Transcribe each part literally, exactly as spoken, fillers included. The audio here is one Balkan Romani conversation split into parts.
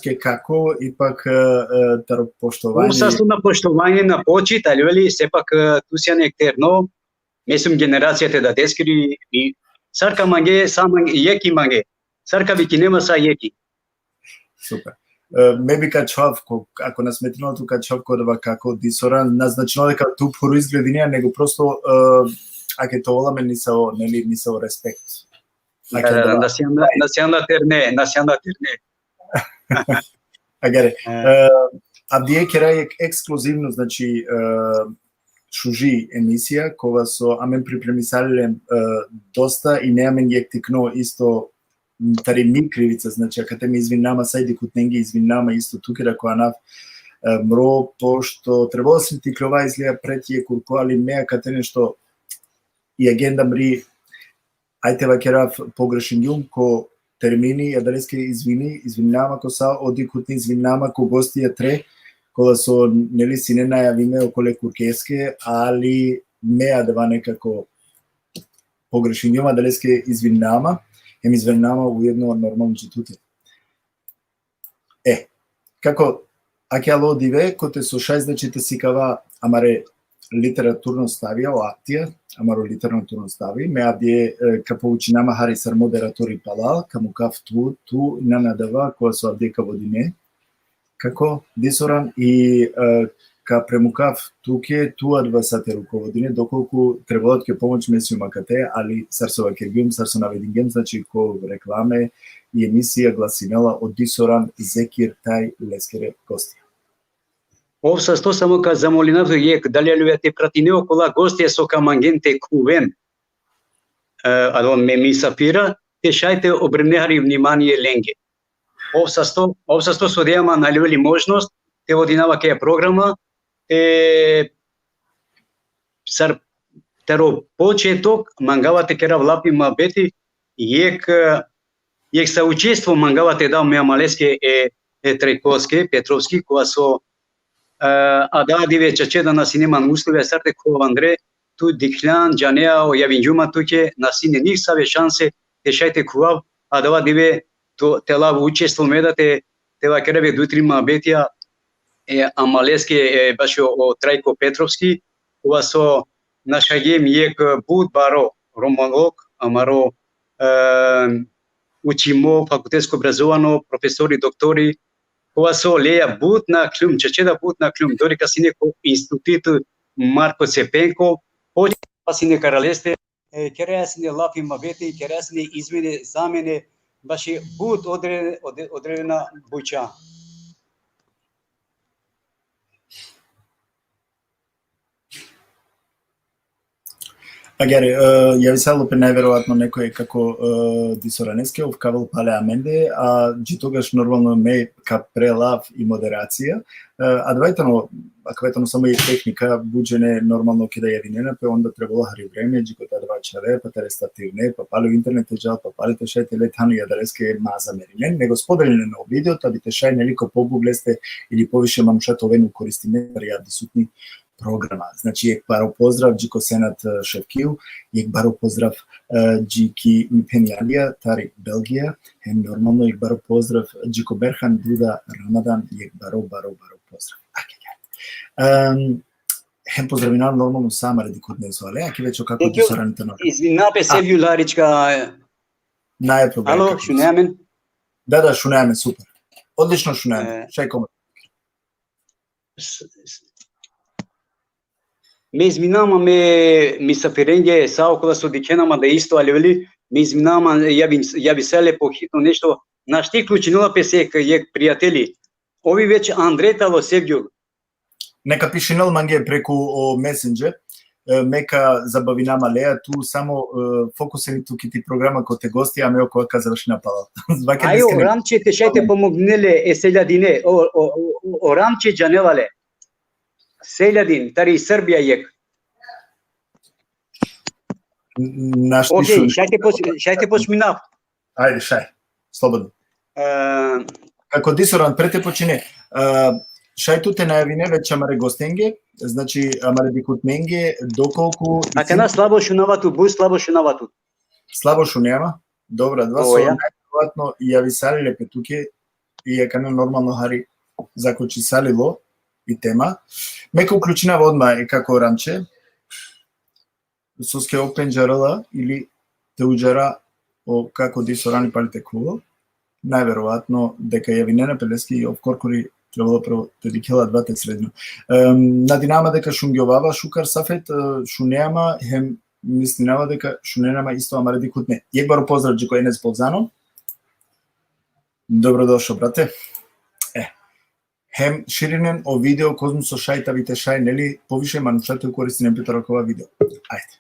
ke kako, ipak, e, e, taro poštovanje. Sa su na poštovanje, na počit, ali veli, sepak, e, tu sian ek terno, me sum generacija te dadeskiri, i sar ka mange, sa mange, jekh i mange. Sar ka vikine ma, sa jekh i. Super. E, me bi ka čhav ko, ako na smetinela tu, ka čhav ko adava kako disoran, na značinela deka tu phoro izgledinea, nego prosto, e, ake te ovel amen nisavo, neli, nisavo respekt. Da, da, da, na sian da, na sian da terne, na sian da terne. Agjaar, e, avdive kera jekh ekskluzivno, znači, e, šuži emisija, kova so amen pripremisalem, e, dosta i ne amen jekh tikno isto, m, tari mi krivica, znači, akate me izvinava ma sa i dikhutnenge, izvinava ma isto tuke, ako anav, e, mro, pošto trebela sam te ikljova izlija pred jekh kurko, ali me akate nešto i agenda mri, ajde vakerav, pogrešingjum ko termini, adaleske izvini, izvinava ma ko sa o dikhutni, izvinava ma ko gostija tre, kola so, neli, sine najavime okole kurkeske, ali me adava nekako pogrešingjum, adaleske izvinava ma, hem izvinava ma ujedno normalno dži tute. E, kako, ake alo dive, kote so šaj, znači, te sikava amare literaturno stavija, o aktija, amaro literaturno stavi, me avdive, e, ka poučinama hari sar moderatori palal, ka mukav tu, tu, nana adava, kova so avdive ka vodine, kako, disoran, i, e, ka premukav tuke, tu adava sa te rukovodine, dokolku trebela tuke pomoć, me sijum akate, ali sar so vakergjum, sar so navedingjum, znači, ko reklame i emisija glasinela o disoran Zekir thaj leskere gostija. Ov sasto, samo ka zamolinav tu jekh, dali aljoven te pratine okola gostija so ka mangen te khuven, e, adava me misafira, te šaj te obremne hari vnimanie lenge. Ov sasto, ov sasto so dea ma, na aljoven li možnost te vodinav akaja programa, e, sar taro početok mangava te kerav lafi muhabeti, jekh, jekh saučestvo mangava te dav me amaleske e, e Trajkovske, Petrovski, kova so, e, adava dive čače da na sine man uslovija sar te khuvav andre, tu dikhljan, džanea, o javingjum ma tuke, na sine niksave šanse te šaj te khuvav, adava dive tu te lav učestvo me da te, te vakerav jekh duj trin muhabetija, e, amaleske, e, bašo o Trajko Petrovski, kova so našavgjem jekh but baro romolog, amaro, e, učimo, fakultetsko obrazovano, profesori, doktori, kova so leja but nakhljum, čače da but nakhljum, dori ka sine ko Institut Marko Cepenko, počet pa sine kara leste, e, keraja sine lafi muhabeti, keraja sine izmene, zamene, baši but odre-, odre-, odredena buća. Agjaar, e, javisalo pe najverovatno nekoj kako, e, disoraneske, ov ka avel pale amende, a dži togaš normalno me ka prelav i moderacija. E, adava tano, akava tano samo i tehnika, but džene normalno keda javinena pe, onda trebela hari vreme, dži kote adava čhave, pa te restartirine, pa pale o internet te džal, pa pale te šaj te le, tano i adaleske ma zamerinen, nego spodelinen o video, ta bi te šaj, neli, ko pobut leste ili poviše manuša te oven ukoristime, tari avdisutni programa. Znači, jekh baro pozdrav dži ko Senat, e, Ševkiju, jekh baro pozdrav, e, dži ki mi phen Alija, tari Belgija, hem normalno jekh baro pozdrav dži ko Berhan Duda Ramadan, jekh baro, baro, baro pozdrav. Ake, ake. Em, hem pozdravinav normalno sa amare dikhutne so ale, ake već o kako ti sorani tano. Izvinava pe, Sevgjul Larička. Nae problem. Alo, šunea amen? Da, da, šunea amen, super. Odlično šunea amen. E, šaj koma. S-, s-, me izvinava ma me misafirenge, sa okola so dikhena ma da isto aliveli, me izvinava ma, ja bi, ja bi sele pohitno nešto, našti ključinela pe se jekh, jekh prijateli. Ovi već andre tano, Sevgjul. Neka pišinel mange preku o Messenger, e, me ka zabavinav ma leja, tu samo, e, fokusini tu ki ti programa kote gosti, a me okova ka završinav palal. Ajo, Ramče, te šaj te pomogne le e Seljadine, o, o, o, o Ramče džanela le. Seljadin, tari Srbija jekh. Našti. Okej, šaj te poč-, šaj te počminav. Ajde, šaj. Slobodno. E, kako disoran, pre te počine, e, šaj tu te najavine već amare gostenge, znači, amare dikhutnenge, dokolku... Akana slabo šunava tut, but slabo šunava tut. Slabo šunava? Dobro, adava so najverovatno javisali le pe tuke, и е кана нормално хари закочисалило и тема. Ме ка уклучинава одма е како Рамче, соske o pendžarela ili te udžara o kako disorani pali te khuvo, najverovatno deka javinena pe leske i ov korkori trebalo prvo te dikhela adava te sredno. Em, nadinava ma deka šungjovava šukar, Safet, e, šunea ma, hem mislinava deka šunena ma isto amare dikhutne. Jekh baro pozdrav dži ko Enes Bolzano. Dobrodošao, brate. E, hem širinen o video, kozom so šaj, tavi te šaj, neli, poviše manuša te koristinen pe taro akava video. Ajde.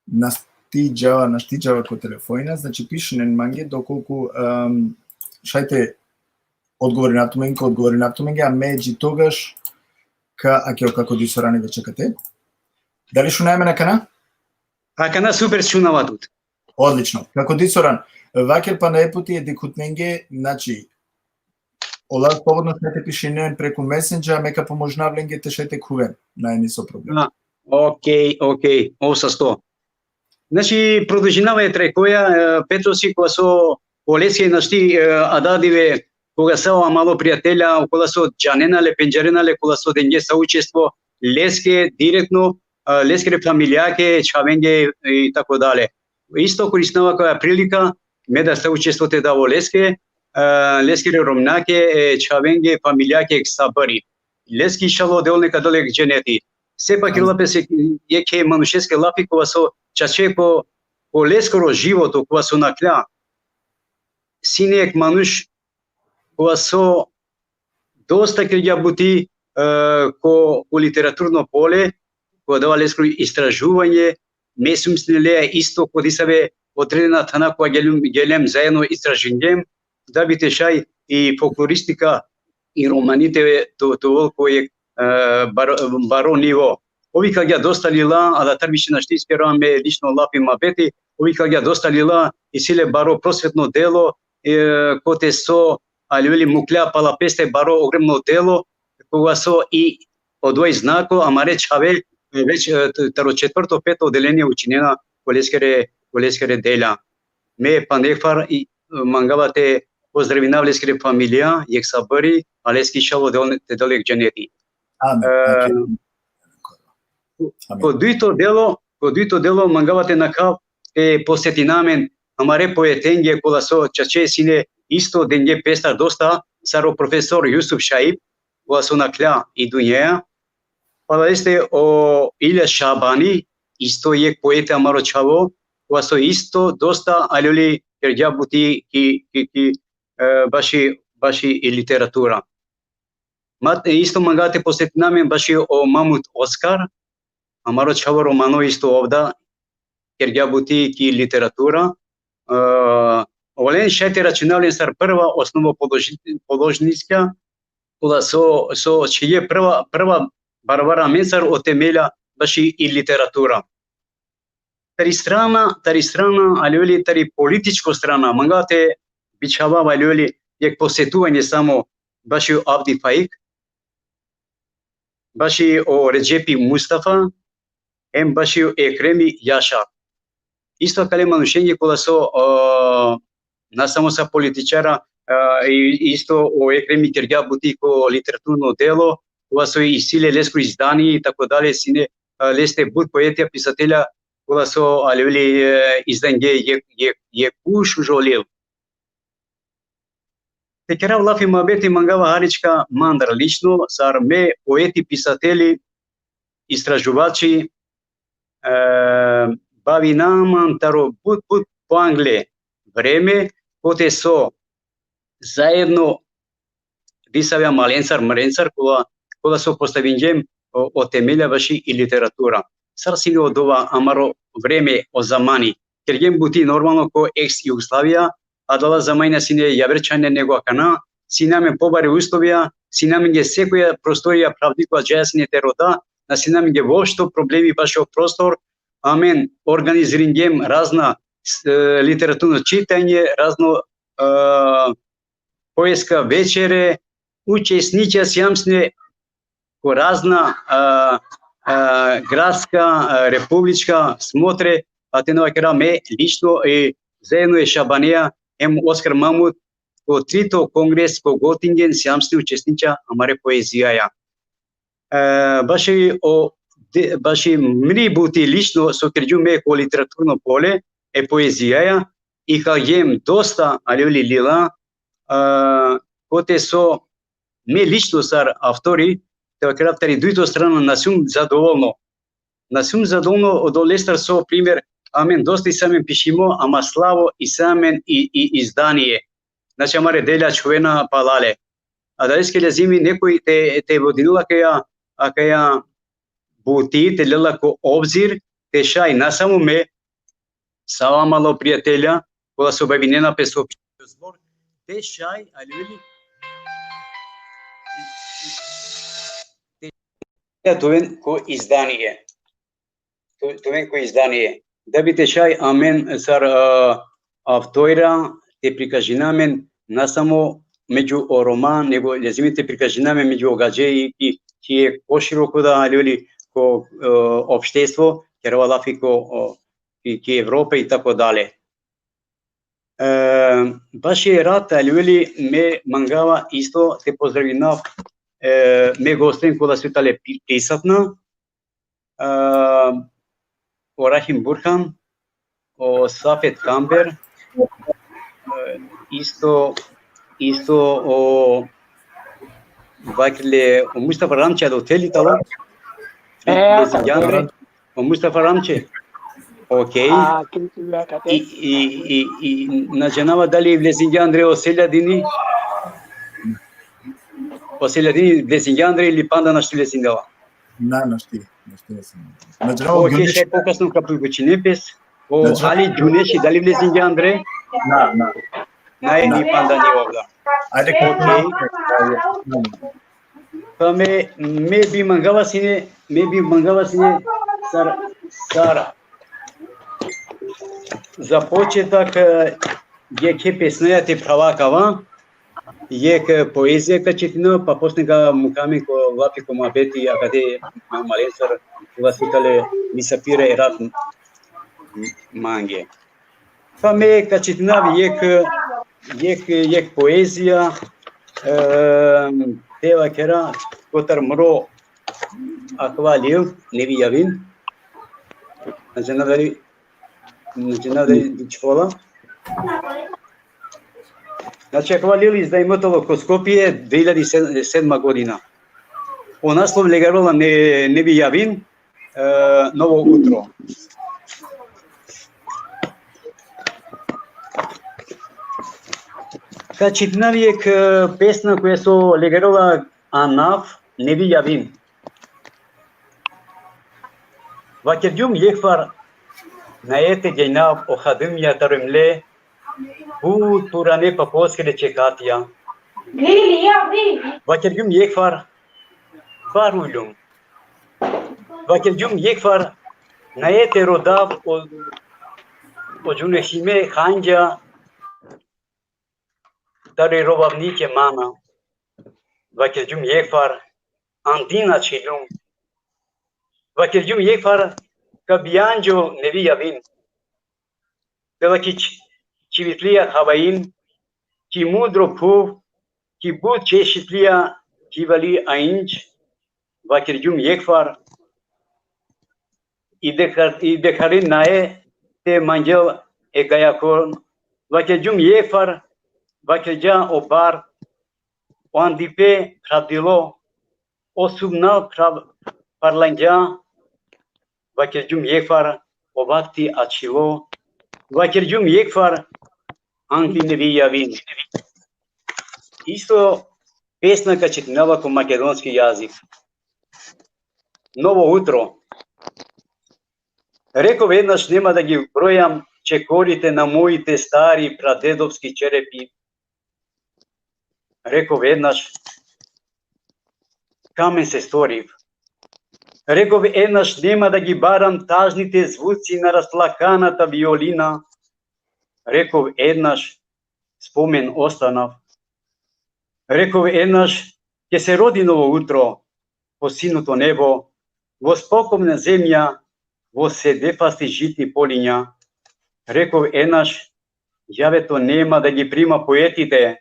Našti džava, našti džava ko telefona, znači pišinen mange, dokolku, em, šaj te odgovorinav tumenge, odgovorinav tumenge, a me dži togaš ka, ake o kako disorani veče kate. Dali šunaja amen akana? Akana super šunava tut. Odlično. Kako disoran, vaker pana e puti e dikhutnenge, znači, ola slobodno šaj te pišinen preku Messenger, a me ka pomožinav lenge te šaj te khuven. Nane niso problem. A, okej, okej, ov sasto. Znači, prodolžinava e trekoja, e, Petro si, kola so oleske našti, e, adava dive, koga sa o amaro prijatelja, kola so džanena le, pendžarena le, kola so denge saučestvo leske direktno, e, leskere familijake, čhavenge i tako dalje. Isto koristinava koja prilika, me da saučestvo te dav oleske, e, leskere romnjake, e, čhavenge, familijake, sabri. Leske inšallah del neka del jekh dženeti. Sepak kerela pes jekhe manušeske lafi, kova so čače ko, ko leskoro životo, kova so nakhla, sine jekh manuš kova so dosta kergja buti, e, ko, ko literaturno pole, ko adava leskoro istražuvanje, me sum sine leja isto ko disave odredena thana koja gelem, gelem zaedno istražingjem, da bi te šaj i folkloristika i romani te, te, te ovel ko jekh, e, baro, baro nivo. Ov ikalgja dosta lila, adatar više našti ispera me lično lafi muhabeti, ov ikalgja dosta lila, isi le baro prosvetno delo, e, kote so, ali veli, mukhlja pala peste baro ogromno delo, koga so i odova i znako, amare čhave, e, već, e, t-, taro četvrto, peto oddelenie učinena ko leskere, ko leskere dela. Me pandekfar i, e, mangava te pozdravinav leskere familija, jekh sabri, a leske inšallah del, te del jekh dženeti. Amin. E, Amin. Ko dujto delo, ko dujto delo mangava te nakhav, te posetina amen amare poetenge, kola so čače sine isto denge pestar dosta, sar o profesor Jusuf Šaip, kola so nakhla i dunjaja. Pala leste o Ilja Šabani, isto jekh poete amaro čhavo, kola so isto dosta, ali oli, kergja buti ki, ki, ki, e, baši, baši i literatura. Ma, e, isto mangava te posetina amen baši o Mamut Oskar, amaro čhavo romano isto ov da, kergja buti ki literatura. E, olen šaj te računav len sar prva osnovno položi-, položnička, kola so, so čhivgje prva, prva barvara amencar o temelja baši i literatura. Tari strana, tari strana, ali veli, tari političko strana, mangava te bičhavav, ali veli, jekh posetuvanje samo baši o Avdi Faik, baši o Redžepi Mustafa, em baši o Ekremi Jaša. Isto akale manušenge kola so, e, na samo sa političara, e, i isto o Ekremi kergja buti ko literaturno delo, kola so isi le lesko izdani i tako dalje, sine, e, leste but poetija, pisatelja, kola so, ali veli, e, izdangje jekh, jekh, jekh kuš užo lil. Te kerav lafi muhabeti mangava harička mandar lično, sar me poeti, pisateli, istražuvači, e, bavinav man taro but, but poangle vreme, kote so zaedno disave amalencar, mrencar, kola, kola so postavingjem o, o temelja baši i literatura. Sar sine odova amaro vreme, o zamani. Kergjem buti normalno ko eks Jugoslavija, adala zamanija sine javer čhane nego akana, sine amen pobare uslovija, sine amenge sekoja prostorija pravdi koja džaja sine te roda, na sine amenge voopšto problemi bašo prostor, amen organiziringjem razna, e, literaturno čitanje, razno, e, poetska večere, učesničija sijam sine ko razna, a, a, gradska, a, republička smotre, a te na vakera me lično i zaedno e Šabanea, em Oskar Mamut, ko trito kongres ko Göttingen, sijam sine učesniča amare poezijaja. E, baši o, de, baši mri buti lično so kergjum me ko literaturno pole e poezijaja, ikalgjem dosta, ali uli lila, e, kote so me lično sar avtori, te vakerav tari dujto strana, na sijum zadovoljno. Na sijum zadovoljno odolestar so, primer, amen dosta isi amen pišimo, ama slabo isi amen i, i izdanie. Znači, amare delja čhuvena palale. Adaleske lezimi nekoj te, te vodinel akaja, akaja buti, te lela ko obzir, te šaj na samo me, sa amala o prijatelja, kola so bavinena pe so zbor, te šaj, ali uli, te, te oven ko izdanie. Te, te oven ko izdanie. Da bi te šaj amen sar, a, avtorja te prikažina amen, na samo među o Roma, nego lezimi te prikažina amen među o gadže i, i ki jekh poširoko da, ali uli, ko, e, opštestvo, kerava lafi ko, o, ki, ki Evropa i tako dalje. E, baši rat, ali uli, me mangava isto te pozdravinav, e, me gosten kola so tane pri-, prisutna, e, o Rahim Burhan, o Safet Kamber, e, isto, isto o, vakle, o Mustafa Ramče, do teli talo? E, Lezingjan Andre, o Mustafa Ramče. Okej. A, ki, ki, ja, kate. I, i, i, i, na džanava dali vlezingja andre o Seljadini? O Seljadini vlezingja andre ili panda našti vlezingja? Na, našti, našti vlezingja. Na džanava. Okej, Gjuneši. Šaj pokasno ka priključine pes. O, na džanava. Ali Gjuneši, dali vlezingja andre? Na, na. Na, e, ni panda ni ovda. Ajde, okej. Pa me, me bi mangava sine, me bi mangava sine sar, sar za početak, e, jekhe pesnaja te phrava kava, jekh, e, poezija ka čitina, pa posle ka mukha amen ko lafi, ko muhabeti, akate ma-, malen sar, kola so tane misafira e rat m-, mange. Pa me ka čitinav jekh, jekh, jekh poezija, e, te vakera, kotar mro akava lil, Nevi Javin. Na džanav dali, na džanav dali dičhola. Znači, akava lil izdajmo tano ko Skopje, dve hiljadi sedma godina. O naslov legarela Ne-, Nevi Javin, e, Novo utro. Ka čitinav jekh, e, pesna koja so legarela anav Nevi Javin. Vakergjum jekh far nae te džajnav o hadumja taro mle, but purane paposkere čekatija. Vakergjum jekh far far uljum. Vakergjum jekh far nae te rodav o, o džunesime khandža tari rovavnike mana. Vakergjum jekh far andina čhiljum. Vakergjum jekh far ka bijanđo Nevi Javin. Pela ki č-, čhivitlija havain, ki mudro phuv, ki but češitlija, ki vali ainđ, vakergjum jekh far, i dekha-, i dekharin nae te mangjel e gajakon, vakergjum jekh far, vakergja o bar, o andipe phravdilo, o sumnal phrav-, parlangja, vakergjum jekh far, o vakti ačhilo, vakergjum jekh far, angli Nevi Javin. Isto pesna ka čitinava ko makedonski jazik. Novo utro. Rekov ednaš nema da gi brojam čekorite na moite stari pradedovski čerepi. Rekov ednaš kamen se storiv. Rekov ednaš nema da gi baram tažните zvuci na rastlakaната violina. Rekov ednaš spomen ostanav. Rekov ednaš ke se rodi novo utro, po sinuto nebo, vo spokovna zemja, vo sedefasti žitni polinja. Rekov ednaš, jave to nema da gi prima poetite,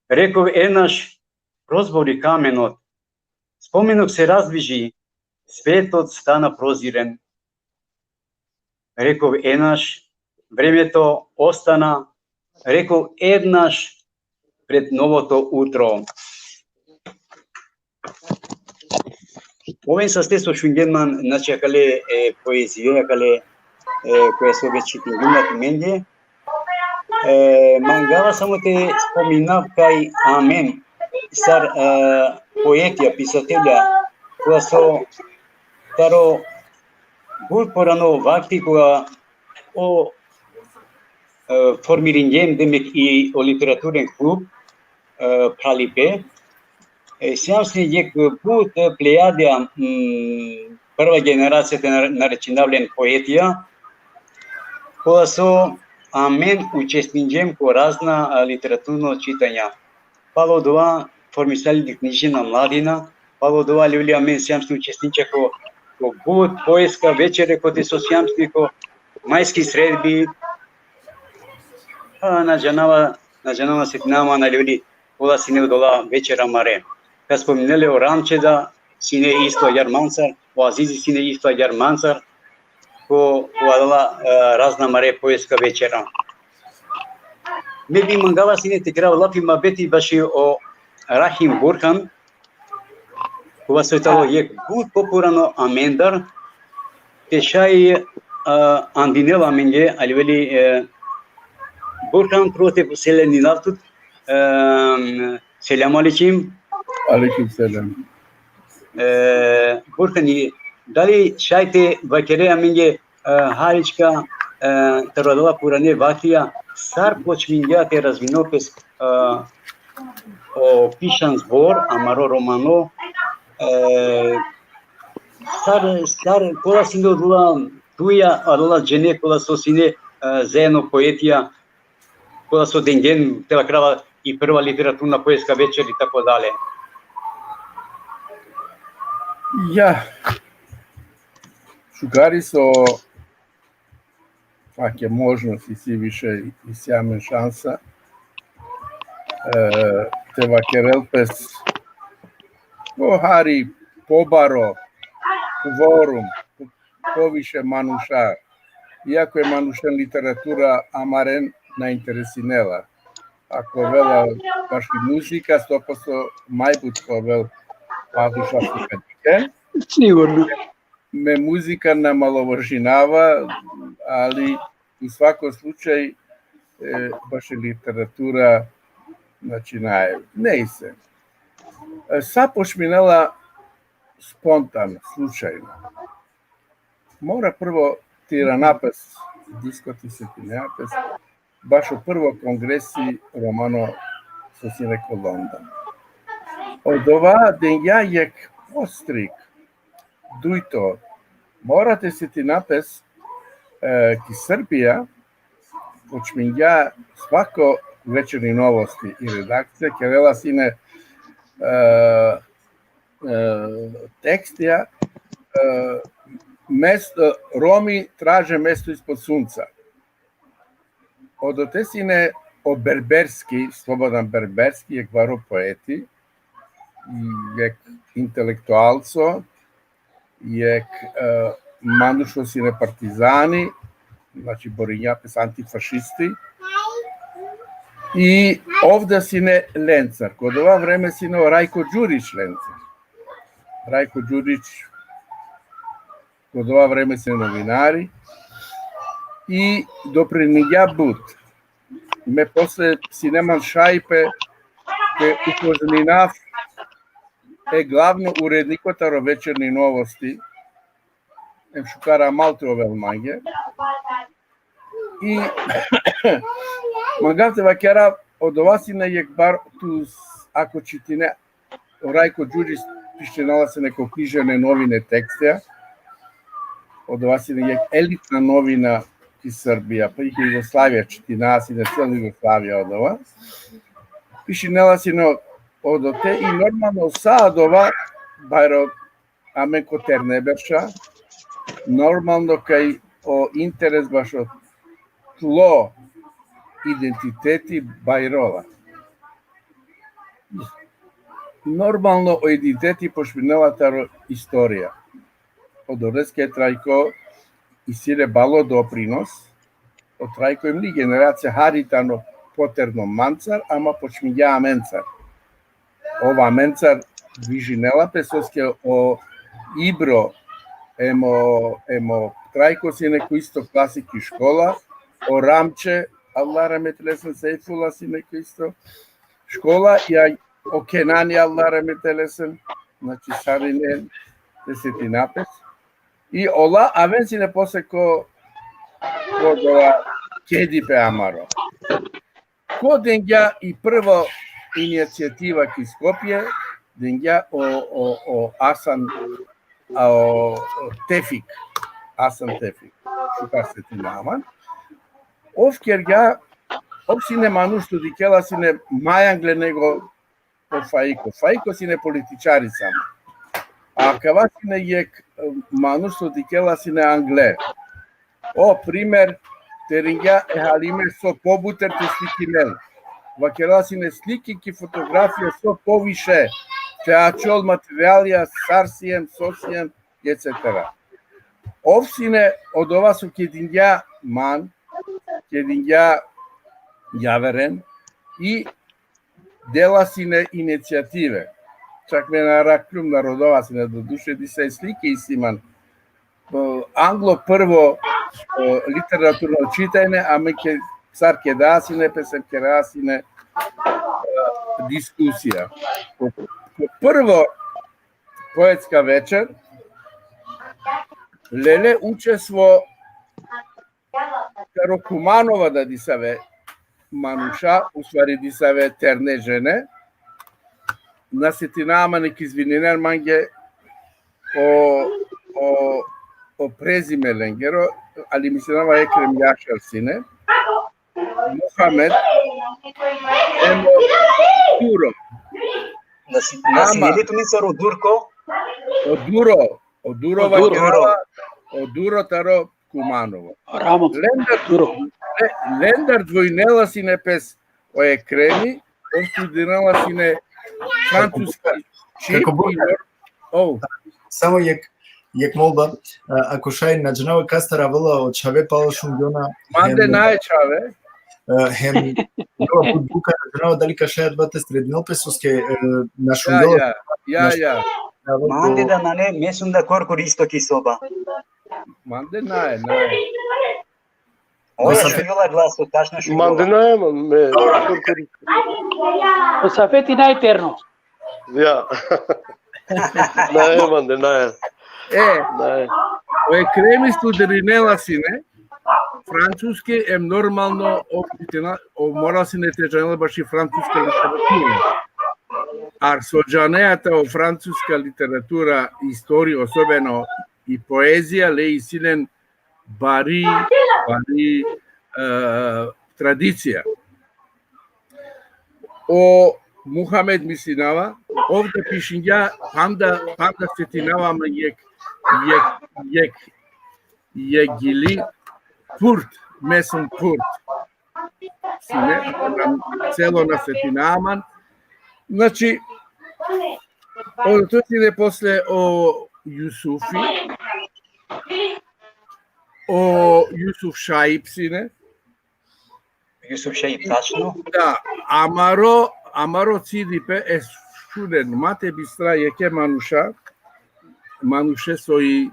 Rekov enaš, prozbori kamenot, spomenok se razdviži, svetlo stana proziren. Rekov enaš, vremeto ostana, rekov enaš pred novoto utro. Oven saste so šungjen man, znači, akale, e, poezija, akale, e, koja so već čitingjem tumenge. E, mangava samo te spominav kaj amen, sar, e, poetija, pisatelja, koja so taro but porano vakti, koja o, e, formiringjem, demek, i o literaturen klub, e, Pralipe. E, sijam sine jekh but, e, plejadija, mm, prva generacija te nar-, narečinav len poetija, kola so amen učestinđem ko razna, a, literaturno čitanja. Palo dova formisali di Kniževna mladina, palo dova luli amen sijam sine učestinđa ko, ko but poetska večere kote so sijam sine ko majski sredbi, a, na džanava, na džanava, setinava man na luli, kola sine odola večera amare. Ka spominel le o Ramče da sine isto agjaar mancar, o Azizi sine isto agjaar mancar, ko, ko adala, e, razna amare poetska večera. Me bi mangava sine te kerav lafi muhabeti baši o Rahim Burhan, kova so tano jekh but popurano amendar, te šaj, e, andinel amenge, aliveli, e, Burhan, prvo te poselinav tut, e, selam alejkum. Alejkum selam. E, Burhani, dali šaj te vakere amenge, e, harička, e, taro adala purane vaktija, sar počmingja te razvino pes, e, o Pišan zbor, amaro romano, e, sar, sar, kola sine odola tuja, adala džene kola so sine, e, zaedno poetija, kola so dengjen, te vakerava, i prva literaturna poetska večer i tako dalje. Ja, šukar so ake možnost isi više, isi amen šansa, e, te vakerel pes, o hari pobaro kvorum, poviše manuša, iako e manušen literatura amaren na interesinela. Ako avela baši muzika, sto posto majbut ka ovel paduša so ka diken. Sigurno. Me muzika na malovažinava, ali u svakom slučaju, e, baši literatura, znači, naj, nejse. E, sa počminela spontano, slučajno. Mora prvo te irana pes, disko te setinea pes, bašo prvo kongresi romano so sine ko London. Odova dengja jekh podstrik, dujto, mora te setina pes, e, ki Srbija, počmingja svako Večernji novosti i redakcija, kerela sine, e, e, tekstija, e, mesto, Romi traže mesto ispod sunca. Odote sine o Berberski, Slobodan Berberski, jekh baro poeti, jekh intelektualco, jekh, e, manuš so sine partizani, znači, boringja pes antifašisti. I ov da sine lencar. Ko odova vreme sine o Rajko Đurić lencar. Rajko Đurić ko odova vreme sine novinari. I dopriningja but. Me posle sine man šajpe te upozninav e glavno uredniko taro Večernji novosti, em šukar amal te ovel mange. I mangav te vakerav, odova sine jekh bar tu, ako čitine, o Rajko Đurić pišinela sine ko književne novine tekstija, odova sine jekh elitna novina ki Srbija, pa i ki Jugoslavija, čitina sine cela Jugoslavija odova. Pišinela sine odote i normalno sa odova, baro amen ko terne berša, normalno kaj o interes bašo tlo identiteti bajrola. Normalno, o identiteti počminela taro istorija. Odoleske Trajko isi le balo doprinos. O Trajko em li generacija hari tano poterno mancar, ama počmingja amencar. Ov amencar dvižinela pe soske o Ibro, em o, em o Trajko sine ko isto klasiki škola, o Ramče, Allah rahmet lesen, Sejfula sine ko isto škola, ja o Kenani, Allah rahmet lesen, znači sarine, te setina pes. I ola aven sine posle ko, ko dova kedipe amaro. Ko dengja i prvo inicijativa ki Skopje, dengja o, o, o Asan, a, o, o Tefik, Asan Tefik, šukar setina amen. Ov kergja, ov sine manuš so dikhela sine ma angle nego o Faiko. Faiko sine političari samo. A kava sine jekh, e, manuš so dikhela sine angle. O, primer, teringja e Halime so pobuter te slikinel. Vakerela sine sliki ki fotografija so poviše, te ačhol materijalja, sar siem, so siem, et cetera. Ov sine odova so kedingja man, kedingja javeren, i dela sine inicijative. Čak me na arakljum, na rodova sine, doduše, disa i slike isi man. E, anglo prvo, e, literaturno čitanje, a me ke, sar keda sine, pes em kera sine, e, diskusija. Ko, ko prvo poetska večer, lele učestvo taro Kumanova, da disave manuša, u stvari disave terne žene, na setinava man, nek izvininen mange o, o, o prezime lengero, ali mislinava Ekrem Jašar sine, Muhamed, em o Duro. Na si-, na sine li tumencar o Durko? O Duro, o Duro. O Duro. Vakerava, o Duro taro Kumanovo. Ramo. Lendar, Duro. Le-, lendar dvojnela sine pes o Ekremi, ov studirinela sine francuska čhib. Kako bo-, i nor-, o. Samo jekh, jekh molba, a, ako šaj, na džanava kastar avela o čhave, palo šungjona. Mande hem nae čhave. E, hem, jo, but buka na džanava dali ka šaj adava te sredinel pe, soske, e, na šungjona. Ja, ja, ja, na ja. Mande da nane, me sum da korkori isto ki soba. Mande nae, nae. Oja šungjona glaso, tačno šungjona. Mande nae, man, me korkori. O Safeti nae terno. Ja. Nae, mande nae. E, nae. O Ekremi studirinela sine francuski, em normalno o, o mora sine te džanel baši francuska literatura. Ar so džanea ta o francuska literatura, istorija, osobeno i poezija, le isi len bari, bari, e, tradicija. O Muhamed, mislinava, ov da pišingja, panda, panda setinava man jekh, jekh, jekh, jekh gili Purt, me sum Purt. Sine, celo na setinava man. Znači, o, to sine posle o Jusufi, o Jusuf Šaip sine. Jusuf Šaip, tačno. Da, amaro, amaro cidipe, e, šunen, ma te bistra jekhe manuša, manuše so i,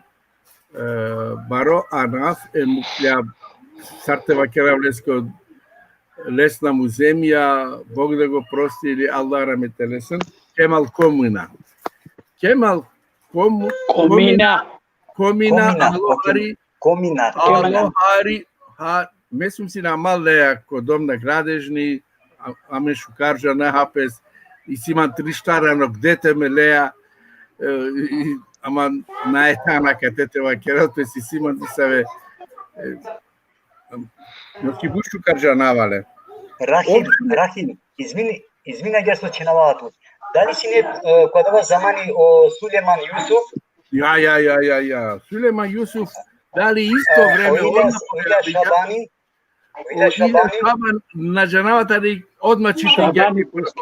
e, baro anav, e, mukhlja, sar te vakerav leske, lesna mu zemja, Bog da go prosti ili Allah rahmet lesen, Kemal Komina. Kemal Komu-, Komina. Komina, Komina, alo, okej. Hari, Komina, alo, Komina. Hari, ha, me sum sine amal leja ko dom na gradežni, a, amen šukar džanaja pes, isi man tri štar anokdete me leja, e, i, ama nae than akate te vakerav, pes isi man disave, e, znači, but šukar džanava le. Rahim, Rahim, izvini, izvini agjaar so čhinava tut. Dali sine, e, ko adava zamani o Sulejman Jusuf? Ja, ja, ja, ja, ja. Sulejman Jusuf, dali isto vreme, o Ilja, odma o Ilja Šabani, o Ilja Šabani. Šaban, na džanava, tari odma čitingja. Šabani, prosto.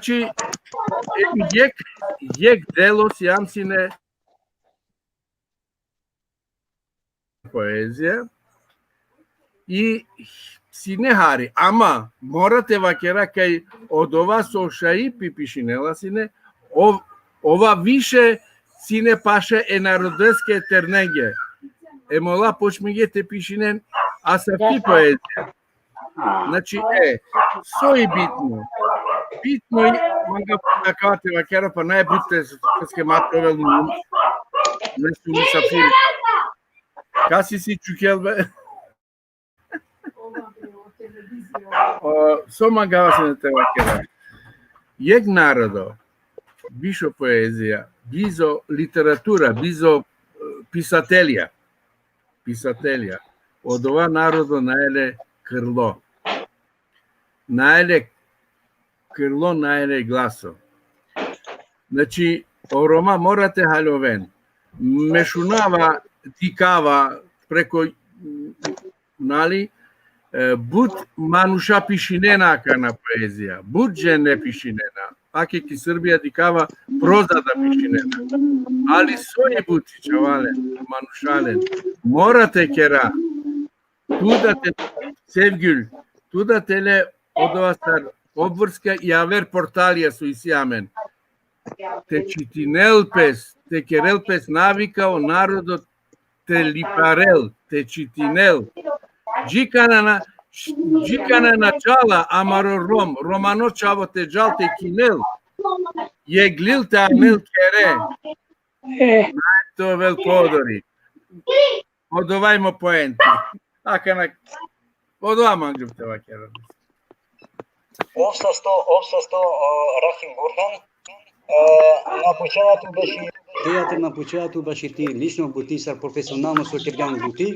Znači, jek, jek delo sijam sine poezija i sine hari, ama mora te vakera kaj odova so šaj pi pišinela sine, ov-, ova više sine paše e narodeske ternenge. Em ola počmingje te pišinen asavki poezija. Znači, e, so i bitno? Bitno i, manga, akava te vakera, pa naj bute, paske ma te ovel, nešto misafir. Kasi si čukel, be? O, so mangava sine te vakera? Jek narodo, bizo poezija, bizo literatura, bizo, e, pisatelja, pisatelja. Odova narodo nae le krlo. Nae le krlo, nae le glaso. Znači, o Roma mora te haljoven. Me šunava, dikava preko, nali, e, but manuša pišinena akana poezija, but džene pišinena. Ake ki Srbija dikava proza da pišinena. Ali so i buti, čhavalen, manušalen, mora te kera, tu da te, Sevgjul, tu da te le odova sar obvrska i aver portalija so isi amen. Te čitinel pes, te kerel pes navika o narodo te liparel, te čitinel. Dži kana na, dži kana na džala amaro Rom, romano čhavo te džal te kinel. Jek lil te anel kere. E. Naj te ovel podori. Odova i mo poenti. Akana, odova mangljum te vakera. Ov sasto, ov sasto, o, Rahim Burhan, e, na pučava tu baši. Teater na pučava tu baši ti lično buti sar profesionalno so kergjan buti.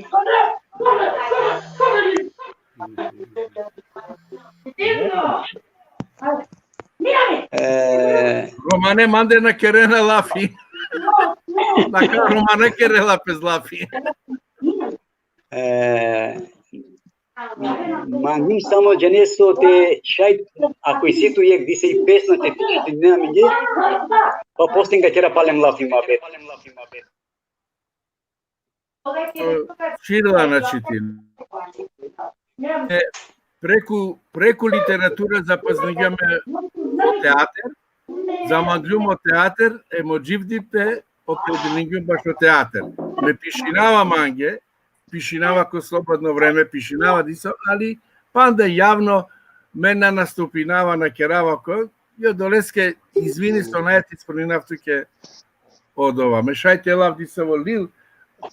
E, Romane mande na kerena lafi. Na ka Romane kerela pes lafi. E, mangjum samo džane so te šaj, ako isi tu jek disej pesna te čitinena amenge, pa posle ka kera palem lafi muhabet. Širla na čitin. E, preku, preku literatura zapozningja me o teater, zamangljum o teater, em o dživdipe opredelingjum bašo teater. Me pišinava mange, pišinava ko slobodno vreme, pišinava diso, ali panda javno me na nastupinava, na kerava ko, i odoleske izvini so nae te ispuninav tuke odova. Me šaj te lav disavo lil,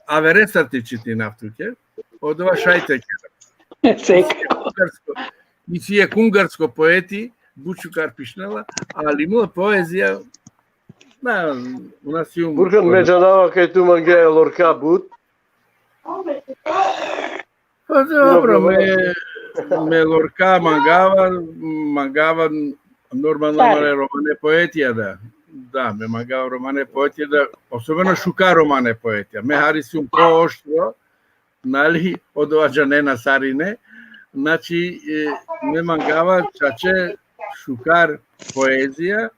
averestar te čitinav tuke, odova šaj te kera. Sekako. Isi jek ungarsko poeti, but šukar pišinela, ali mo poezija, na, u nas i um- Burhan, me džanava kaj tu mangea Lorka but. Pa dobro, me, me Lorka mangava, mangava normalno amare romane poetija da. Da, me mangava romane poetija da, osobeno šukar romane poetija. Me hari sijum pooštro, nali, odova džanena sarine. Znači, e, me mangava čače šukar poezija,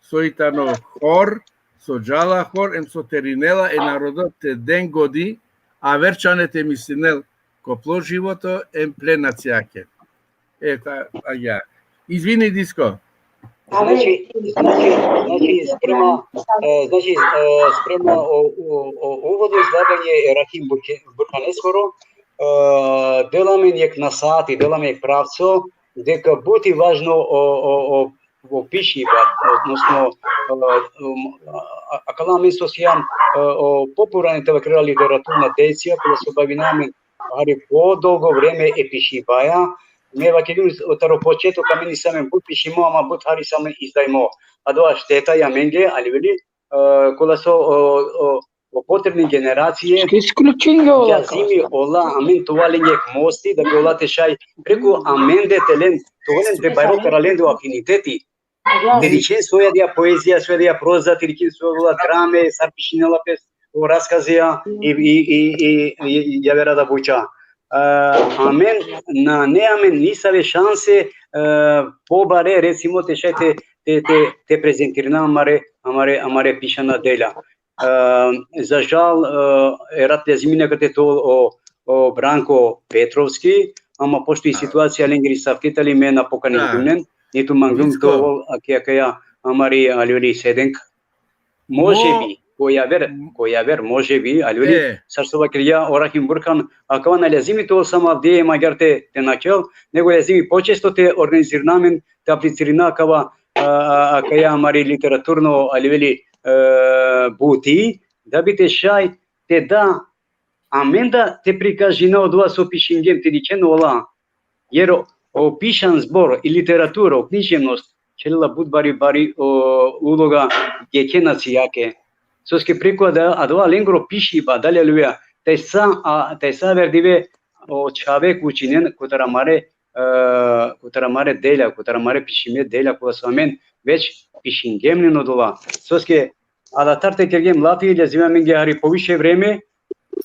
so i tano hor, so džala hor, em so terinela e narodo te den godi, aver čhane te mislinel ko plo životo, em ple nacijake. E, ta, agjaar. Izvini, Disko. Znači, znači, znači, sprema, e, znači, e, sprema o, o, o uvodno izlaganje e Rahim Burke-, Burhaneskoro, e, dela amen jekh nasihati, dela amen jekh pravco, deka but i važno o, o, o, o pišiba, odnosno, e, um, a, akala amen so sijam, e, o, popularna te vakerela literaturna delcija, kola so bavina amen hari podolgo vreme e pišibaja. Me vakergjum taro početok, amen isi amen but pišimo, ama but hari isi amen izdajmo. Adava šteta i amenge, ali veli, e, kola so, o, o, o potrebni generacije, Isključingo. Lazimi ola amen te ova lenge jekh mosti, da bi ola te šaj preku amende te len, te ova len te bajro taro lende o afiniteti. Te dikhen so adaja poezija, so adaja proza, te dikhen so ola drame, sar pišinela pes o raskazija i, i, i, i, i javera da buča. E, amen, nane amen nisave šanse, e, pobare, recimo, te šaj te, te, te, te prezentirina amare, amare, amare pišana delja. E, za žal, e, erat lazimi na kate to o, o Branko Petrovski, ama pošto i situacija lengiri safti tani, me na pokaningjumen, nitu mangjum to, akaja, akaja amari, ali veli, sedenk. Može bi, ko javer, ko javer, može bi, ali veli, sar so vakergja o Rahim Burhan, akava na lazimi te ol samo avdive, em agjaar te, te nakhel, nego lazimi počesto te organizirina amen, te aplicirina akava, a, a, akaja amari literaturno, ali veli, e, buti, da bi te šaj te da amen da te prikažina odova so pišingjem, te dikhen ola. Jer o, o pišan zbor i literatura, o književnost, kerela but bari, bari, o, uloga jekhe nacijake. Soske preku adava, adava lengoro pišiba, dali, ali veli, te sa, a, te sa aver dive o čhave ka učinen kotar amare, e, kotar amare delja, kotar amare pišime delja, kola so amen već pišingjem len odola. Soske adatar te kergjem lafi, lazimi amenge hari poviše vreme.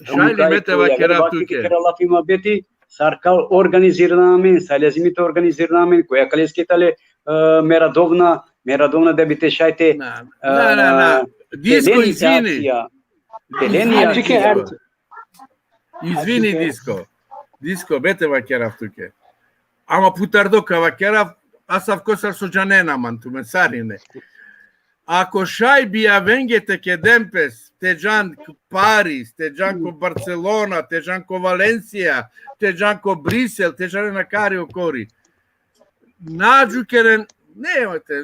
Šaj li me te vakerav tuke? Kera lafi muhabeti, sar ka organizirina amen, sar lazimi te organizirina amen, koja kaleske tale, e, me radovna, me radovna da bi te šaj te, na, na, na, na. E, Disko, izvini. Izvini, Disko. Izvini, Disko. Disko, me te vakerav tuke. Ama putardo ka vakerav, asavko sar so džanena man tumen sarine. Ako šaj bi avenge te keden pes, te džan k Paris, te džan ko Barcelona, te džan ko Valencia, te džan ko Brisel, te džan na kari okori. Na džukeren, ne, te,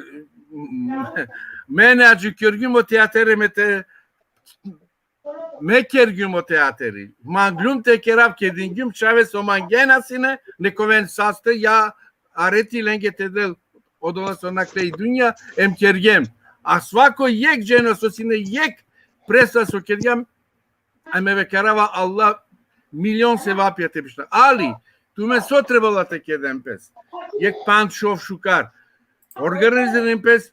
me na džukergjum o teatere, me te, me kergjum o teateri. Mangljum te kerav, kedingjum čhave so mangena sine, nek oven saste, ja, areti lenge te del odola so nakhle i dunja, em kergjem. A svako jekh dženo so sine jekh predstava so kergjam, a me vakerava, Allah, milion sevapija te pišina. Ali, tumen so trebela te keden pes? Jekh pand šov šukar. Organizirin pes,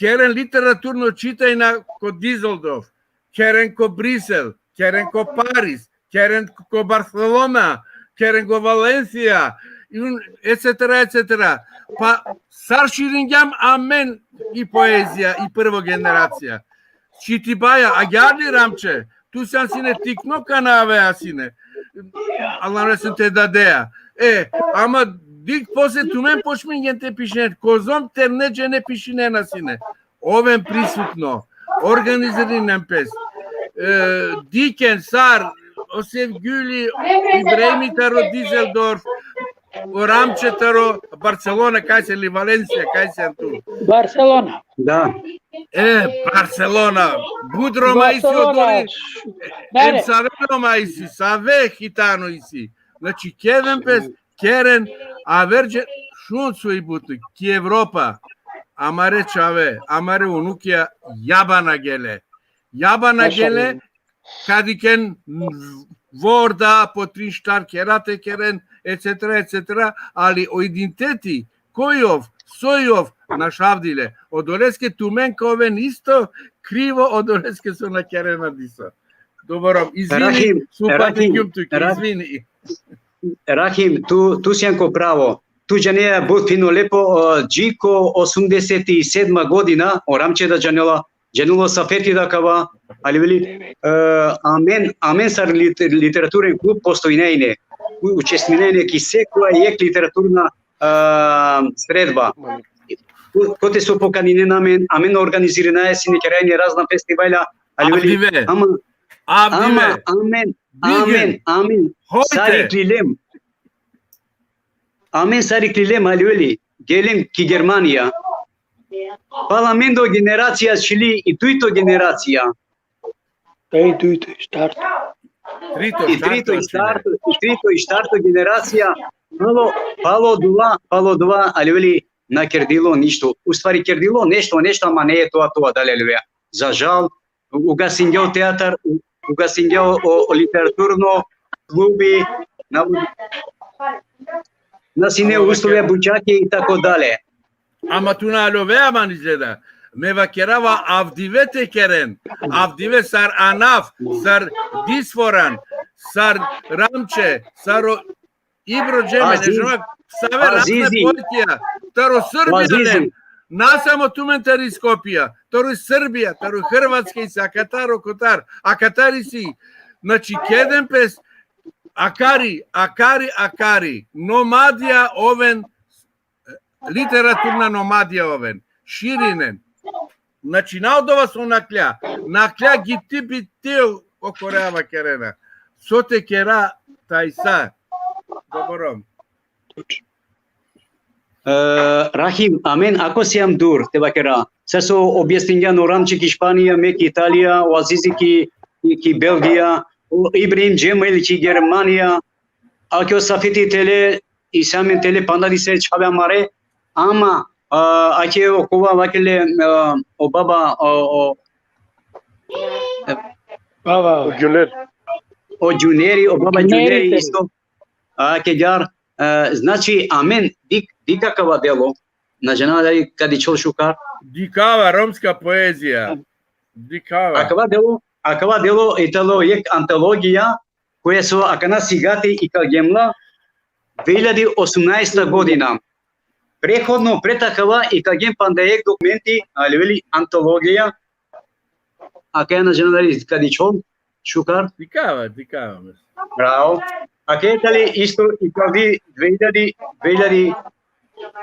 keren literaturno čitajna ko Dizeldorf, keren ko Brisel, keren ko Paris, keren ko Barcelona, keren ko Valencia, i un, et cetera, et cetera. Pa sar širingjam amen i poezija, i prvo generacija. Čitibaja, agjaar li, Ramče, tu sian sine tikno, kana avea sine. Allah, resim, te dadea. E, ama dikh, posle tumen počmingjen te pišinen, kozom terne džene pišinena sine. Oven prisutno, organizirinen pes. E, dikhen sar o Sevgjuli, Ibrahimi taro Dizeldorf, o Ramče taro Barcelona, kaj sian li, Valencia, kaj sian tu? Barcelona. Da. E, Barcelona. But Roma isi odori. Em save Roma isi, save hitano isi. Znači, keden pes, keren, aver dže, šun so i buti, ki Evropa, amare čhave, amare unukija, jabana gele. Jabana gele, ka dikhen vorda, po trin štar kera te keren, et cetera, et cetera, ali o identiteti, koj ov, soj ov, našavdile. Odoleske tumen ka oven isto krivo, odoleske so na kerena diso. Dobro, izvini, Rahim, so Rahim, upatningjum tuke, Rahim, izvini. Rahim, tu, tu sian ko pravo. Tu džanea but fino lepo, e, dži ko osumdeset i sedma godina, o Ramče da džanela, Džanela o Safeti da kava, ali veli, e, amen, amen sar liter-, literaturen klub postojnejne, u-, učestvojnejne ki sekoja jekh literaturna, e, sredba. Ko-, kote so pokaninen amen, amen organizirinaja sine, kerajne razna festivala, ali veli, Avdive. Ama, ama, Avdive. Amen, Bigin. Amen, amen. Hojte. Sar iklilem. Amen sar iklilem, ali veli, gelem ki Germanija. Pala mende o generacija čhili i dujto generacija. E, i dujto, i štarto. Trito, I trito, i štarto, i štarto generacija. Palo, palo dova, palo dova, ali veli, na kerdilo ništo. U stvari kerdilo nešto, nešto, ama ne e to, to, dalje, ali veli. Za žal, ugasingja o teatar, u-, ugasingja o, o literaturno klubi, na, na sine uslovija bučake i tako dalje. Ama tu na aljovea, man izgleda. Me vakerava avdive te keren. Avdive sar anav, sar Disforan, sar Ramče, sar o Ibro Džeme, Aziz, ne znam, save razne Azizi. Poetija, taro Srbija Azizi. Len, na samo tumen tari Skopja, taro Srbija, taro Hrvatska isi, akatar, okotar, akatar isi. Znači, keden pes, akari, akari, akari, nomadija oven, literaturna nomadija oven, širinen. Znači, na odova so naklja, naklja giti biti o korava kerena. So te kera tajsa. Dobro. E, Rahim, amen, ako sijam dur, te vakera. Sar so objasningjan, o Ramči ki Španija, me ki Italija, o Azizi ki, ki, ki Belgija, o Ibrahim Džemil ki Germanija, ake o Safeti tele, isi amen tele panda dise čhave amare, ama, a, ake okova vakerle, a, o baba, o, o, Baba. O Džuner. O Džuneri, o baba Džuneri Džuneri tele. Isto. Ake agjaar, e, znači, amen, dik, dik akava delo, na džanav dali ka dičhol šukar. Dikava, romska poezija. Dikava. Akava delo, akava delo i tano jekh antologija, koja so akana sigate ikalgjem la, dve hiljadi osemnaesta godina. Prethodno, pred akava, ikalgjem panda jekh dokumenti, ali veli antologija, akaja na džanav dali ka dičhol šukar. Dikava, dikava. Bravo. Akaja tali isto ikaldi dve hiljadi, dve hiljadi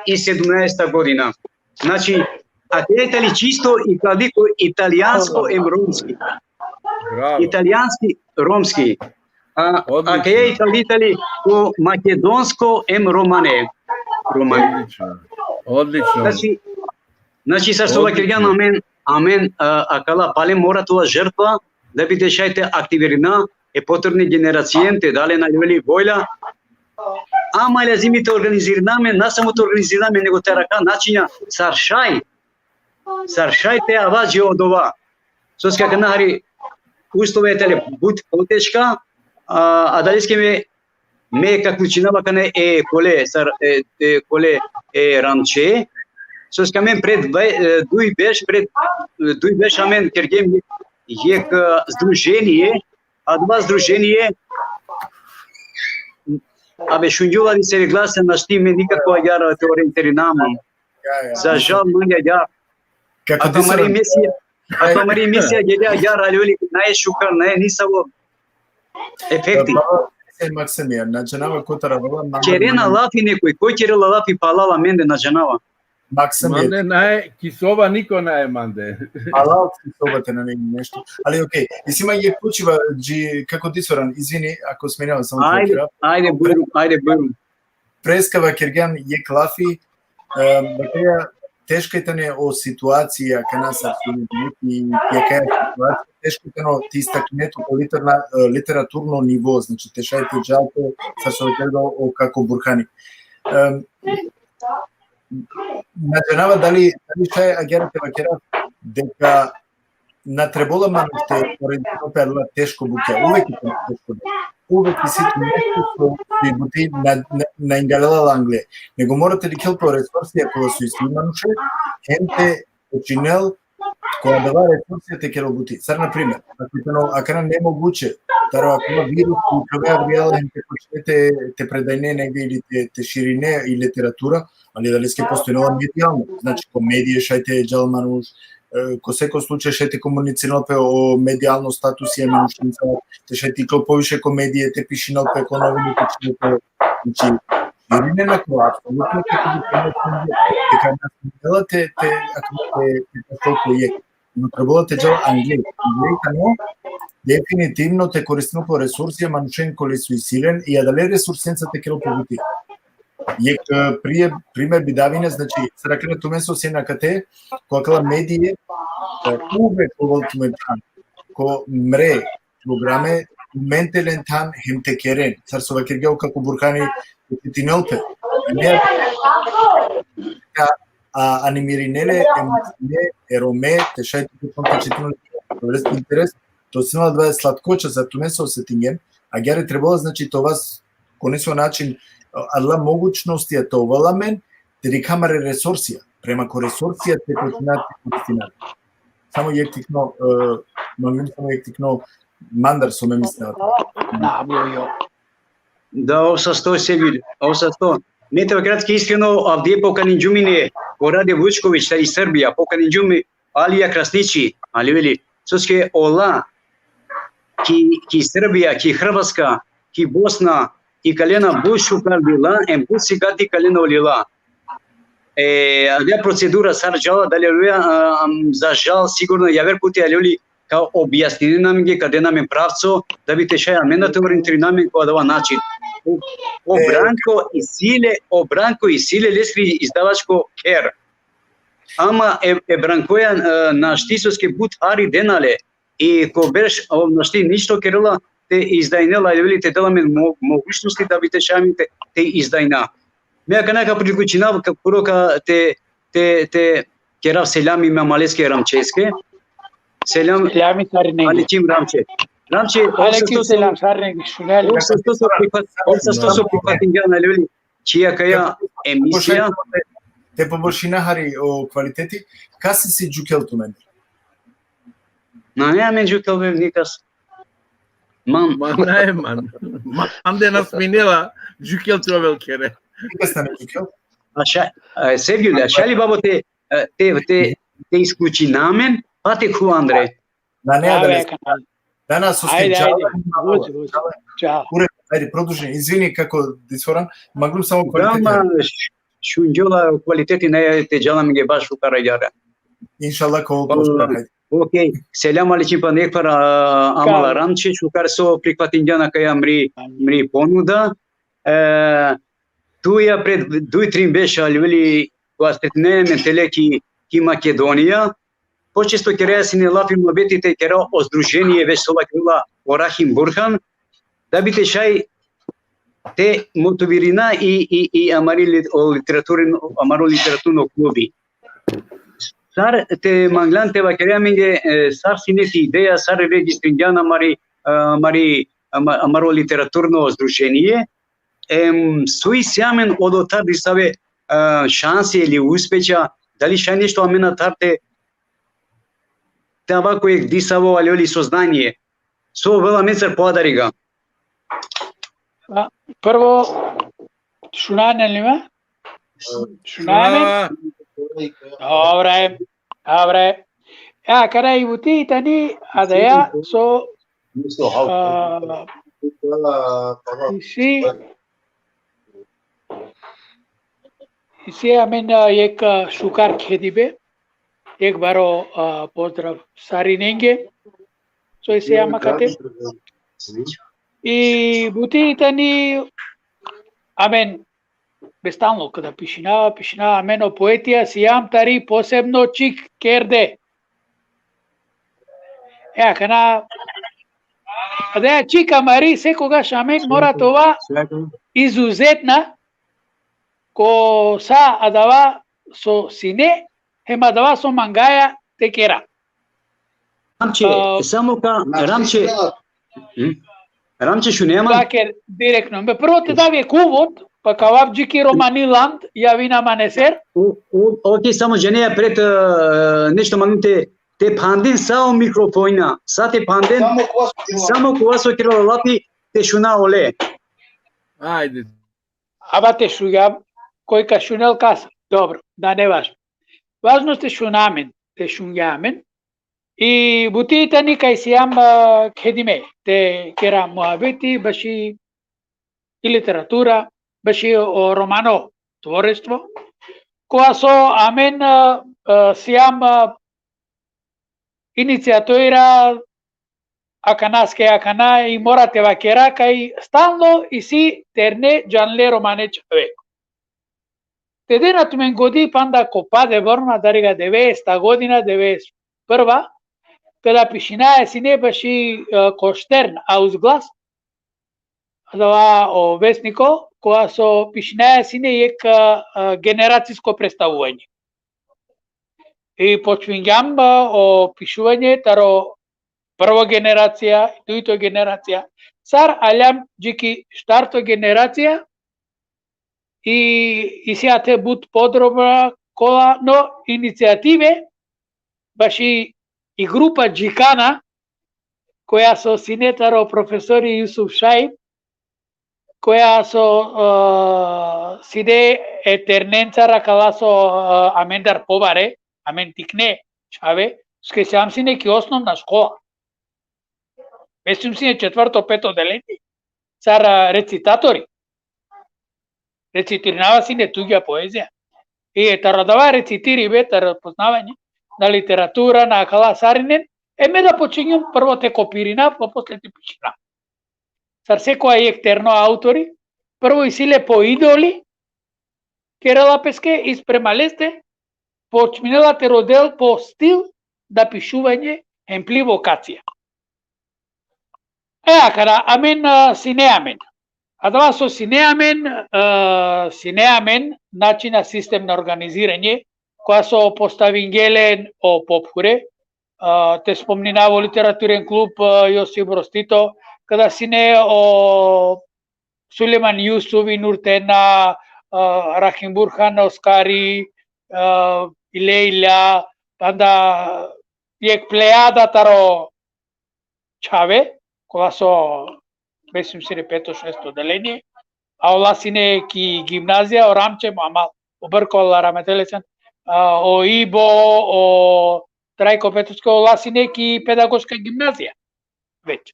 i sedamnaesta godina. Znači, akaja tali čisto ikaldi ko italijansko em romski. Bravo. Italijanski, romski. A, odlično. Akaja ikaldi tali ko makedonsko em romane. Romane. Odlično. Odlično. Znači, znači, sar so vakergjan, amen, amen, a, akala pale mora te ova žrtva, da bi te šaj te aktivirina e potrebne generacijente, dali na leveli volja. Ama lazimi te organizirina amen, na samo te organizirina amen, nego te arakha načinja sar šaj, sar šaj te ava dži odova. Soske akana hari uslove tele but poteška, a, adaleske me, me ka khučinav akana e kole, sar, e, e kole e Ramče, soske amen pred dvaj-, e, duj berš, pred, e, duj berš amen kergjem jekh, e, združenie, adava združenie, abe šungjum la disave glasa, našti me nikako agjaar te orientirinav man. Ja, ja. Za žal, mange agjaar. Kako a to mari emisija, a to mari emisija gele agjaar, ali uli, nae šukar, nae nisavo efekti. Baba, se Maksimir, na džanava kotar avela, manda. Kerena lafi nekoj, koj kerela lafi palal amende, na džanava. Maksimir. Mande nae, ki soba niko nae mande. Palal ki soba te nane nešto. Ali okej, isi ma jekh pučiba, dži, kako Disoran, izvini, ako smenava samo te Ajde, vakerav. Ajde, bujrum, ajde, bujrum. Preska vakergjan jekh lafi, e, vakergja, teška tane o situacija, kana sar sine i jekh situacija, teška tano te istakne tu o literna-, e, literaturno nivo, znači, te šaj te džal pe, sar so vakergja o kako Burhani. Em, na džanava dali, dali šaj agjaar te vakerav, deka na trebola manuš te orientirol pe adala teško bukja. Uvek i teško bukja. Uvek isi tu nešto so, so i buti na, na, na ingalela la angle. Nego mora te dikhel pe o resursija kola so isi manuše, hem te počinel ko adava resursija te kerel buti. Sar, na primer, ako tano akana nemoguće, taro akava virus, ko kava avrijala hem te počne te, te predajne negde ili te, te širine i literatura, ali adaleske postojnela medijalno. Znači, ko medije šaj te džal manuš, e, ko seko slučaj šaj te komunicirinel pe o medijalno status e manušenca, te šaj te iklol poviše ko medie, te pišinel pe ko novine, te činel pe, znači, širine na ko apsolutno, te, te, te, te, te, te, te, te, te, te, te, te, no, trebalo te džal angle. Angle tano, definitivno te koristinel po resursija manušen koli su i silen, i adale resursenca te kerel po buti. Jekh, e, prije, primer bi davine, znači, sar akana tumen so sien akate, ko akala medie, e, uvek ovel tumen than, ko mre, programe, tumen te len than hem te keren. Sar so vakergja o kako Burhani, te tinel pe. Ne, a, animirine le, e, e Rome, te šaj te, te, te, te, te, interes, to si na adava slatkoća, za tumen so osetingen, agjaar trebalo, znači, te ova s-, ko nesavo način, adala mogućnostija te ovel amen, te dikha amare resursija, prema ko resursija te počina te koristina. Samo jekh tikno, e, mangum samo jekh tikno mandar so me mislinava. Da, ov sasto, Sevil, ov sasto. Me te vakerav tuke iskreno, avdive pokaninđum ine o Rade Vučković, tari Srbija, pokaninđum Alija Krasnići, ali veli, soske ola ki, ki Srbija, ki Hrvatska, ki Bosna, ikalena but šukar lila, em but sigati ikalena o lila. E, adija procedura sar džala, dali ola, a, am, za žal, sigurno javer puti ali oli ka objasninen amenge, ka den amen pravco, da bi te šaj amen da te orientirina amen ko adava način. O, o Branko isi le, o Branko isi le leskiri izdavačko kher. Ama e, e Brankoja, e, našti, soske but hari dena le. I ko berš, o, našti ništo kerela, te izdajnela, ili te dela amen mo-, mogućnosti da bi te šaj amen te, te izdajna. Me akana ka priključinav, ka, prvo ka te, te, te kerav seljami me amaleske Ramčeske. Seljam. Seljami sarinenge. Alekim Ramče. Ramče, alekim seljam sarinenge, šuneli. Ov sasto so prihvat-, ov sasto so prihvatingja, na leli, čija kaja emisija. Te poboljšina hari o kvaliteti, kas isi džukel tumende? Na, ne, amen džukel be nikas. Man. Ma, ne, man. Man de na sminela, džukel te ovel khere. Nikas na džukel. A ša-, a, Sevgjul, a šaj li babo te, e, te, te, te isključina amen, pa te khuv andre. Na, ne, da ne. Danas. Ajde, ajde. Čao. Ajde, produži. Izvini kako disforam. Mangum samo kvaliteti. Da, ma, š-, šunđola kvaliteti, ne, te džala amenge baš šukar agjaar. Inšallah, ko, ko šukar, ajde. Okej. Selam alejkum, pa nekvar, a, amala Ramče, šukar so prihvatingjan akaja mri, mri ponuda. E, tuja pred duj trin berš ali veli, kova sretnena amen tele ki, ki Makedonija, počesto keraja sine lafi muhabeti te kera o združenie, već so vakerela o Rahim Burhan, da bi te šaj te motivirina i, i, i amari lit-, o literaturin-, amaro literaturno klubi. Sar te manglan te vakere amenge, e, sar sine ti ideja, sar registringjan amari, e, amari, ama-, amaro literaturno združenie, em, so isi amen odotar disave, e, šanse ili uspeha, dali šaj nešto amen atar te, te ava ko jekh disavo ali, ali soznanie. So ovela amencar po adariga. A, prvo, šunena li me? Šunena li me? Šunava. Dobre, dobre. Ja, akana i buti tani adaja so, a, isi, isi amen, a, jekh, a, šukar khedibe, jekh baro, a, pozdrav sarinenge so isi amen akate. I buti tani amen be stalno kada pišinava, pišinava amen o poetija sijam tari posebno čhik kerde. E, akana, da čhik amari sekogaš amen mora te ova izuzetna, ko sa adava so sine, hem adava so mangaja te kera. Ramče, a, samo ka, Ramče, hm? Ramče, šunea man? Vaker direktno. Me prvo te dav jekh uvod, pa ka avav dži ki Romaniland, javina maneser. O, o, okej, samo džaneja pred, e, nešto mangum te, te phanden sa o mikrofona, sa te phanden, samo kova so kerela lafi, te šuna ole. Ajde. Aba te šunjav, koj ka šunel kas. Dobro, da ne važno. Važno te šuna amen. te šungja amen. I buti tani kaj sijam, a, kedime te kera muhabeti baši i literatura, baši o romano tvorestvo, kova so amen, a, a, sijam, a, iniciatora akanaske akana i mora te vakera kaj stalno isi terne džanle romane čhave. Te dena tumen godi panda ko pade borma dariga devedeseta godina, devedeset prva, kada pišinaja sine baši, e, ko Štern Ausglas, adava o vesniko, kova so pišinaja sine jek, e, generacisko predstavuvanje. I počmingjam, e, o pišuvanje taro prvo generacija, dujto generacija, sar aljam dži ki štarto generacija, i isi ate but podrobna kola, no, inicijative baši i grupa Džikana, koja so sine taro profesori Jusuf Šaib, koja so, e, sine e ternencar akala so, e, amendar pobare, amen tikne čhave, soske sijam sine ki osnovna škola. Me sijum sine četvrto, peto odelenie, sar, e, recitatori. Recitirinava sine tugja poezija. I taro adava recitiribe, taro poznavanje na literatura, na akala sarinen, e me da počingjum prvo te kopirinav, pa posle te pišinav. Sar sekoja jek terno autori, prvo isi le po idoli, kerela peske i sprema leste počminela te rodel po stil da pišuvanje hem pli vokacija. E, akana, amen, e, sine amen. Adava so sine amen, e, sine amen, znači na sistem na organiziranje, koja so postavingje len o pophure, e, te spomninav o literaturen klub, e, Josip Broz Tito, kada sine o Sulejman Jusuf i Nurtena, e, Rahim Burhan, Oskari, e, i Lejla, panda jek plejada taro čhave, kola so, me sijum sine peto, šesto odelenie, a ola sine ki gimnazija, o Ramče, mo amal, o Brko, Allah rahmet eylesin, a, o Ibo, o Trajko Petrovski, ola sine ki pedagoška gimnazija već.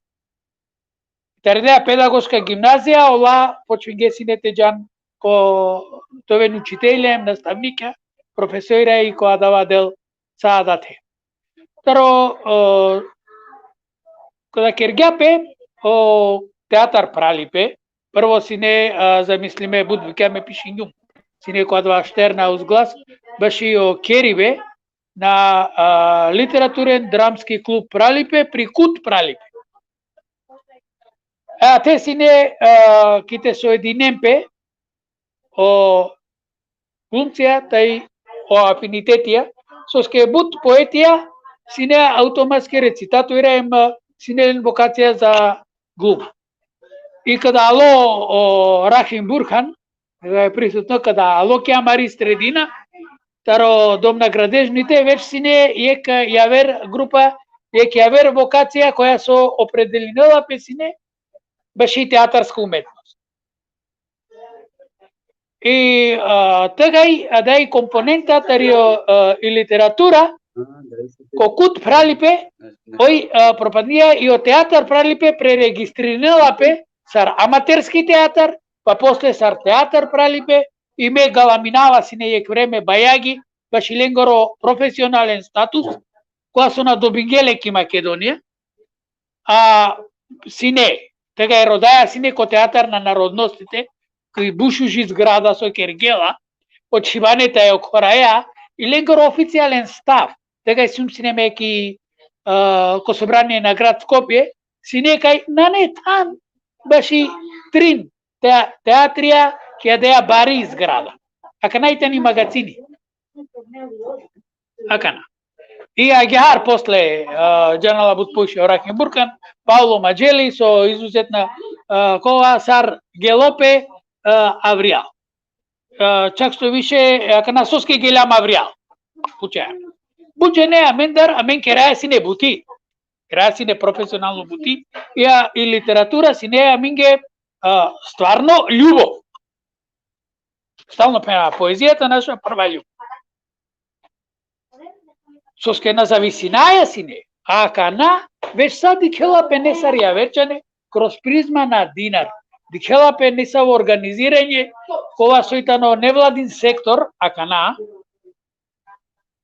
Tari adaja pedagoška gimnazija, ola počmingje sine te džan ko, te oven učitelja, nastavnikja, profesorja i ko adava del sa adate. Taro, e, kada kergja pe o teatar Pralipe, prvo sine, e, zamislime, but bukja me pišingjum. Sine ko adava Štern Ausglas, baši o keribe na, e, literaturen dramski klub Pralipe, pri KUT Pralipe. A te sine, e, ki te soedinen pe o glumcija taj o afinitetija, soske but poetija sine automatski recitatorja, em, e, sine len vokacija za gluma. I kada alo o Rahim Burhan, e, prisutno, kada alo ki amari sredina, taro Dom na gradežnite, već sine jek javer grupa, jek javer vokacija koja so opredelinela pe sine baši teatarska umetnost. I, a, tegaj, a, da i komponenta tari o, a, i literatura, ko KUT Pralipe, oj, a, propadnija i o teatar Pralipe preregistririnela pe sar amaterski teatar, pa posle sar teatar Pralipe, i me galaminava sine jek vreme bajagi baši lengoro profesionalen status, koja so na dobingje le ki Makedonija, a sine, tegaj rodaja sine ko Teatar na narodnostite, ki but šuži zgrada so kergje la, o čhibane taj o khoraja, i lengoro oficialen stav, tegaj sijum sine me ki, e, ko sobranie na grad Skopje, sine kaj nane than baši trin te-, teatrija ki adaja bari zgrada. Akana i tani magacini. Akana. I agjaar posle, e, džanela but poviše o Rahim Burhan, Paulo Madželi, so izuzetna, e, kova sar gelo pe, e, avrijal. E, čak so više, e, akana soske geljam avrijal. Pučaja. But džene amendar, amen keraja sine buti. Keraja sine profesionalno buti. Ja, i literatura sine amenge, e, stvarno ljubov. Stalno phena, poezijata naša prva ljubov. Soske na zavisinaja sine. A akana, već sa dikhela pe nesar javer džene, kroz prizma na dinar. Dikhela pe nesavo organiziranje, kova soj tano nevladin sektor, akana,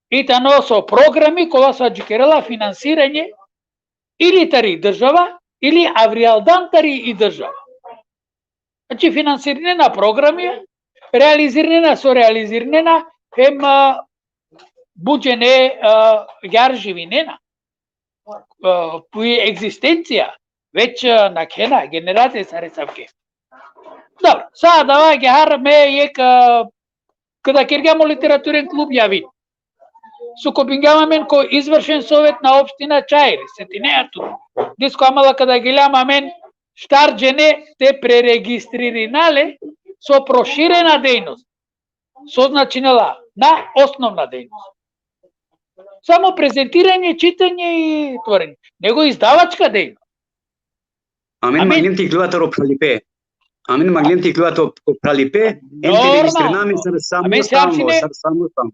i tano so programi, kova so adžikerela finansiranje, ili tari država, ili avrijaldan tari i država. Znači, finansirinena programi, realizirinena so realizirinena, hem, a, but džene, a, agjaar živinena. A, po i egzistencija, već, a, nakhena, generacije sare savke. Dobro, sa adava agjaar me jekh, a, kada kergjam o literaturen klub javin. Sukobingjam amen ko izvršen sovet na opština Čair, setinea tu. Disko amala kada geljam amen štar džene te preregistririna le so proširena dejnost. So značinela, na osnovna dejnost. Samo prezentiranje, čitanje i tvorenje. Nego izdavačka dejnost. Amen, amen. Manglem te iklova taro pralipe. Amen, manglem te iklova taro pralipe. Em te registririna amen sar samo, samo, sar samo, samo.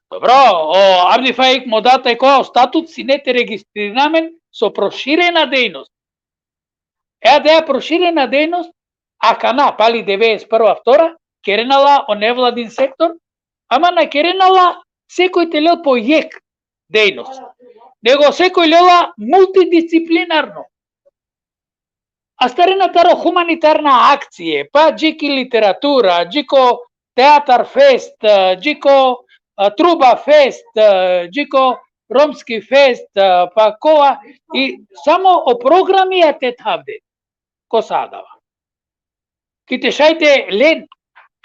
Dobro, o Abdi Faik Moda taj ko statut sine te registririna amen so proširena dejnost. E, adaja proširena dejnost, akana, pali devedeset prva, vtora, kerena la o nevladin sektor, ama na kerena la sekoj te lel po jekh dejnost. Nego sekoj lela multidisciplinarno. Astarena taro humanitarna akcije, pa dži ki literatura, dži ko teatar fest, dži ko, a, truba fest, dži ko romski fest, pa kova, i samo o programija te thavde ko sa adava. Ki te šaj te len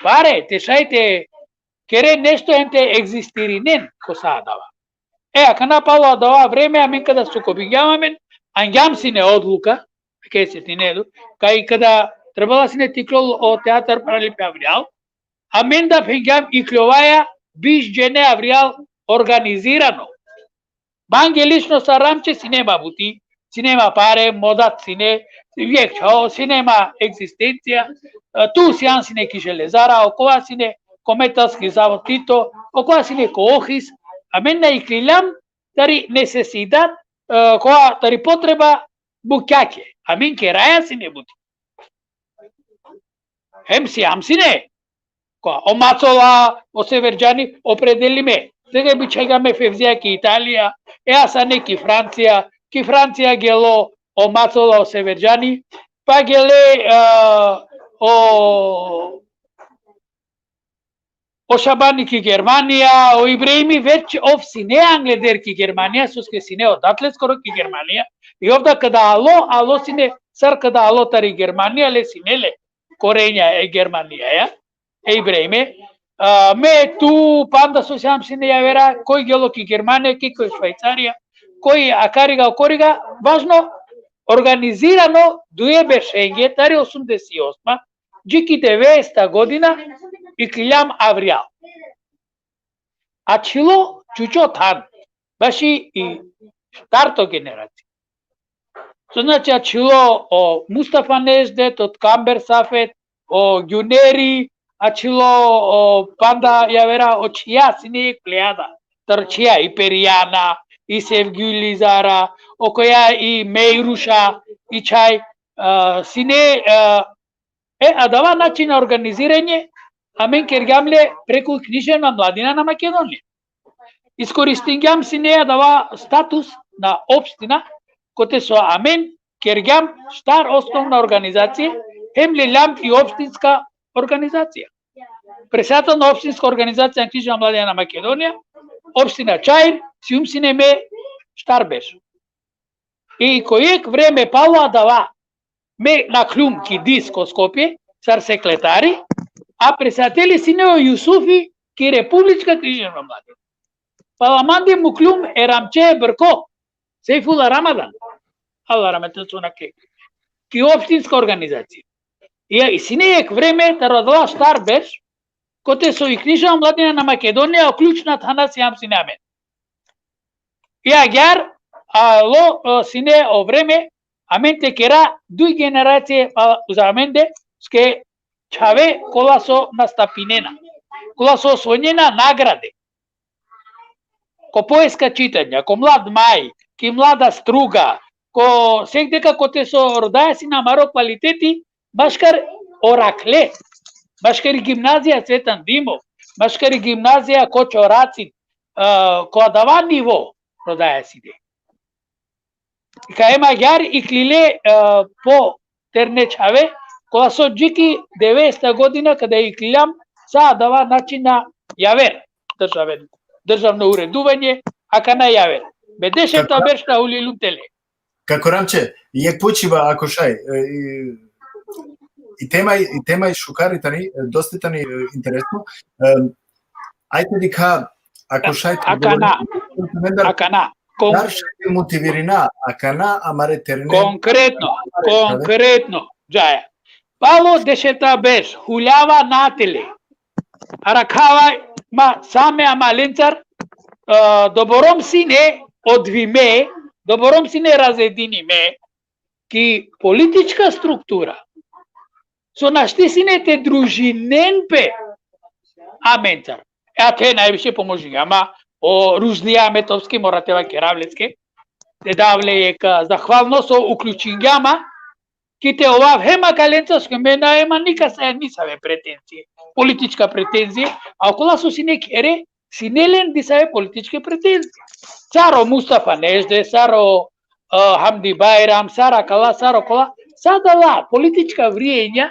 pare, te šaj te keren nešto em te egzistirinen ko sa adava. E, akana palo adava vreme, amen kada sukobingjam amen, angjam sine odluka, ke setinea tu, kaj kada trebela sine te iklol o teatar pralipe avrijal, amen da phengjam iklovaja biš džene avrijal organizirano. Mange lično sar Ramče sine ma buti, sine ma pare, Modat sine, jekh čhavo, sine ma egzistencija, e, tu sian sine ki Železara, okova sine ko Metalski zavod Tito, okova sine ko Ohis, amen na ikliljam tari nesesidat, e, kova tari potreba bukjake. Amen keraja sine buti. Hem siam sine. Ko, o Macola, o Severdžani, opredelime. Sege bičhajgjam e Fevzija ki Italija, e Asane ki Francija, ki Francija gelo o Macola, o Severdžani, pa gele, e, o, o Šabani ki Germanija, o Ibrahimi već ov sine angleder ki Germanija, soske sine odatle skoro ki Germanija, i ov da kada alo, alo sine, sar kada alo tari Germanija, le sine le korenja e Germanijaja, e Ibrahime, a, me, tu, panda so siam sine javera, koj gelo ki Germanija, ki koj Švajcarija, koj akariga, okoriga, važno, organizirano duje beršenge, tari osumdeset i osma, dži ki devedeseta godina, ikliljam avrijal. Ačhilo čučo than, baši i štarto generacija. So znači, ačhilo o Mustafa Neždet, o Kamber Safet, o Gjuneri, ačhilo o panda javera, o čhija sine jekh plejada. Taro čhija i Perijana, i Sevgjuli Zara, okoja i Mejruša, i čhaj, a, sine, a, e, adava način na organiziranje, amen kergjam le preku Književna mladina na Makedonija. Iskoristingjam sine adava status na opština, kote so amen kergjam štar osnovna organizacija, hem leljam i opštinska organizacija. Predsedatel na opštinska organizacija na Književna mladina na Makedonija, opština Čair, sium sine me štar berš. I ko jekh vreme palo adava, me nakhljum ki dis ko Skopje, sar sekretari, a predsedateli sine o Jusufi ki Republička Književna mladina. Pala mande mukljum e Ramče brko, Sejfula Ramadan, Allah rahmetel sona ke, ki opštinska organizacija. I, i sine jekh vreme, taro adala štar berš, kote so i Književna mladina na Makedonija, o ključna thana siam sine amen. I agjaar, alo, e, sine o vreme, amen te kera duj generacije, a, uza amende, soske čhave kola so nastapinena, kola so osvojinena nagrade. ko poeska čitanja, ko mlad maj, ki mlada struga, ko sekdeka kote so rodaja sine amaro kvaliteti, maškar o rakhle, maškar i gimnazija Cvetan Dimov, maškar i gimnazija Kočo Racin, e, ko adava nivo rodaja sine. Ka em agjaar iklile, e, po terne čhave, kola so dži ki devedeseta godina, kada ikliljam, sa adava način na javer državen, državno ureduvanje, akana javer. Me dešefta berš na huliljum tele. Kako Ramče, jekh pučiba, ako šaj, e, i, i tema, i tema i šukar i tani, e, dosta tani, e, interesno. E, ajde dikha, ako šaj, akana, akana, kon- dar šaj te motivirina, akana, amare ternen. Konkretno, amare, konkretno, džaja. Palo dešefta berš, huljava natele. Arakhava ma sa me amalencar, e, doborom sine odvojime, doborom sine razedinime, ki politička struktura, so našti sine te družinen pe amencar. E, athe najviše pomožingja ma o Ruždija Ahmetovski, mora te vakerav leske, te dav le jekh, e, zahvalnost so uključingja ma, ki te ovav hem akalenca, soske me nane ma nikasaja nisave pretenzije, politička pretenzije, a okola so sine khere, sine len disave političke pretenzije. Sar o Mustafa Nežde, sar o, e, Hamdi Bajram, sar akala, sar okola, sa adala politička vrijenja,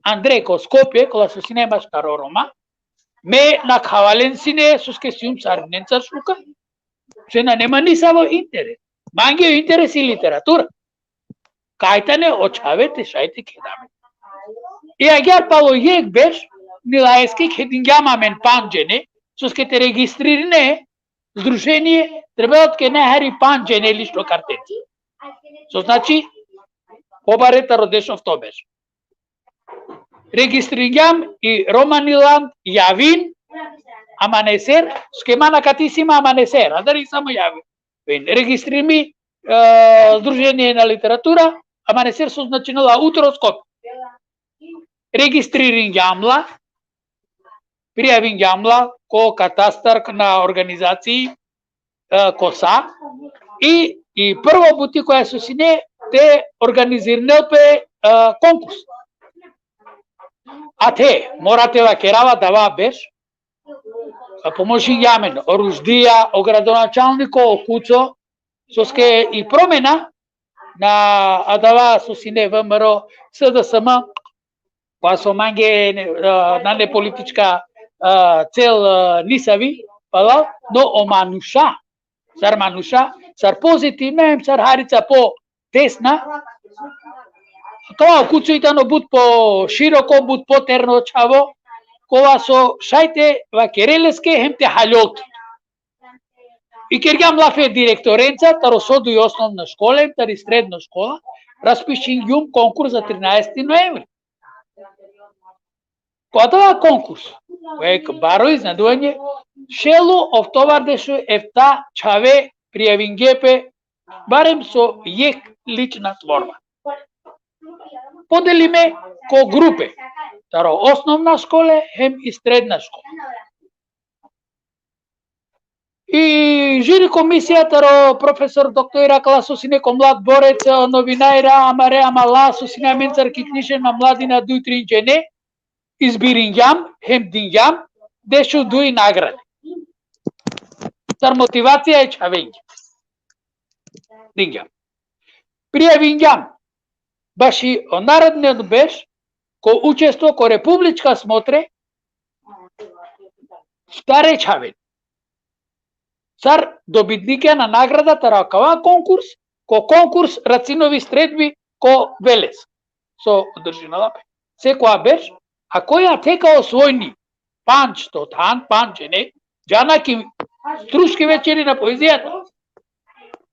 andre ko Skopje, kola so sine maškaro Roma, me nakhava len sine, soske sijum sarinenca šuka. Se nane ma nisavo interes. Mange interes i literatura. Kaj tane o čhave te šaj te keda amen. I agjaar palo jekh berš, Nilaeske kedingjam amen pandž džene, soske te registririne združenje, trebela te kene hari pandž džene lično kartenca. So znači, pobare taro dešofto berš. Registriringjam i Romaniland, Javin, Amaneser, soske man akate si ma Amaneser, adari samo Javin. Registririmi, e, Združenje na literatura, Amaneser so značinela Utro, Skopje. Registriringjam la, prijavingjam la ko katastar na organizaciji, e, ko sa, i, i prvo buti koja so sine te organizirinel pe, e, konkurs. Athe, mora te vakerava adava berš, a pomožingja amen o Ruždija, o gradonačalniko, o Kuco, soske i promena na adava so sine V M R O, S D S M, pa so mange, e, nane politička, e, cel, e, nisavi, pala, no o manuša, sar manuša, sar pozitivna, em sar harica po desna. Kava o Kuco i tano but po široko, but po terno čhavo, kova so šaj te vakere leske hem te haljol tut. I kergjam lafi e direktorenca, taro so duj osnovna škola, hem tari sredno škola, raspišingjum konkurs za trinaesti noemvri. Ko adava konkurs, ko jekh baro iznenaduvanje, šelo oftovardeš u efta čhave prijavinge pe, barem so jekh lična tvorba. Podelime ko grupe, taro osnovna škole, hem i sredna škola. I žiri komisija taro profesor doktor Irakla so sine ko mlad borec, novinarja, amare amala so sine amencar ki Knišen ma mladina duj trin džene, izbiringjam, hem dingjam, dešuduj nagrade. Sar motivacija e čhavenge. Dingjam. Prijavingjam, baši o naredno berš, ko učestvo ko republička smotre, ftare čhaven. Sar dobitnikja na nagrada taro akava konkurs, ko konkurs Racinovi sredbi ko Veles. So održinela pe. Sekova berš, a koja te ka osvojini pandž, to than, pandž džene, džana ki Struški večeri na poezijata.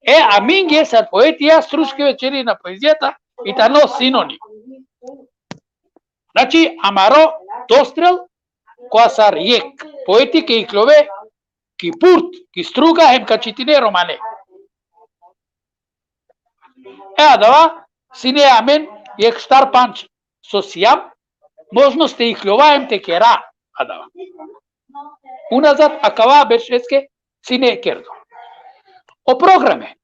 E, amenge sar poetija Struški večeri na poezijata i tano sinonim. Znači, amaro dostrel, kova sar jekh poeti ka ikljove ki purt, ki struga, hem ka čitine romane. E, adava sine amen jekh štar pandž so sijam, možnost te ikljova hem te kera adava. Unazad akava beršeske sine kerdo. O programe.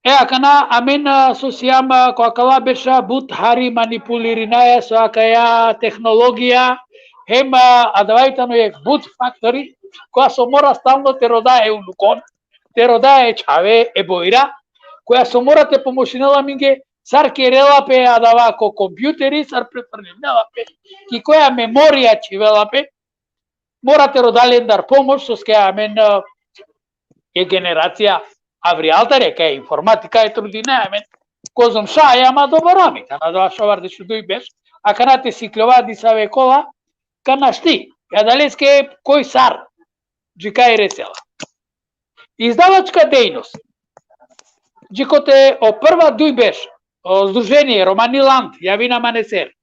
E, akana amen, a, so sijam, a, ko akala berša but hari manipulirinaja so akaja tehnologija, hem, a, adava i tano jekh but faktori, koja so mora stalno te roda e unukon, te roda e čhave, e bojra, koja so mora te pomošinel aminge, sar kerela pe adava ko kompjuteri, sar pretvornela pe, ki koja memorija čhivela pe, mora te roda lendar pomoš, soske amen, e, e generacija avrijaltar, e, kaj informatika e trudina amen, kozom šaj, ama doborami, kana adava šovardeš u duj berš, akana te sikljova disave kola, ka našti, adaleske koj sar, dži kaj resela. Izdavačka dejnost. Dži kote o prva duj berš, o Združenie Romaniland, javina maneser.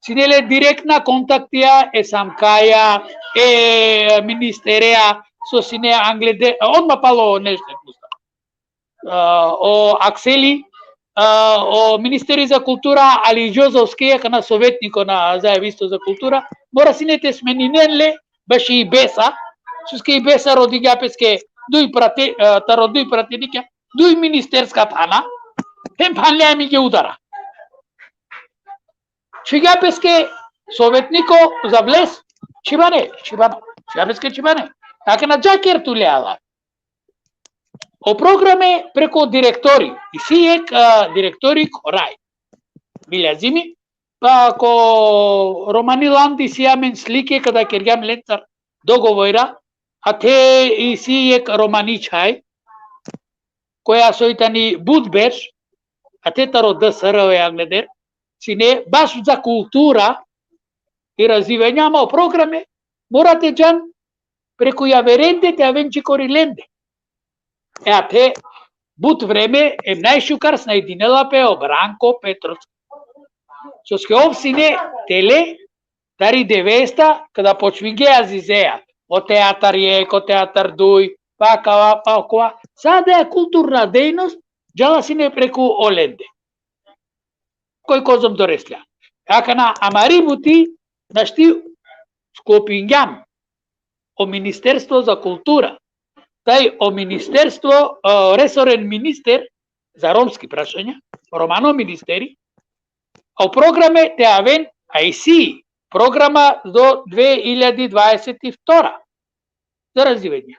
Sine le direktna kontaktija e Samkaja, e ministereja, so sine angleder, odma palo nešto. A, o Akseli, a, o ministeri za kultura, ali i Đozovski, akana sovetniko na zajevisto za kultura, mora sine te smeninen le, baši i Besa, soske i Besa rodingja peske duj prate-, a, taro duj pratenikja, duj ministerska pana, hem phanle aminge udara. Čhigja peske sovetniko za vles, čhibane, čhibane, čhigja peske čhibane. Akana džaker tu le ala. O programe preko direktori, isi jekh, a, direktori ko raj. Biljazimi, pa ko Romanilandi isi amen slike kada kergjam lencar dogovora, a te isi jekh romani čhaj, koja soj tani but berš, a te taro D S R o angleder, sine baš za kultura i razvivanje, ama o programe mora te džan preku javerende te aven džikori lende. E, a te but vreme, em najšukar snajdinela pe o Branko Petrovski. Soske ov sine tele, tari devesta, kada počmingje Azizeja, o teatar jekh, o teatar duj, pa kava, pa kova. Sa da kulturna dejnost, džala sine preku olende. Koj kozom doreslja. Akana amari buti, našti, sklopingjam o Ministerstvo za kultura. Taj o ministerstvo, o resoren minister za romski prašanja, romano ministeri, a o programe te aven, a isi programa do dve hiljadi dvadeset i vtora. Za razvijanje.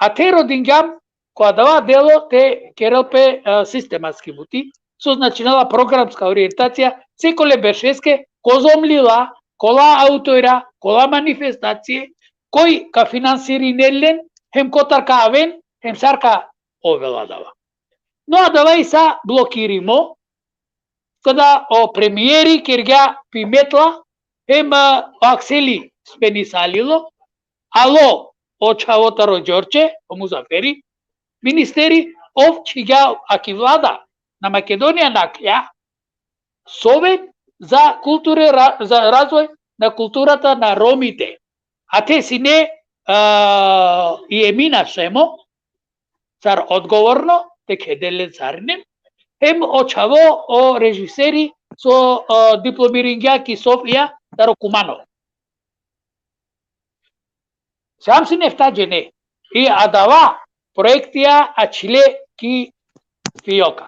A te rodingjam, ko adava delo te kerel pe, a, sistematski buti, so značinela programska orijentacija, sekole beršeske, kozom lila, kola autora, kola manifestacije, koj ka finansirinel len, hem kotar ka aven, hem sar ka ovel adava. No adava i sa blokirimo, kada o premieri kergja pi metla, hem, a, o Akseli spenisalilo, alo o čhavo taro Đorđe, o Muzaferi, ministeri, ov čhigja aki vlada, na Makedonija naklja, Sovet za kulture, ra-, za razvoj na kulturata na Romite. A te sine, a, i Emina Šemo, sar odgovorno, te kedel len sarinen, hem o čhavo, o režiseri, so, a, diplomiringja ki Sofija, taro Kumanovo. Sijam sine efta džene. I adava proektija ačhile ki Fioka.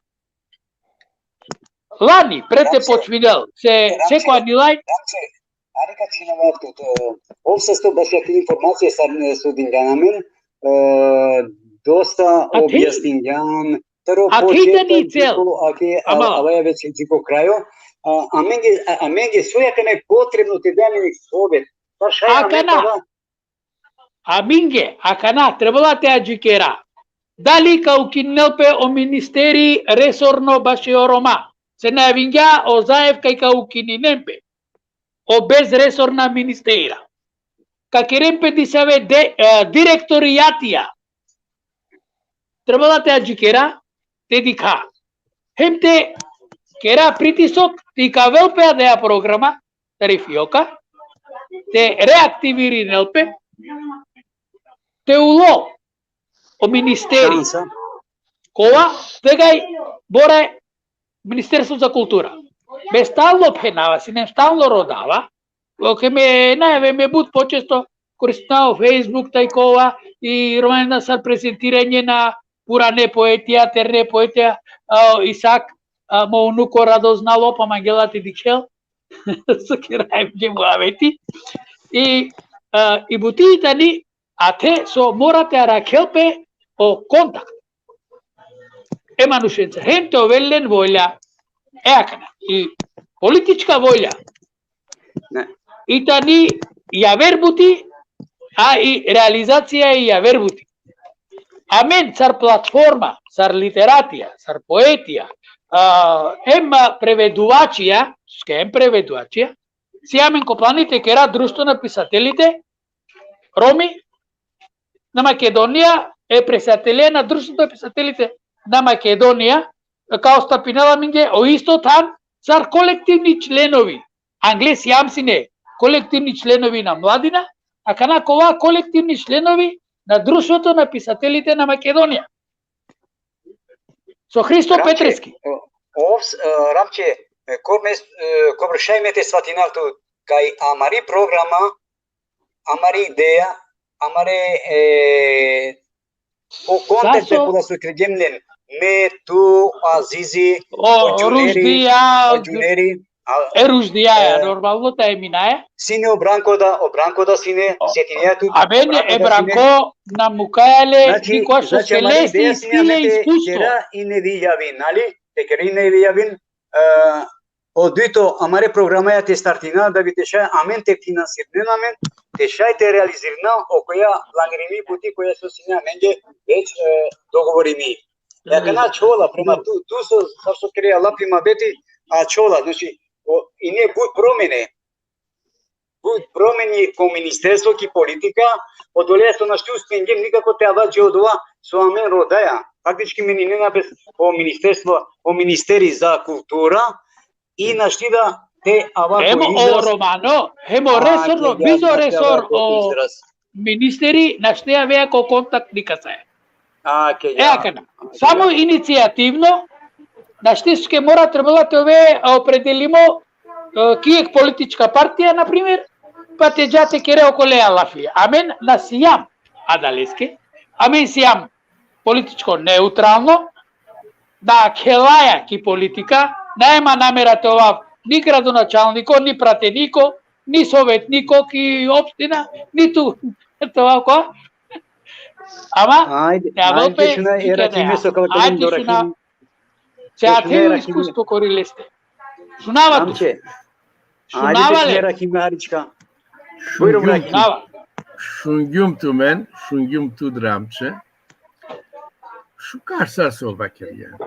Lani, pre te počminel, se, se ko anilaj. Ari ka činava to, to, ov sasto baš jekh informacija sar ne so dingjan amen, e, dosta objasningjan, taro početak, ake, a, avaja već dži ko krajo, a, amenge, a, amenge so akana potrebno te dam sovet. Pa šaj akana. Amenge, akana, trebela te adžikera. Dali ka ukinel pe o ministeri resorno baši o Roma. Se na avingja o Zaev kaj ka ukininen pe o bezresorna ministera. Ka keren pe disave de, e, direktorijatija. Trebela te adžikera, te dikha. Hem te kera pritisok, te ikavel pe adaja programa, tari Fioka, te reaktivirinel pe, te ulo o ministeri. Kova, tegaj bora Ministerstvo za kultura. Me stalno phenava, sine stalno rodava, oke me, na, me, me but počesto koristinava Facebook, taj kova, и Романе, на сар презентирање на пуране поетија, терне поетија, а, Исак, а, мо унуко радознало, па мангела ти диkhel. So keraja amenge muhabeti. I, a, i buti tani, athe so mora te arakhel pe o kontakt e manušenca. Hem te ovel len volja. E akana. I politička volja. Ne. I tani javer buti, a i realizacija i javer buti. Amen sar platforma, sar literatija, sar poetija, a, hem preveduvačija, ske hem preveduvačija, si amen ko plani te kera Društvo na pisatelite Romi na Makedonija, e predsedatelja na Društvo na pisatelite na Makedonija, kao stapinela amenge, o isto than sar kolektivni členovi. Angle sijam sine kolektivni členovi na Mladina, akana kova kolektivni členovi na Društvo na pisatelite na Makedonija. So Hristo Peterski. O, ov, e, Ramče, e, ko me, e, ko vršaj me te svatinav tu, kaj amari programa, amari ideja, amare, e, o kontakt so kola so kregjem len, me, tu, Azizi, o, o Džuneri, Ruždija, o Džuneri, a, e, Ruždija, e, normalno, ta Eminaja. Sine o Branko da, o Branko da sine, o, setinea tu, amen, e Branko, na mukaja le, znači, niko so, znači, amare ideja sine, sine me te iskustvo. Kera i nevi javin, nali? Te kera i nevi javin, e, o dujto, amare programaja te startina, da bi te šaj amen te finansirnen amen, te šaj te realizirna okoja planirimi buti koja so sine amenge već, e, dogovorimi. E akana čhola, prema tu, tu so, sar so kere lafi muhabeti, a čhola, znači, o, ine but promene, but promene ko ministerstvo ki politika, odoleja so našti uspengjem nikako te ava dži odova so amen rodaja. Faktički menjinena pe o ministerstvo, o ministeri za kultura, i našti da te ava ko izraz. Hem o Romano, hem o resorno, bizo resor, o ministeri našti avea ko kontakt nikasaja. A, ke, e, ja. Akana. Samo inicijativno, našti, soske mora, trebela te ove opredelimo, e, ki jekh politička partija, na primer, pa te dža te kere okoleja lafi. Amen na sijam adaleske, amen sijam političko neutralno, da khelaja ki politika, naj ma namera te ovav ni gradonačalniko, ni prateniko, ni sovetniko ki opština, ni tu te ovav ko. Ama, ajde, te avel pe, šuna, e, Rakime, so ka, ajde, šuna. Teatri iskustvo kori leste. Šunava tu. Šunava le. Rakime Harička. Bujrum, Rakime. Šungjum tumen, šungjum tu, Ramče. Šukar sar so vakergjan.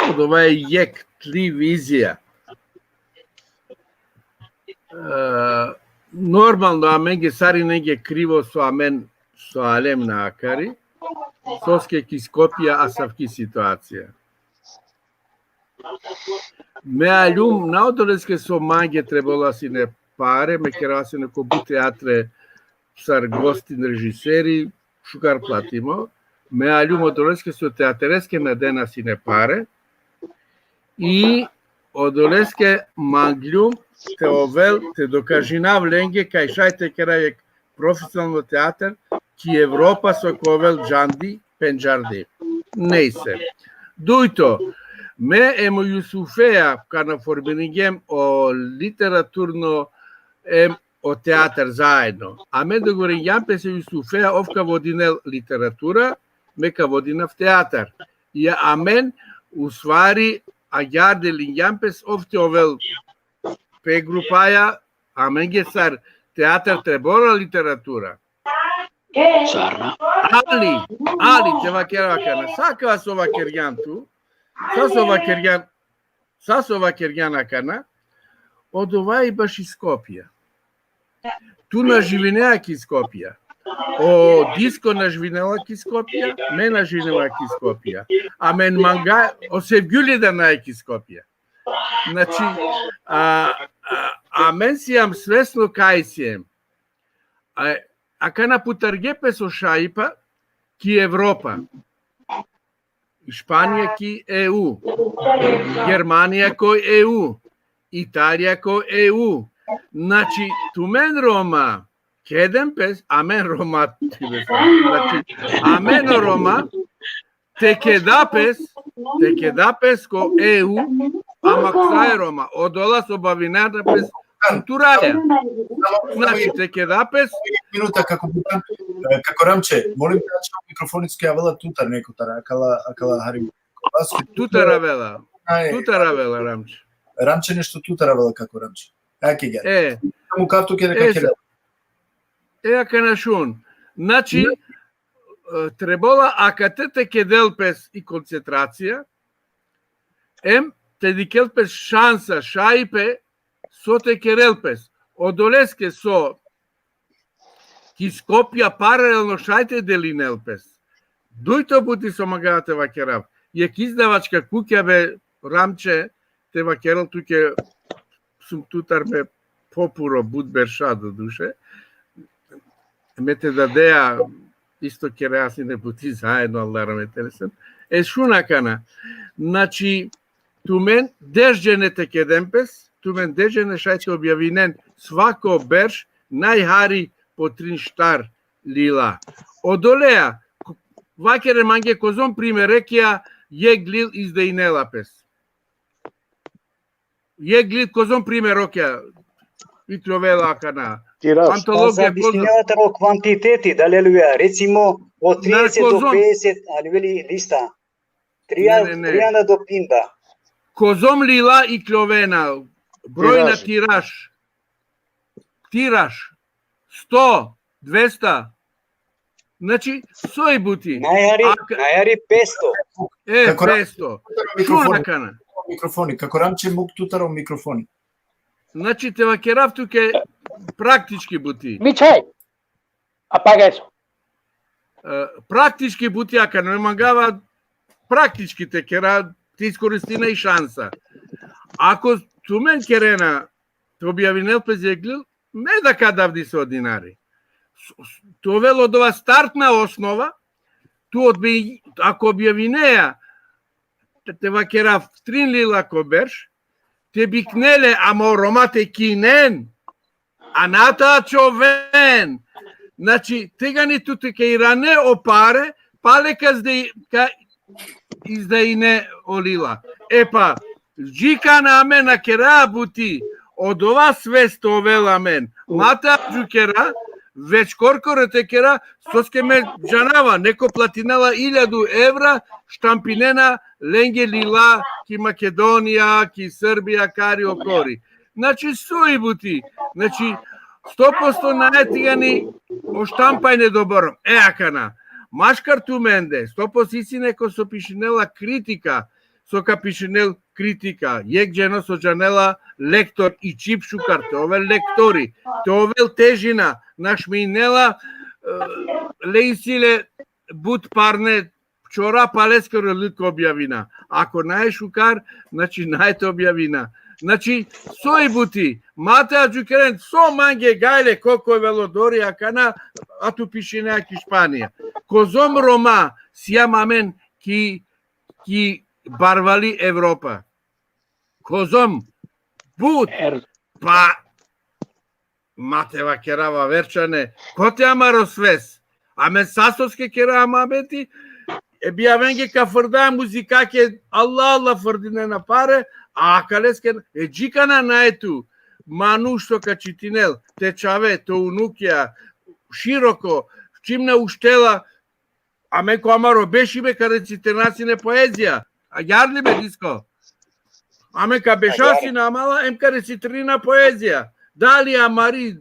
Odova e jekh tli vizija. E, normalno, amenge sarinenge krivo so amen so alem na akari, soske ki Skopje asavki situacija. Me aljum, na odoleske so mange trebela sine pare, me kerava sine ko but teatre sar gostin režiseri, šukar platimo. Me aljum odoleske so teatreske na dena sine pare. I odoleske mangljum te ovel, te dokažinav lenge kaj šaj te kera jekh profesionalno teatar ki Evropa so ka ovel džandi, pendžardi. Nejse. Dujto, me em o Jusufea kana formiringjem o literaturno em o teatar zaedno. Amen dogovoringjam pes e Jusufea, ov ka vodinel literatura, me ka vodinav teatar. Ja amen, u stvari, agjaar delingjam pes, ov te ovel pe grupaja, amenge sar teatar trebela literatura. Sarna. Ali, ali, te vakerav akana. Sa ka so vakergjan tu, sa so vakergjan, sa so vakergjan akana, odova i baši Skopje. Tu na živinea ki Skopje. O Disko na živinela ki Skopje, me na živinela ki Skopje. Amen manga, o Sevgjuli da nae ki Skopje. Znači, a, a, amen sijam svesno kaj sijam. A, akana putarge pes o šajipa ki Evropa. Španija ki E U, Germanija ko E U, Italija ko E U. Znači, tumen Roma, Kedem pes, amen Roma, znači, amen o Roma, te keda pes, te keda pes ko E U, ama ksa e Roma, odola so bavinaja pes kulturaja. Znači, te keda pes. Minuta, kako bi, e, kako Ramče, molim te, ačhal mikrofoni, so avela tutar neko taro, akala, akala hari. Tutar avela, tutar avela, Ramče. Ramče, nešto tutar avela, kako Ramče. Ake gel. E, samo kaftu kere, e, kakere. E, akana šun. Znači, e, trebola akate te kedel pes i koncentracija, em te dikel pes šansa, šajpe, so te kerel pes. Odoleske so ki Skopja paralelno šaj te delinel pes. Dujto buti so mangava te vakerav. Jekh izdavačka kukja be, Ramče, te vakerel tuke, sum tutar me popuro but berša, doduše. Me te dadeja isto kerea sine buti zaedno, Allah rahmet eylesin. E, šun akana. Znači, tumen deš džene te keden pes, tumen deš džene šaj te objavinen svako berš najhari po trin štar lila. Odolea, ko-, vakere mange kozom primerekja jekh lil izdajinela pes. Jekh lil kozom primerokja ikljovela akana. Tiraž. Antologija. Pa zavisinela taro kvantiteti, dali, recimo, od trideset do pedeset, ali veli lista. Trija-, ne, ne, ne. Trianda do pinda. Kozom lila ikljovena, brojna, tiraž. Tiraž. Sto, dvesta. Znači, soj buti. Najhari, najhari pesto. E, kako Ra-, pesto. Mikrofoni. Šun akana. Mikrofoni, kako Ramče, muk tutar o mikrofoni. Znači, te vakerav tuke praktički buti. Mi čhaj. Apaga eso. E, praktički buti akana, me mangava praktički te kera, te iskoristina i šansa. Ako tumen kerena te objavinel pes jekh lil, me da ka dav diso dinari. S-, s-, te ovel odova startna osnova, tu odbi-, ako objavineja, te, te vakerav, trin lila ko berš, te bikne le, ama o Roma te kinen, a na te ačhoven. Znači, tegani tu te ka irane o pare, pale ka izde-, ka izdajine o lila. E pa, džikana amen na kera buti, odova svest ovel amen. Ma te adžukera, već korkoro te kera, soske me džanava, neko platinela iljadu evra, štampinena lenge lila ki Makedonija, ki Srbija, kari okori. Znači, soj buti. Znači, sto posto nae tegani o štampajne doborom. E, akana. Maškar tumende, sto posto isi neko so pišinela kritika, so ka pišinel kritika. Jekh dženo so džanela lektor i čhib šukar, te ovel lektori, te ovel težina, našminela, e, le isi le but parne čora, pa leskoro lik objavina. Ako nae šukar, znači, nae te objavina. Znači, soj buti, ma te adžukeren, so mange gajle, koliko je velodori akana, a tu pišinea ki Španija. Kozom Roma sijam amen ki, ki barvali Evropa. Kozom, but, pa, ma te vakerav aver čhane, kote amaro svest? Amen sa soske kera muhabeti, e, bi avenge ka frda muzikake, Allah, Allah, frdinena pare, a akaleske, e, džikana nae tu manuš so ka čitinel, te čhave, te unukja, široko, čim na uštela, amen ko amaro bešibe ka recitirina sine poezija. Agjaar li be, Disko? Amen ka beša sine amala, em ka recitirina poezija. Dali amari,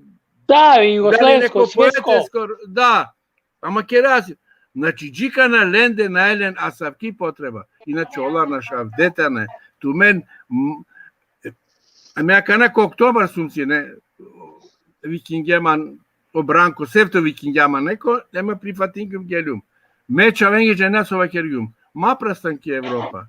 da, dali jugoslovensko, neko srpsko, poetesko, da. Ama kera si. Znači, džikana lende nae len asavki potreba. Inače, ola našavde tane. Tumen, m-, e, me akana ko Oktobar sum sine, vikingja man, o Branko, sefto vikingja man neko, em prifatingjum, geljum. Me čhavenge džanea so vakergjum. Ma prastan ki Evropa.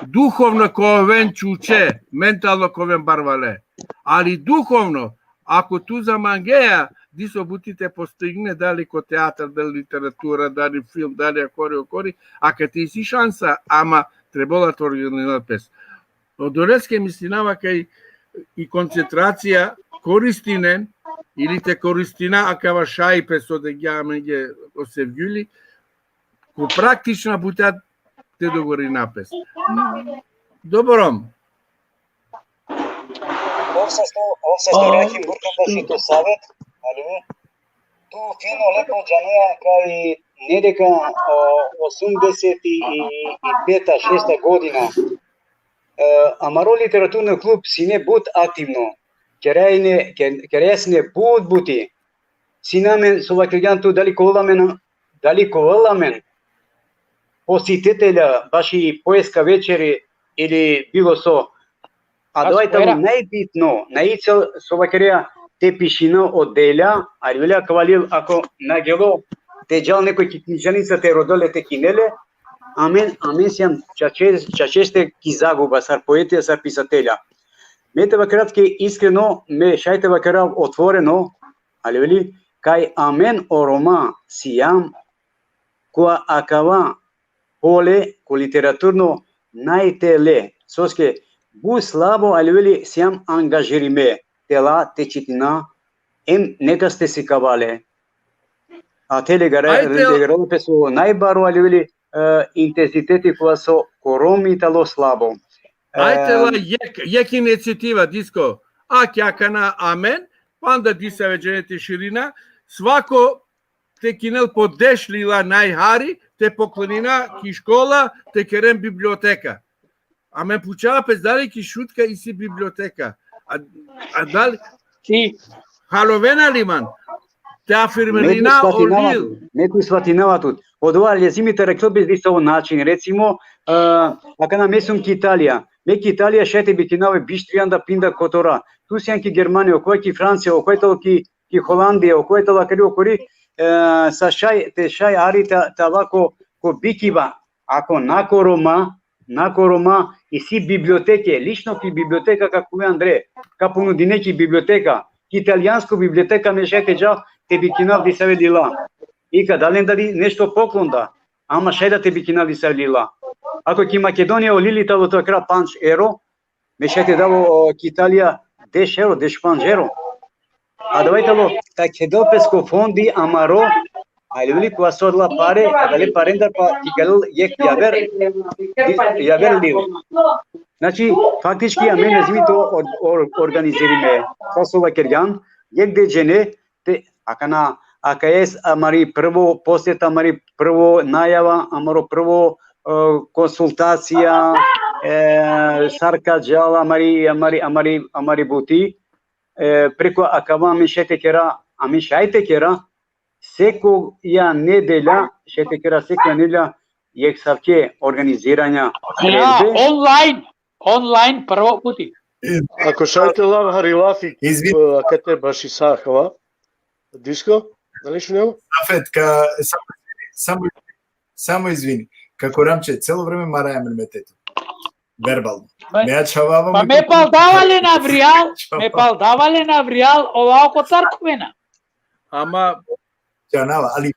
Duhovno ka oven čuče, mentalno ka oven barvale. Ali duhovno, ako tu zamangea diso buti te postigne, dali ko teatar, dali literatura, dali film, dali akori, okori, akate isi šansa, ama trebola te organizinel pes. Odoleske mislinava kaj i koncentracija koristinen, ili te koristina akava šajpe so degja amenge o Sevgjuli, ko praktična buta te dogovorina pes. Dobro. Ov sasto, ov sasto Rahim Burhan da si to savet, ali tu fino lepo džanea kaj ne deka, o, osemdeset i peta, šesta godina, e, amaro literaturno klub sine but aktivno, kerejne, ke-, keresne but buti, sine amen so vakergjan tu dali ka ovel amen, dali ka ovel amen posjetitelja baši poetska večeri ili bilo so. A dova i tano najbitno, najicel so vakerea te pišina o delja, ali velja kavalil ako na gelo te džal nekoj ki knjižnica te rodel le te kinel le, amen, amen sijam čače-, čačeste ki zaguba sar poetija, sar pisatelja. Me te vakerav tuke iskreno, me šaj te vakerav otvoreno, ali veli, kaj amen o Roma sijam ko akava pole, ko literaturno najtele, soske but slabo, ali veli, sijam angažirime, te la te čitina, em nekas te sikava le. A te legara-, Ajde. Legara pe so najbaro, ali veli, e, intenziteti kova so ko Romi tano slabo. Ajde la E, jek, jek inicijativa, Disko. Ake akana amen, panda disave džene te širina, svako te kinel po deš lila najhari, te poklonina ki škola, te keren biblioteka. Amen pučava pes dali ki Šutka isi biblioteka. A, a dali Ti. Halovena li man? Te afirmirina o lil. Me tu svatinava tut. Odova lezimi te rekel pes disavo način. Recimo, e, akana me sum ki Italija. Me ki Italija šaj te bikinav biš, trianda, pinda kotora. Tu sijam ki Germanija, okova ki Francija, okova tano ki, ki Holandija, okova tano akari okori, e, sa šaj, te šaj hari ta, ta ava ko, ko bikiba. Ako na ko Roma, na ko Roma, isi biblioteke, lično ki biblioteka ka kuve andre, ka ponudine ki biblioteka, ki italijansko biblioteka me šaj te džav te bikinav disave lila. I ka da len dali nešto poklon da, ama šaj da te bikinav disave lila. Ako ki Makedonija o lili tano te vakera pandž evro, me šaj te dav o, ki Italija deš evro, deš pandž evro. A dova i tano, ta kedel pes ko fondi amaro, a ili veli kova so la pare, a dali parendar pa ki kalel jek javer, javer lil. Znači, faktički amen lezimi to or-, or-, organizirime. Sa so vakergjan, jek de džene, te, akana, akaja es amari prvo posjeta, amari prvo najava, amaro prvo, e, konsultacija, e, sar ka džal amari, amari, amari, amari buti, e, preko akava amen šaj te kera, amen šaj te kera, sekoja nedelja, šaj te kera sekoja nedelja, jek savke organiziranja. Ja, online, online prvo puti. Ako šaj te lav hari lafi, izvin, e, akate baši sa akava, Disko, dali šunel? Safet, ka, samo, samo, samo izvini. Kako Ramče, celo vreme maraja amen me tetu. Verbalno. Pa, me ačhavava, pa me paldava len avrijal, me paldava len avrijal, ova kotar kuvena. Ama džanava, ali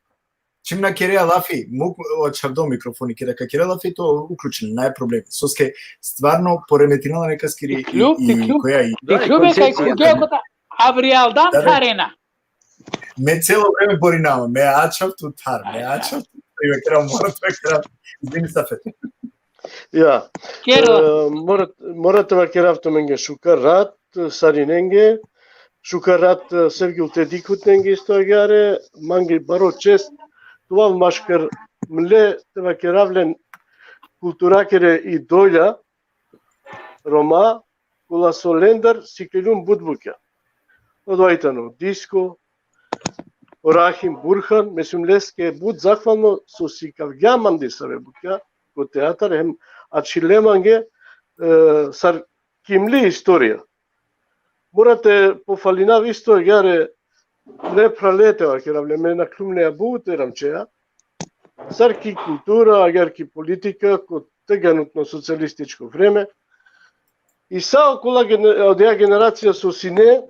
čim na kerea lafi, muk, o čhavdo mikrofoni, kera ka kerea lafi, to uključen, naj problemi. Soske stvarno poremetinela nekaskiri i, i koja i, i koncepcija. Kaj kuvge kota avrijal dan tharena. Me celo vreme borinava, me ačhav tu thar, me ačhav tu thar, me kera mora te kera, izvini Safet. Ja. Kera. E, mora, mora te vakerav tumenge šukar rat, sarinenge, šukar rat, Sevgjul, te dikhutnenge isto agjaar, mange baro čest, tuvav maškar mle te vakerav len kulturakere idolja, Roma, kola so lendar sikliljum but bukja. Odova i tano Disko, o Rahim Burhan, me sum leske but zahvalno so sikavgja man disave bukja, ko teatar, hem ačhile mange, e, sar kimli istorija. Mora te pofalinav isto agjaar, le phrale te vakerav le, me nakhljum le but e Ramčeja, sar ki kultura, agjaar ki politika, ko tegjanutno socijalističko vreme. I sa okola gene-, odeja generacija so sine,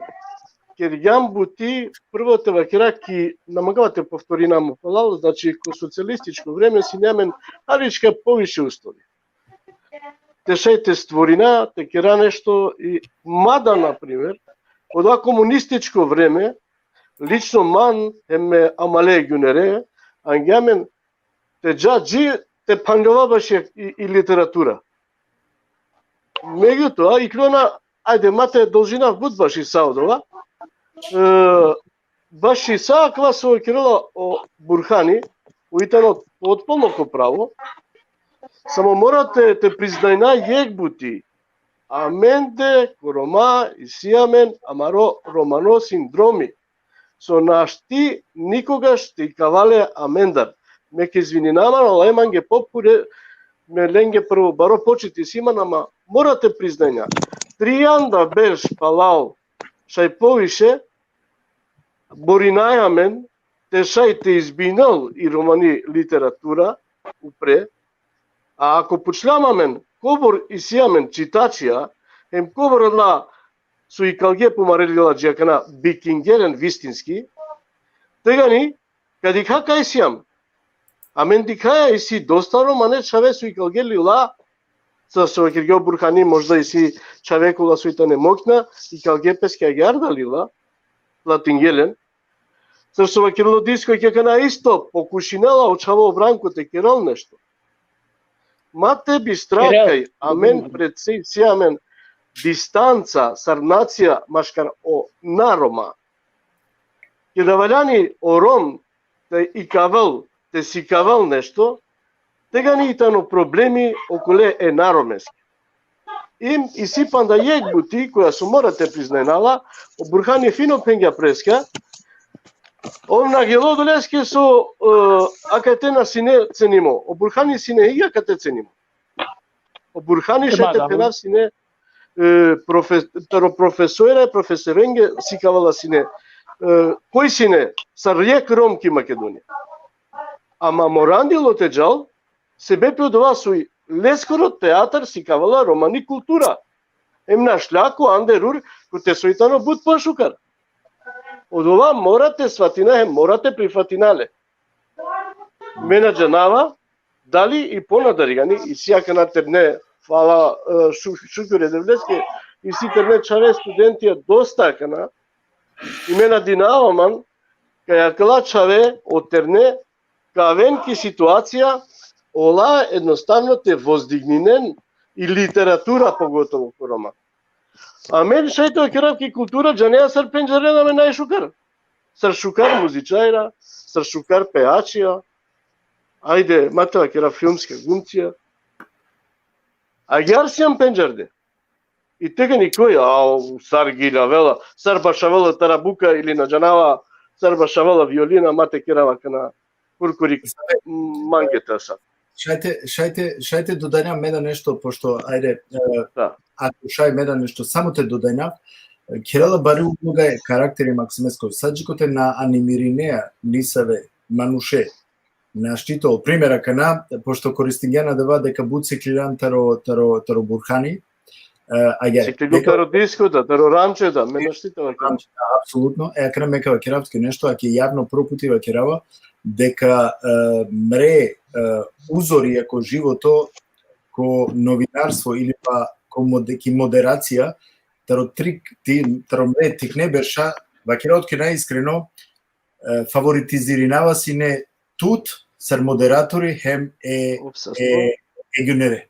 kergjam buti, prvo te vakera ki, na mangava te povtorinav mo palal, znači, ko socijalističko vreme sine amen harička poviše uslovi. Te šaj te stvorina, te kera nešto i mada, na primer, odova komunističko vreme, lično man, hem me amale gjunere, angja amen te dža dži te phanlova baši i, i literatura. Megjutoa, iklona, ajde, ma te dolžinav but baši sa odova. E, baši sa akava so kerela o Burhani, oj tano potpuno ko pravo, samo mora te, te priznajna jekh buti. Amende, ko Roma, isi amen, amaro romano sindromi. So našti nikogaš te ikava le amendar. Me ka izvininav man, ale mange popure, me lenge prvo baro počit isi man, ama mora te priznajna. Trianda berš palal, šaj poviše, borinaja amen te šaj te izbinel i romani literatura upre, a ako pučlja man amen, kobor isi amen čitačija, hem kobor adala so ikalge pumare lila dži akana bikingje len vistinski, tegani, ka dikha kaj sijam. Amen dikhaja isi dosta romane čhave so ikalge lila, sa so vakergja o Burhani, možda isi čhave kola so i tane mokna, ikalge peske agjaar da lila, latingje len. Sar so vakerela o Disko, kaj akana isto pokušinela o čhavo Branko te kerel nešto. Ma te bistraj kaj amen pred se isi amen distanca sar nacija maškar o na Roma. Keda valjani o Rom te ikavel, te sikavel nešto, tegani i tano problemi okole e na Romeske. Hem isi panda jekh buti koja so mora te priznajna la, o Burhani fino phengja preska, ov na gelo odoleske so, e, akate na sine cenimo. O Burhani sine i akate cenimo. O Burhani šaj te phena sine, e, profe-, taro profesora, profesorenge sikavela sine, e, koj sine, sar jekh Rom ki Makedonija. Ama morandilo te džal, sebepi odova so i leskoro teatar sikavela romani kultura. Hem našlja ko anderur, kote so i tano but pošukar. Odova mora te svatina, hem mora te prifatina le. Me na džanava, dali i ponadari, jani, isi akana terne, hvala, e, šu-, šukir e Devleske, isi terne čhave studentija dosta akana, i me nadinava man, kaj akala čhave, o terne, ka aven ki situacija, ola ednostavno te vozdigninen i literatura, pogotovo ko Roma. Amen šaj te vakerav ki kultura, džanea sar pendžarena amen najšukar. Sar šukar muzičarja, sar šukar pejačija. Ajde, ma te vakerav filmska glumcija. Agjaar sijam pendžarde. I tegani koj, a, sar giljavela, sar bašavela tarabuka ili na džanava, sar bašavela violina, ma te kerav akana kurkuri, mange te sa. Šaj te, šaj te, šaj te dodanja me da nešto, pošto, ajde, e, da. Ako šaj me da nešto, samo te dodanja, e, kerela bari uloga e karakteri Maksimesko, sa dži kote na animirinea nisave manuše, našti te ol, primera akana, pošto koristingjan adava deka but siklilan taro, taro, taro Burhani, e, agjaar. Siklilan deka taro Disko da, taro Ramče da, me našti te vakerav. Ramče da, apsolutno. E, akana me ka vakerav tuke nešto, ake javno prvo puti vakerava, deka, e, mre, e, uzori ko životo, ko novinarstvo ili pa ko mode-, ki moderacija, taro trik-, ti-, taro mre tikne berša, vakerav tuke najiskreno, e, favoritizirinava sine tut sar moderatori hem e, ups, e, e gjunere.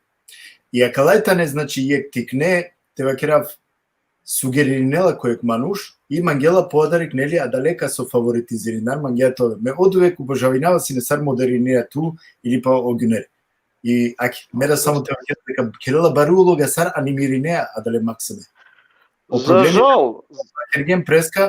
I akala tane, znači, jekh tikne, te vakerav, sugeririnela ko jekh manuš, i mangela podarik, neli, adale ka so favoritizirinar, mangea te ove. Me oduvek ubožavinava sine sar moderirinea tu ili pa o gjunere. I, ake, me da samo te vakerav deka kerela bari uloga sar animirinea adale Maksime. O problemi, za žal, vakergjem preska,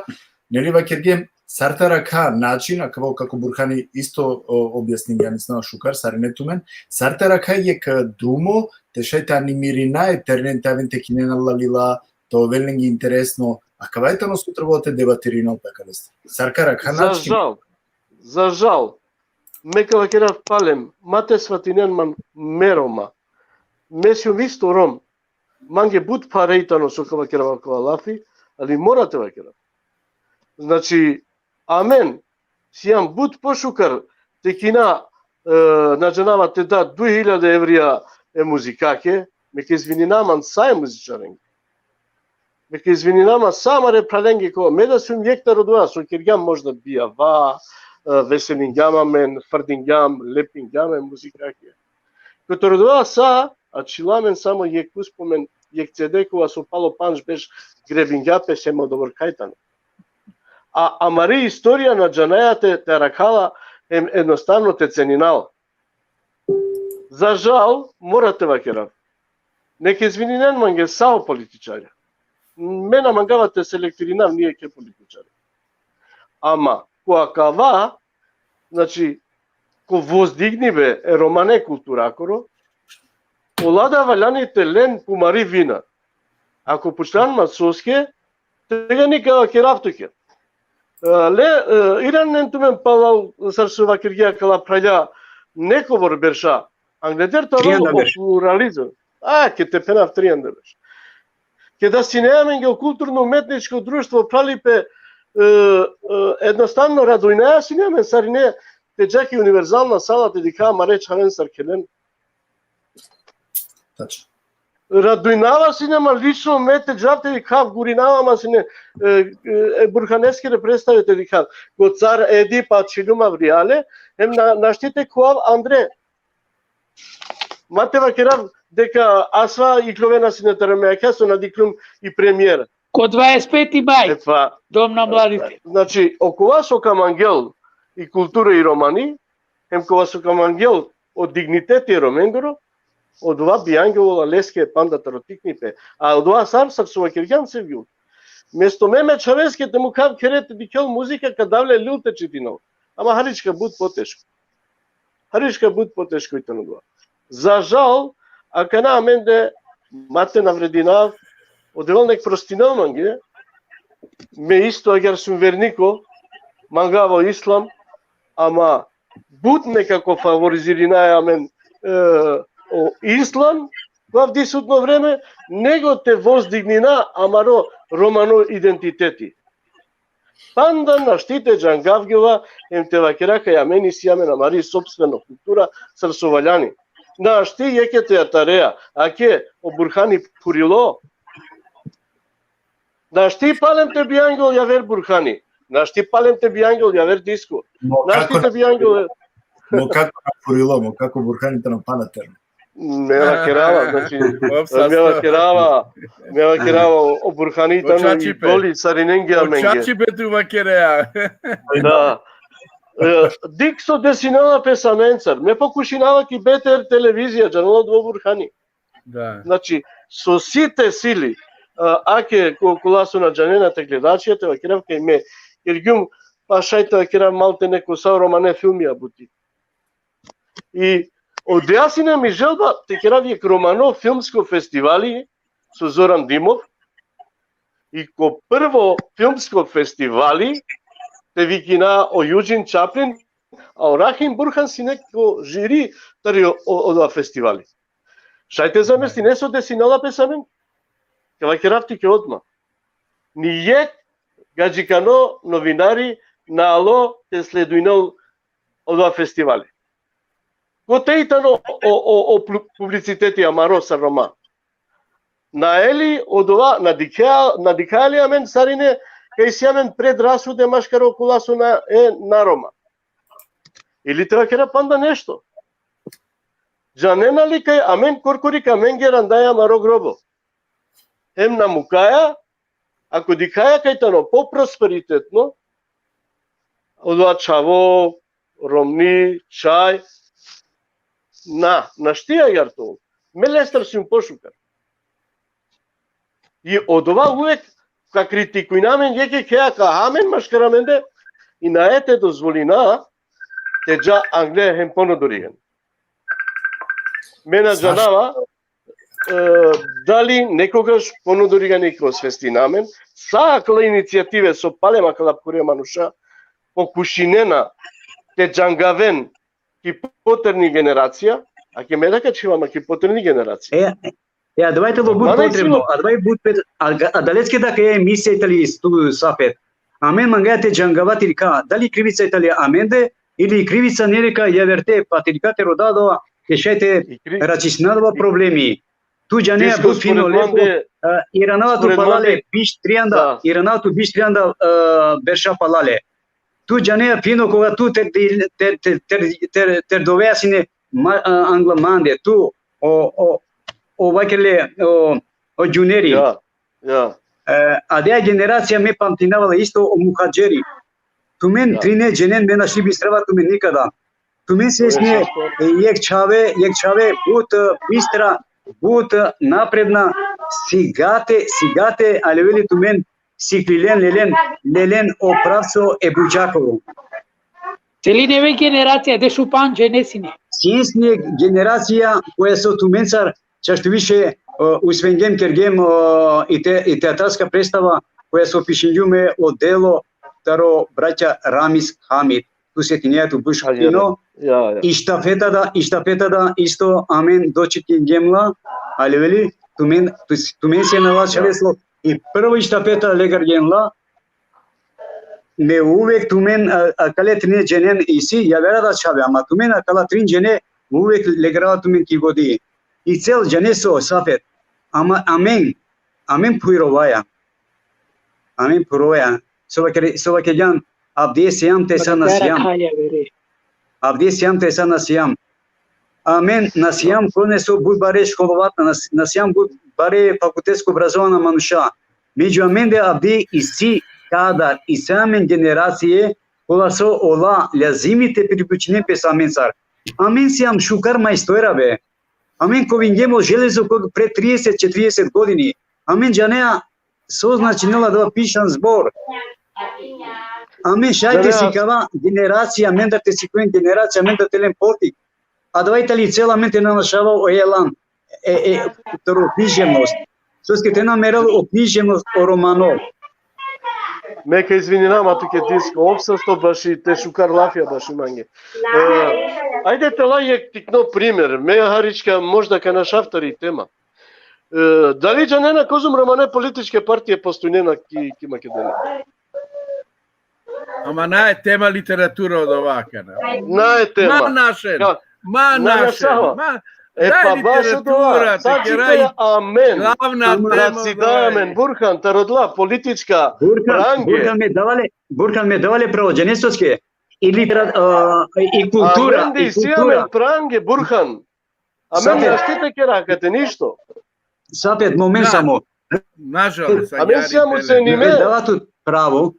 neli, vakergjem sar te arakha način, akava kako Burhani isto, o, objasningja, ja mislim, šukar, sarine tumen, sar te arakha jekh drumo, te šaj te animirina e ternen, te aven te kinen adala lila, te ovel lenge interesno, akava tano so trebela te debatirinel pe akalestar. Sar ka arakha način. Za žal, za žal, me ka vakerav palem, ma te svatinen man, me Roma. Me sijum isto Rom, mange but phare i tano so ka vakerav akala lafi, ali mora te vakerav. Znači, amen sijam but pošukar te kina, e, na džanava, te da duj hiljade evrija e muzikake, me ka izvinina man sa e muzičarenge. Neka izvinina ma sa amare pralenge ko, me da sum jekh narodoja, so kergjam možda bijava, e, veselingjam amen, frdingjam, lepingjam e muzikake. Kote rodova sa, ačhila amen samo jekh uspomen, jekh C D kova so palo pandž berš grebingja pe, sem odobor kaj tano. A amari istorija na džanaja te, te arakha la, em, ednostavno te cenina la. Za žal, mora te vakerav. Neka izvininen mange sa o političarja. Me na mangava te selektirinav nijekhe političari. Ama, ko akava, znači, ko vozdignibe e romane kulturakoro, ola da valjani te len pumari vina. Ako pučlan ma soske, tegani ka vakerav tuke. E, le, e, iranen tumen palal, sar so vakergja, kala pralja nekobor berša. Angleder to pluralizam. A, ke te phenav trianda berš. Keda sine amen ko kulturno-umetničko društvo Pralipe, e, e, ednostavno radujnaja sine amen sarine te dža ki Univerzalna sala te dikha amare čhaven sar khelen. Tačno. Radujnava sine ma lično me te džav te dikhav, gurinava ma sine, e, e, e Burhaneskere predstave te dikhav. Ko Car Edip ačhiljum avrijale, em na, našti te khuvav andre. Ma te vakerav deka asva iklovena sine taro me, akha so na dikhlum i premiera. Ko dvadeset peti maj, E pa, Dom na mladite. Znači, okova so ka mangel i kultura i romani, em kova so ka mangel o digniteti e romengoro, odova bijangjola leske panda taro tiknipe. A odova sar, sar so vakergjam, Sevgjul. Mesto me me čhaveske te mukhav khere te dikhel muzika, ka dav le lil te čitinel. Ama harička but poteško. Harička but poteško i tano odova. Za žal, akana amende, ma te na vredinav, o Devel nek prostinel mange, me isto agjar sum verniko, mangava o islam, ama but nekako favorizirinaja amen, e, o islam, ko avdisutno vreme, nego te vozdignina amaro romano identiteti. Panda našti te džangavgjova, em te vakera kaj amen isi amen amari sopstveno kultura, sar so valjani. Našti jekhe te atareja, ake o Burhani phurilo. Našti palem te bijangjol javer Burhani. Našti palem te bijangjol javer disko. Našti te bijangjol. Mo kako na phurilo, mo kako Burhani tano pana terno. Me vakerava, znači, me vakerava, me vakerava, o Burhani tano idoli sarinenge amenge. Čačipe tu vakerea. Da. E, dik so desinela pes amencar. Me pokušinava ki B T R televizija, džanela, o Burhani. Da. Znači, so si te sili, a, ake ko, kola so na džanena te gledačija, te vakerav kaj me kergjum, pa šaj te vakerav, maltene ko sa romane filmija buti. I odija sine mi želba te kerav jekh romano filmsko festivali so Zoran Dimov. I ko prvo filmsko festivali te vikina o Eugene Chaplin, a o Rahim Burhan sine ko žiri tari o, o, odova festivali. Šaj te zamestine so desinela pes amen. Ka vakerav tuke odma. Ni jekh gadžikano novinari na alo te sledujnel odova festivali. Kote i tano o, o, o plu-, publiciteti amaro sar Roma? Na eli odova, na dikha, na dikha li amen sarine kaj isi amen predrasude maškaro kola so na, e, na Roma? Ili te vakera panda nešto. Džanena li kaj amen korkori ka amenge randaja amaro grobo? Hem na mukaja, ako dikhaja kaj tano poprosperitetno, odova čhavo, romni, čhaj, na, našti agjar to. Me lestar sum pošukar. I odova uvek ka kritikujna amen jekh jekheja, ka ha amen maškar amende, i nae te dozvolina te dža angle hem ponodorigen. Me na džanava, e, dali nekogaš ponodoringani ka osvestina amen, sa akala inicijative so palem akala phure manuša pokušinena te džangaven ki poterni generacija, ake me da ka čhiva ma ki poterni generacija. E, e, adava i tano but potrebno, adava i but pet, a, adaleske da kaj emisija i tali tu Safet. Amen mangaja te džangava tiri ka, dali krivica i tali amende, ili krivica neli ka javerte, pa tiri ka te roda dova, te šaj te raščistina dova problemi. Tu džanea but fino, lepo, e, iranava tu palale biš trianda, iranava tu biš trianda, e, berša palale. Tu džanea fino koga tu ter, ter, ter, ter, ter dovea sine ma, e, angla mande, tu, o, o, o vakerle, o, o džuneri. Ja, ja. E, adea generacija me pamtinava la isto o muhadžeri. Tumen trine dženen me našti bistrava tumen nikada. Tumen sine, e, jekh čhave, jekh čhave but, e, bistra, but, e, napredna, sigate, sigate, aleveli tumen siklilen, lelen, lelen o pravco e bučakoro. Celi neve generacija, dešupandž džene sine. Sine generacija koja so tumencar čašto više, e, uspengjem kergjem, e, i te, i teatarska predstava koja so pišingjum e o delo taro braća Ramiz Hamid. Tu setinea tu but fino. Ja, ja. I štafeta da, i štafeta da isto amen dočekingjem la, aleveli, tumen, tu, tumen sine la čhave so i prvo i štafeta legargjem la, me uvek tumen, a, akale trine dženen isi, javera da čhave, ama tumen akala trin džene uvek legarava tumen ki godi. I cel džene so, Safet, ama amen, amen phurovaja. Amen phurovaja. So vakere, so vakergjan, avdive sijam te sa na sijam. Avdive sijam te sa na sijam. Amen na sijam kone so but bare školovatna, na, na sijam but bare fakultetsko obrazovana manuša. Među amende avdive isi kadar, isi amen generacije, kola so ola lazimi te priključinen pes amencar. Amen sijam šukar majstora be. Amen kovingjem o železo ko, pre trideset, četrdeset godini. Amen džanea so značinela adava pišan zbor. Amen šaj te sikava generacija, amendar te sikoven generacija, amendar te len portik. Adava i tali cel amen te na našava o elan, e, e, taro književnost. Soske te na merel o književnost o romano. Me ka izvininav ma tuke, Disko, ov sasto baši te šukar lafija baši mange. E, ajde te la jekh tikno primer. Me harička možda ka našav tari tema. E, dali džanena kozom romane političke partije postojnena ki, ki Makedonija? Ama nae tema literatura odova akana. Nae tema. Ma našen. Ma našen. Ma, e, pa baš odova. Sad čitava amen. Glavna tema. Amen, Burhan, taro odola politička prange. Burhan me dava le, Burhan me dava le pravo, džanesoske. I litera-, a, i kultura, amen i kultura. Prange, Burhan. Amen našti te kera akate ništo. Safet, moment samo. Nažalost, amen sijam ucenime. Me dava tu pravo.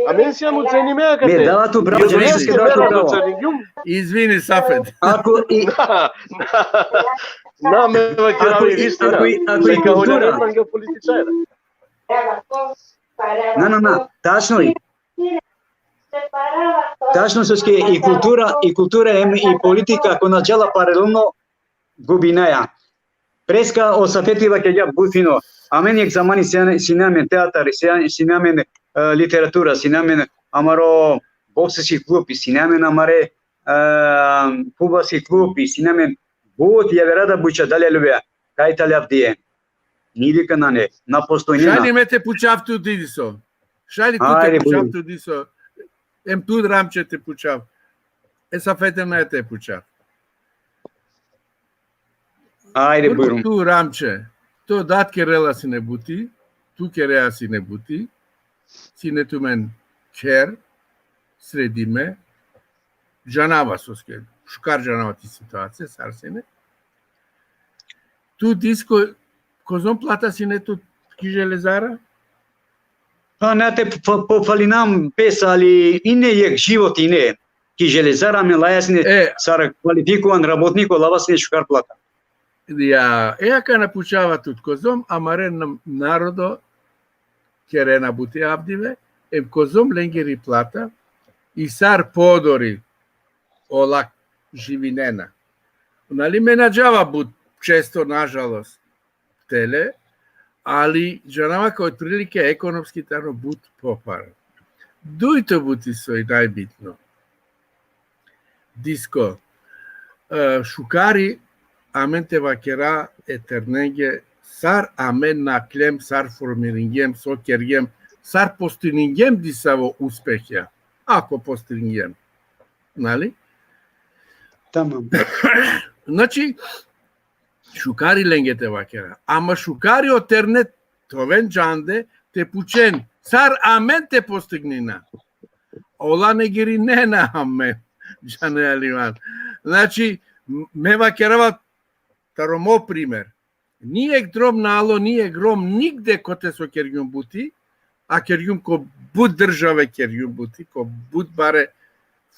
Amen sijam ucenime akate. Me dava tu pravo, džaneske dava tu pravo. Izvini, Safet. Ako i... Na, me vakerav i istina. Ako i, ako i kultura. Na, na, na, tačno i. Tačno, soske i kultura, i kultura em i politika, ako na džala paralelno, gubinaja. Preska o Safeti vakergja but fino. Amen jekh zamani sine, sine amen teatar, sine, sine amen, e, literatura, sine amen amaro boksarski klubi, sine amen amare, e, fudbalski klubi, sine amen but javera da buča, dali lubea, kaj tali avdive. Nigde ka nane, na postojnena. Šaj li me te pučav tu, Didiso? Šaj li tu te pučav tu, Didiso? Em tu, Ramče, te pučav. E Safete nae te pučav. Ajde, bujrum. Tu, Ramče, to dad kerela sine buti, tu kerea sine buti, sine tumen kher, sredime, džanava soske, šukar džanava ti situacija, sar sine. Tu, Disko, kozom plata sine tu ki železara? Pa na te po-, po-, pohvalinav pes, ali ine jekh život ine. Ki železara amen laja sine, e, sar kvalifikovan rabotniko, lava sine šukar plata. Ja, e akana pučava tut, kozom amare nam-, narodo kerena buti avdive, em kozom lengiri plata, i sar podori ola živinena. Nali, me na džava but često, nažalost, tele, ali džanava kaj otprilike ekonomski tano but pokvaren. Dujto buti soj najbitno. Disko, e, šukari amen te vakera e ternenge sar amen naklem, sar formiringjem, so kergjem, sar postiningjem disavo uspehja, ako postiningjem. Nali? Tamam. Znači, Šukari lenge te vakera. Ama šukari o terne te oven džande, te pučen, sar amen te postignina. Ola negiri nena amen, džane Alivan. Znači, m-, me vakerava taro mo primer. Nijek drom na alo, nijek Rom nigde kote so kergjum buti, a kergjum ko but države kergjum buti, ko but bare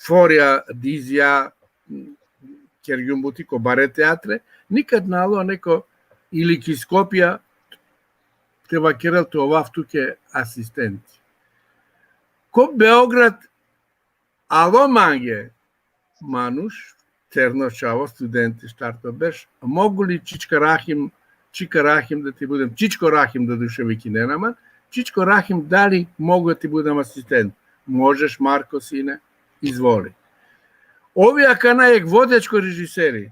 forja, dizja, kergjum buti, ko bare teatre, nikad na alo neko ili ki Skopja te vakerel te ovav tuke asistent. Ko Beograd alo mange manuš, terno čhavo, studenti, štarto berš, mogu li Čička Rahim, Čika Rahim da ti budem, Čičko Rahim da duše vikinena man, Čičko Rahim, da li mogu da ti budem asistent? Možeš, Marko, sine, izvoli. Ovi akana jek vodečko režiseri,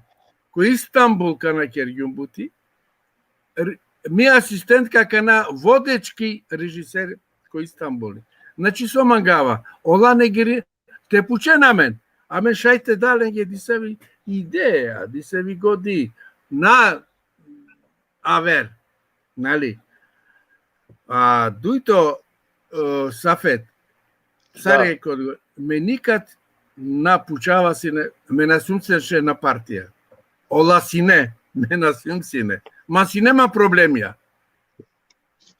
ko Istanbul kana kergjum buti, r-, mi asistentka akana vodečki režiser ko Istanbuli. Znači, so mangava, ola negiri te pučen amen, amen šaj te da lenge disavi ideja, disavi godi, na aver, nali. A dujto, e, Safet, sar Da. jek odgovor, me nikad na pučava sine, me na sijum sine na partija. Ola sine, me na sijum sine. Ma sine ma problemija.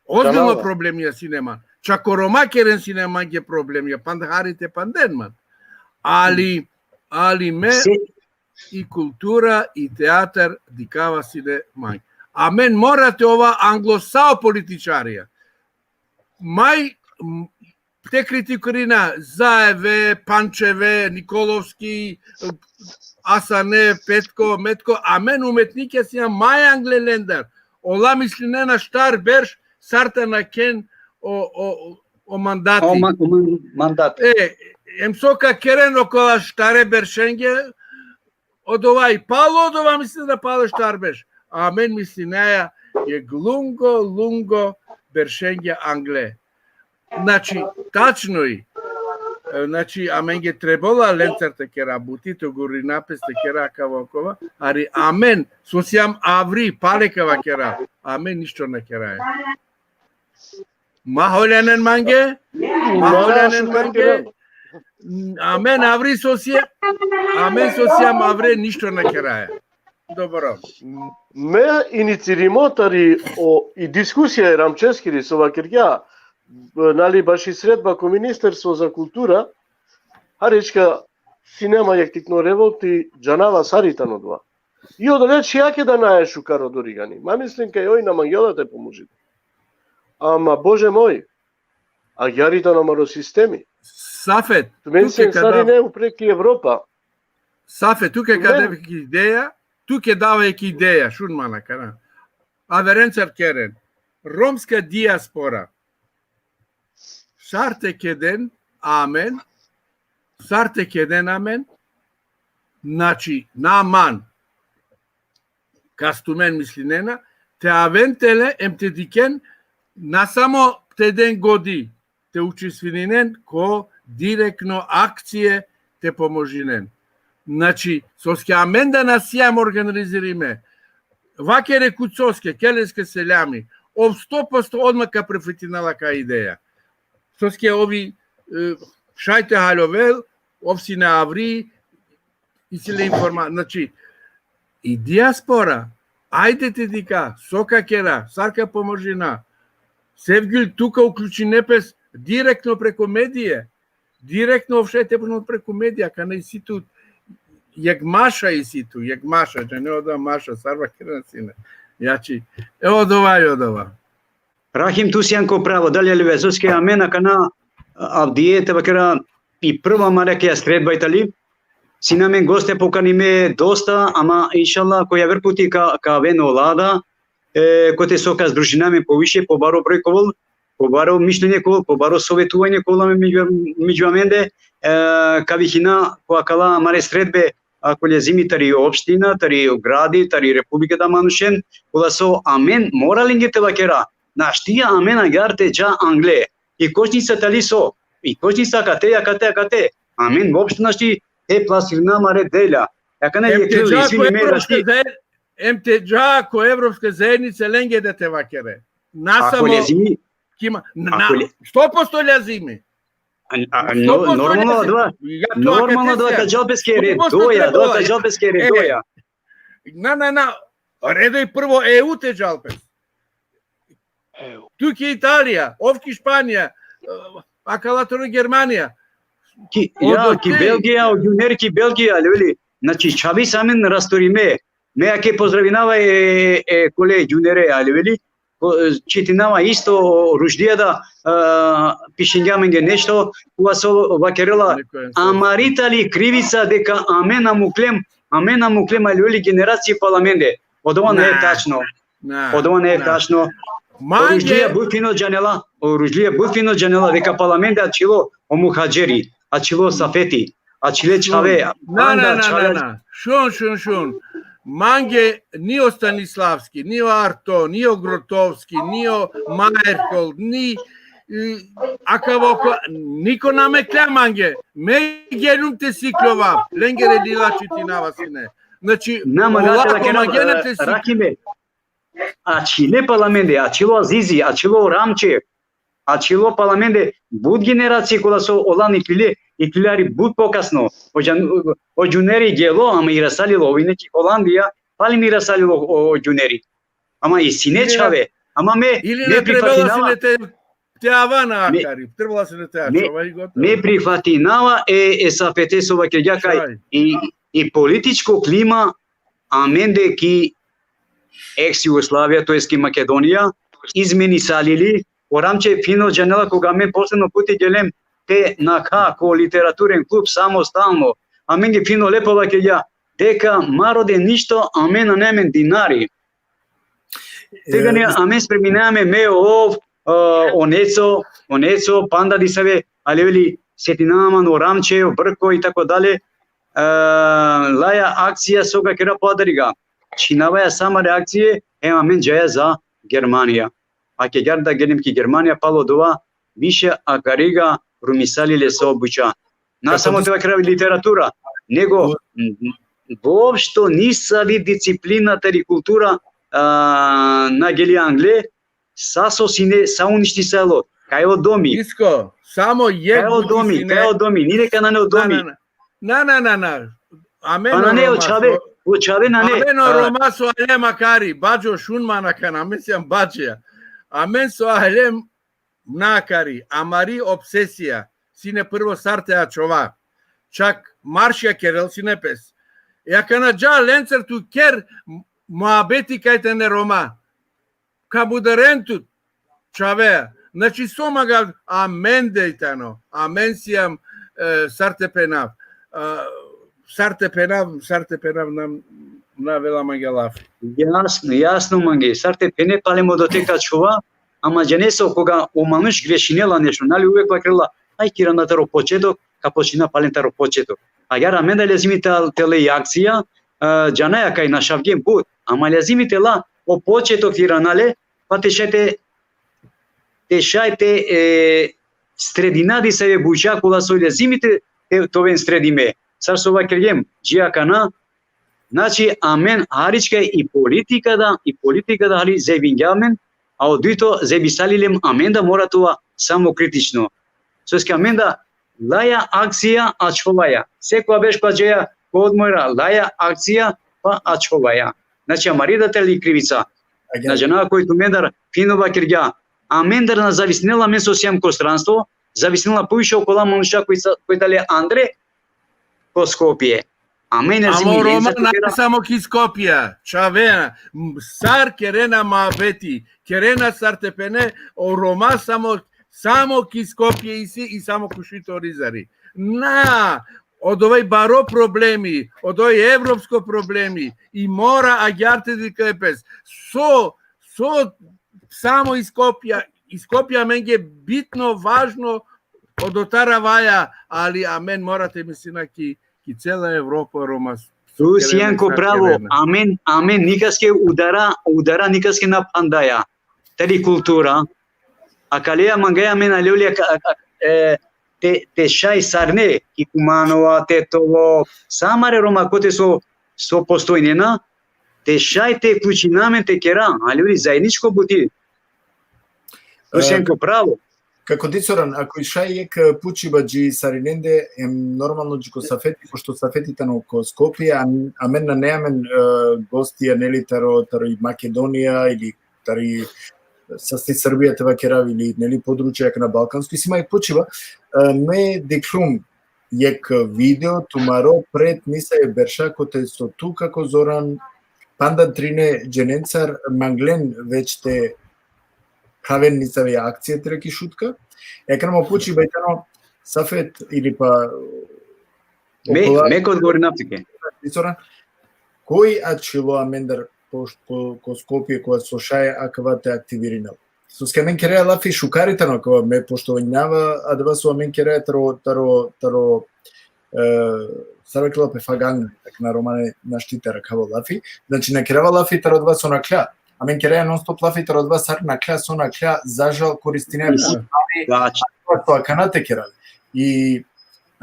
Ozbiljno Tamam. problemija sine man. Čak o Roma keren sine mange problemija, panda hari te panden man. Ali, ali me Si- i kultura i teatar dikava sine mange. Amen mora te ova anglo sa o političarija. Maj, m, te kritikurina Zaeve, Pančeve, Nikolovski, Asane, Petko, Metko, amen umetnikja sijam maj angle lendar. Ola mislinena štar berš, sar te nakhen o, o, o mandati. O ma-, o man-, mandat. E, em so ka keren okola štare beršenge, odova i palo, odova mislinena palo štar berš. Amen mislinaja jek lungo, lungo beršenge angle. Znači, tačno i, e, znači, amenge trebela lencar te kera buti, te gurina pes te kera akava okova, ali amen, so sijam avri, pale ka vakera, amen ništo na keraja. Ma holjanen mange, ma holjanen mange, amen avri so sijam, amen so sijam avre ništo na keraja. Dobro. Me inicirimo tari o, i diskusija e Ramčeskiri so vakergja, nali, baši sredba ko Ministerstvo za kultura, harička sine ma jek tikno revolti, džanava sar i tano dova. I odole čhijake da nae šukar odorigani. Ma mislim kaj oj na mangela te pomožini. Ama, Bože moj, agjaar i tano amaro sistemi. Safet, tumen tuke sine ka dav- sarine upre ki Evropa. Safet, tuke ka Tumen- dav jek ideja, tuke dava jek ideja, šun man akana. Averencar keren. Romska dijaspora. Sar te keden amen, sar te keden amen, znači, na man, kas tumen mislinena, te aven tele, em te dikhen, na samo te den godi, te učestvininen ko direktno akcije te pomožinen. Znači, soske amen da na sijam organizirime, vakere Kucoske, Keleske seljami, ov sto posto odma ka prihvatinel akaja ideja. Soske ovi, e, šaj te haljovel, ov sine avri, isi le informa-, znači, i dijaspora, ajde te dikha, so ka kera, sar ka pomožina. Sevgjul, tu ka uključine pes direktno preko medije. Direktno ov šaj te pomožinel preko medija, kana isi tu, jek maša isi tu, jek maša, džane odova maša, sar vakerena sine. Znači, e odova i odova. Rahim, tu sian ko pravo, dali alive, soske amen akana avdive te vakera i prva amare akaja sredba i tali, sine amen goste pokanime dosta, ama inšallah ko javer puti ka, ka aven ola da, e, kote so ka združina amen poviše, pobaro broj ka ovel, pobaro mišljenje ka ovel, pobaro sovetuvanje ka ovel amen među, među amende, e, ka vikina ko akala amare sredbe, ako lezimi tari opština, tari gradi, tari republika da manušen, kola so amen mora lenge te vakera, našti amen agjaar te dža angle. I kočnica tali so, i kočnica akate, akate, akate. Amen uopšte našti te plasirina amare delja. Akana em jekh te dža, izvini ko me, evropska našti zaed-, em te dža ko Evropska zajednica, lenge da te vakere. Na Ako samo ljazimi, kima, na, ako lje- sto posto ljazimi. a, a, Sto no, posto normalno ljazimi. da, Ja to normalno da akatesija. ka džal peske Sto posto redoja, da trebala. ka džal peske E, redoja. Na, na, na, redoj prvo E U te džal pes. Evo. Tu ki Italija, ov ki Španija, e, akala taro Germanija. Ki, O, ja, do ki te- Belgija, o džuner ki Belgija, ali veli. Znači, čhavi sa amen rastorime. Me ake pozdravinava e, e kole džunere, ali veli. Ko, e, čitinava isto o Ruždija da, e, pišingja amenge nešto, kova so vakerela, Neko je amari tali krivica deka amen na muklem, amen na muklem, ali veli, generacije pala amende. Odova ne e Na. tačno. Na, Odova ne e na. tačno. O Mange, Ruždija but fino džanela, o Ruždija but fino džanela deka pala amende ačhilo o Muhadžeri, ačhilo o Safeti, ačhile čhave, na, na, panda na, čhave. Na, na. Šun, šun, šun. Mange ni o Stanislavski, ni o Arto, ni o Grotovski, ni o Meyerhold, ni, e, akava ko-, niko na mekle mange. Me geljum te sikljova, lengere lila čitinava sine. Znači, Na, ma, olako na, na, mange na te sikljova. Rakime. Ačhile pala amende, ačhilo Azizi, ačhilo Ramče, ačhilo pala amende, but generacije kola so olan iklile, iklile hari but pokasno. O džan-, o džuneri gelo, ama irasalilo, ov ine ki Holandija, pali irasalilo o, o džuneri. Ama i sine Ili na- čhave, ama me, Ili me na trebela prifatinava, sine te, te ava na Me- akari, trebela sine te me- ačhova i gotovo. me prifatinava e, e Safete so vakergja kaj Šaj. i, i političko klima amende ki eks Jugoslavija, to jest ki Makedonija, izmenisalili. O Ramče fino džanela koga amen posledno puti gelem te nakha ko literaturen klub samostalno. Amenge fino lepo vakergja deka ma rode ništo, amen nane amen dinari. Tegani amen spreminame me, ov, e, o Neco, o Neco, panda disave, ali veli, setinava man o Ramče, o Brko i tako dalje. E, laja akcija so ka kera po adariga. Čhinavaja sa amare akcije, hem amen džaja za Germanija. A ke garda gelim ki Germanija, palo dova više akariga rumisalile so buča. Na samo te vakerav literatura, nego, m, uopšto nisavi disciplina tari kultura, a, na geli angle, sa so sine, sa uništisalo, kaj o domi. Isko, samo jek Kaj o buti domi, sine. Kaj o domi, nine ka nane o domi. Na, na, na. Na, na, na, na. Amen Pa nane o Roma čhave, so- o čhave nane. Amen o A, Roma so alem akari, badžo, šun man akana, amen sijam badžija. Amen so alem na akari, amari obsesija sine prvo sar te ačhova. Čak maršija kerel sine pes. E akana dža lencar tu ker muhabeti kaj tane Roma. Ka mudaren tut čhave. Znači, so manga, amende i tano. Amen sijam, e, sar te phenav. E, sar te phenav, sar te phenav, na, na avela mange lafi. Jasno, jasno mange. Sar te phene, palem odote ka ačhova, ama džane so, koga o manuš grešinela nešto, nali, uvek vakerela, aj ka irana taro početok, ka počina palem taro početok. Agjaar amen da lezimi te, te le i akcija, e, džanaja kaj našavgjem but, ama lezimi te la o početok te irana le, pa te šaj te, te šaj te, e, sredina disave buča kola so lezimi te, te, te oven sredime. Sar so vakergjem, dži akana, znači, amen harička i politika da, i politika da hari zebingja amen, a o dujto zebisalilem amen da mora te ova samokritično. Soske amen da laja akcija ačhovaja. Sekoja berš pa džaja ko odmora, laja akcija pa ačhovaja. Znači, amari da tali krivica. Na džanava koj tumendar fino vakergja. Amendar na zavisinela amen so sijam ko stranstvo, zavisinela poviše okola manuša koj sa, koj tale andre ko Skopje. Amen Ama lezimi o Roma lenca te na kera samo ki Skopje, čhave, m, sar kerena muhabeti, kerena sar te phene, o Roma samo, samo ki Skopje isi i samo Kušito Orizari. Na, odova i baro problemi, odova i evropsko problemi, i mora agjaar te dikhe pes. So, so samo i Skopje, i Skopje amenge bitno, važno, odotar avaja, ali amen mora te mislina ki, ki cela Evropa, Roma. Tu sian ko pravo, amen, amen nikaske udara, udara nikaske na phandaja. Tari kultura. Akaleja mangaja amen, ali ule ka, ka, e, te, te šaj sarine ki Kumanova, Tetovo, sa amare Roma kote so, so postojnena, te šaj te uključina amen te kera, ali uli zajedničko buti. Usen ko pravo. Kako dicoran, ako i šaj jek, e, pučiba dži sarinende, em, normalno dži ko Safeti, pošto Safeti tano ko Skopje, a, amen nane amen, e, gostija, neli, taro, taro i Makedonija ili tari sasti Srbija te vakerav ili, neli, područja akana balkansko, isi ma jek pučiba, e, me dikhlum jek video tumaro pred nisave berša kote so tu kako Zoran panda trine dženencar manglen već te haven nisave akcije tari ki Šutka. E akana mo pučiba i tano, Safet ili pa Me, okola me ka odgovorinav tuke. Zoran, koj ačhilo amendar ko, ko, ko Skopje, kova so šaj akava te aktivirinel? Soske amen keraja lafi, šukar i tano akava, me poštovanjava adava so amen keraja taro, taro, taro, e, sar vakerela pe, fagang, tak na romane našti te arakhav o lafi. Znači, na kerava lafi taro adava so nakhla. Amen keraja non-stop lafi taro adava sar nakhla, so nakhla, za žal koristinaja. Da. Adava so akana te kera. I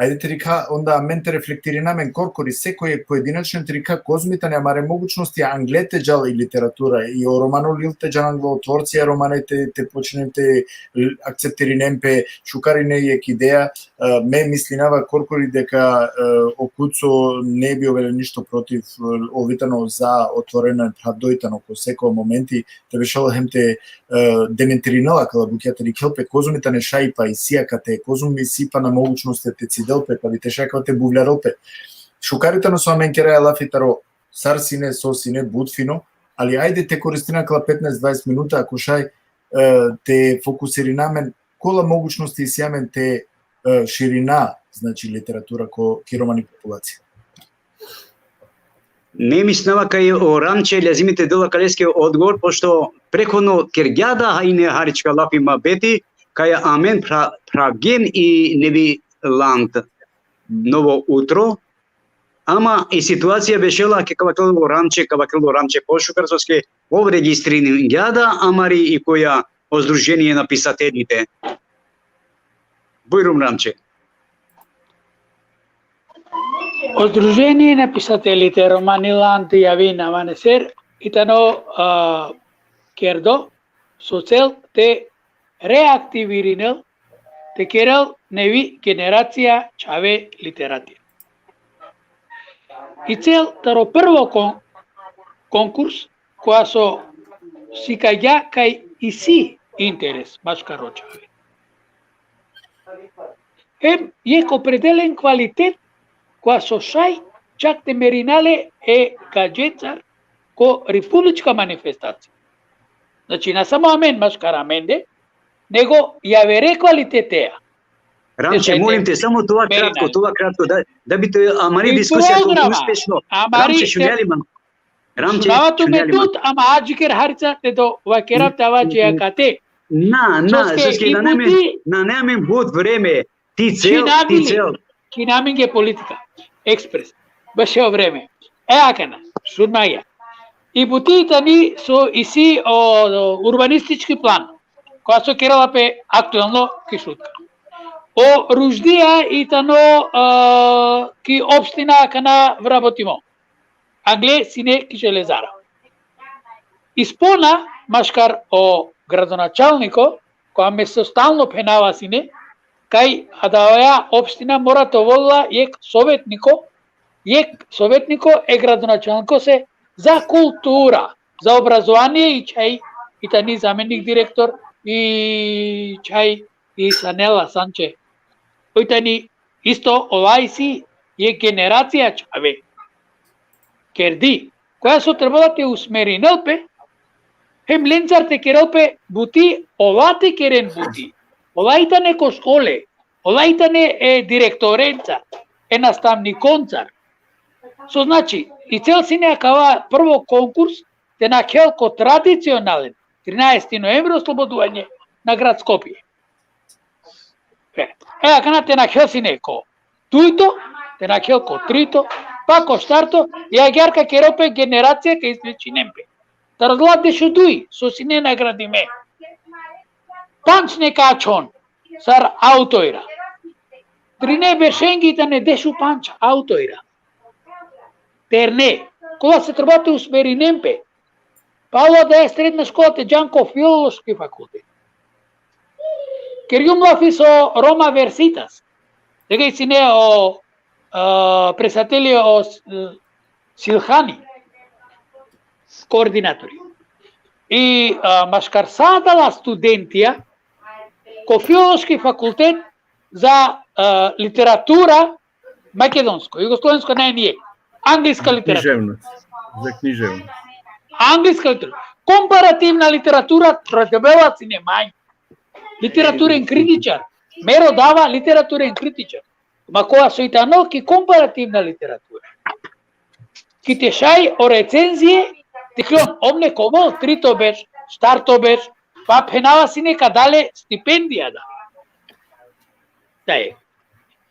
ajde te dikha, onda amen te reflektirina amen korkori, sekoj pojedinačno te dikha kozmi tane amare mogućnosti angle te džal i literatura, i o romano lil te džan anglo, o tvorcija romane te, te počnen te, e, akceptirinen pe, šukar ine jek ideja, e, me mislinava korkori deka, e, o Kuco ne bi ovela ništo protiv, e, ov i tano za otvorena, pravdo i tano ko seko momenti, te bešel hem te, e, dementirinela akala bukja, te dikhel pe kozom i tane šaj pa isi akate, kozom isi pana mogućnost te cidel pe, pa bi te šaj akava te buvljarel pe. Šukar i tano so amen keraja lafi taro sar sine, so sine, but fino, ali ajde te koristina akala petnaest dvadeset minuta, ako šaj, e, te fokusirina amen kola mogućnosti isi amen te, e, širina, znači, literatura ko, ki romani populacija. Me mislinava kaj o Ramče lazimi te del akaleske odgovor, pošto prethodno kergja da ine harička lafi muhabeti, kaj amen pra-, pravgjem i Nevi Land, Novo Utro, ama i situacija bešela, kaj ka vakerel o Ramče, ka vakerel o Ramče pošukar, soske ov registriningja da amari i koja o Združenie na pisateljite. Bujrum, Ramče. O Združenie na pisateljite Romaniland javi navaneser i tano, a, kerdo so cel te reaktivirinel, te kerel nevi generacija čhave literatija. I cel taro prvo kon-, konkurs, koja so sikagja kaj isi interes maškar o čhave. Hem jek opredelen kvalitet, koja so šaj čak te merina le e gadžencar ko republička manifestacija. Znači, na samo amen, maškar amende, nego javere kvaliteteja. Ramče, molim te, samo tola kratko, tola kratko, da, da bi te amari diskusija uspešno. Amari, Ramče, šunja li man? Ramče, šunava tumen tut, ama adžiker harica te dovakerav te ava dži akate. Na, na, soske nane amen, nane amen but vreme, ti cel, ti cel. Ki namenge politika, ekspres, bašo vreme. E akana, šun ma ja. I buti tani so isi o, o urbanistički plan, koja so kerela pe aktuelno ki Šutka. O Ruždija i tano, a, ki opština akana vrabotimo. Angle sine ki Železara. Ispona maškar o gradonačalniko, koja me so stalno phenava sine, kaj adava opština mora te ovel la jek sovetniko, jek sovetniko e gradonačalnikose za kultura, za obrazovanie i čhaj i tani zamenik direktor i čhaj i Sanela Sanče. Oj tani isto ola isi jek generacija čhave. Kerdi, koja so trebela te usmerinel pe, hem lencar te kerel pe buti, ola te keren buti. Ola i tane ko škole, ola i tane e direktorenca, e nastavnikoncar. So znači, i cel sine akava prvo konkurs, te nakhel ko tradicionalen, trinaesti noembri, osloboduvanje na grad Skopje. E, e, akana te nakhel sine ko dujto, te nakhel ko trito, pa ko štarto, i agjaar ka kerel pe generacija ka izvlečinen pe. Taro adala dešuduj so sine nagradime, pandž neka ačhon sar autorja. Trine beršenge i tane dešupanč autorja. Terne. kola so trebela te usmerinen pe. Palo da e sredna škola te džan ko filološki fakultet. Kergjum lafi so Roma Versitas. Deka isi ine o, a, predsedateli o, e, Silhani, koordinatori. I, a, maškar sa adala studentija, ko filološki fakultet za, a, literatura makedonsko, jugoslovensko, ne, nije. Anglijska literatura. Književnost. Za književnost. Anglijska literatura. Komparativna literatura, trebela sine manje. Literaturen kritičar. Me rodava literaturen kritičar. Ma kova soj tano ki komparativna literatura. Ki te šaj o recenzije, te khljon, ov nek ovel trito berš, štarto berš, pa phenava sine ka da le stipendija da. Da e.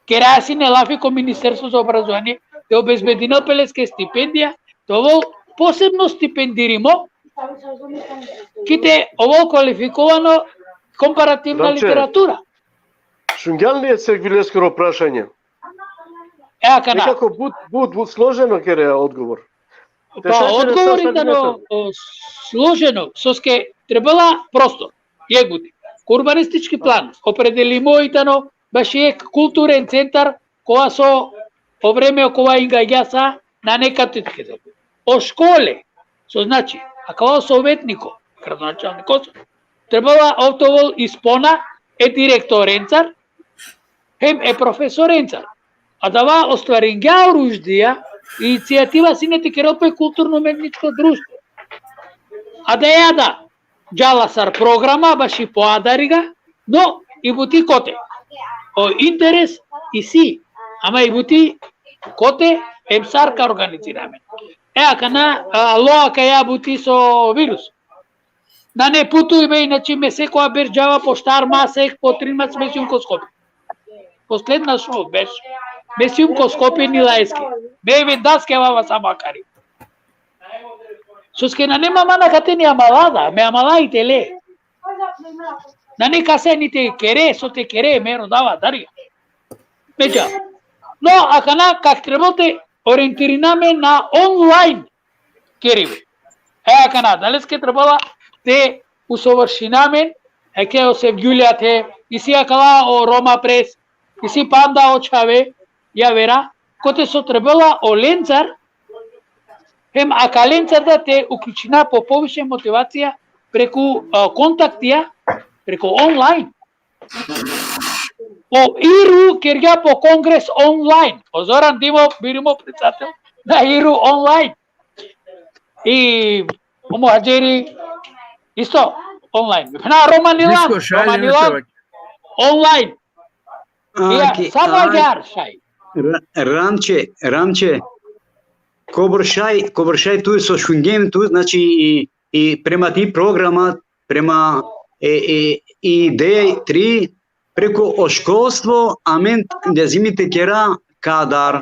Kera sine lafi ko Ministerstvo za obrazovanje, te obezbedinel pe leske stipendija, te ovel posebno stipendirimo, ki te ovel kvalifikovano komparativna Znači, literatura. Šungjan li e Sergileskoro prašanje? E, akana. Nekako but, but, but složeno kere odgovor. Pa, odgovor i tano, o, složeno, soske trebela prosto, jek buti. Ko urbanistički plan, opredelimo i tano, baši jek kulturen centar, kova so, o vreme okova ingagja sa, nane kate te keda. O škole, so znači, akava sovetniko, gradonačalniko, trebela ov te ovel ispona e direktorencar, hem e profesorencar. Adava ostvaringja o Ruždija, inicijativa sine te kerel pe kulturno-umetničko društvo. Adaja da, džala sar programa, baši po adariga, no, i buti kote. O interes isi, ama i buti kote, hem sar ka organizira amen. E, akana, a, alo akaja buti so virus. Nane putujbe, inače me sekoja berš džava po štar masek, po trin masek me sijum ko Skopje. Posledna šov berš, me sijum ko Skopje Nilaeske. Me vendaske vava sa makari. Soske nane ma mana kate ni amala da, me amala i tele. Nane kase ni te kere, so te kere, me rodava darja. Me dža. No, akana kak trebel te orientirina amen na online keribe. E, akana, adaleske trebela te usovršina amen, e, ke o Sevgjulja te, isi akala o Roma Pres, isi panda o čhave, javera, kote so trebela olencar, hem akalencar da te uključina po poviše motivacija preku, a, kontaktija, preku online. O Iru kergja po kongres online. O Zoran Dimov, birimo predsedatel na Iru online. I o Muhadžeri isto online. Na Romanila, Disko šalje Romanila nešto. Online. A, ja, ki, samo a, agjar šaj. Ra-, Ramče, Ramče, kobor šaj, kobor šaj tu so šungjem tu, znači i, i prema ti programa, prema e, e, ideja tri, preko o školstvo, amen ljazimi te kera kadar.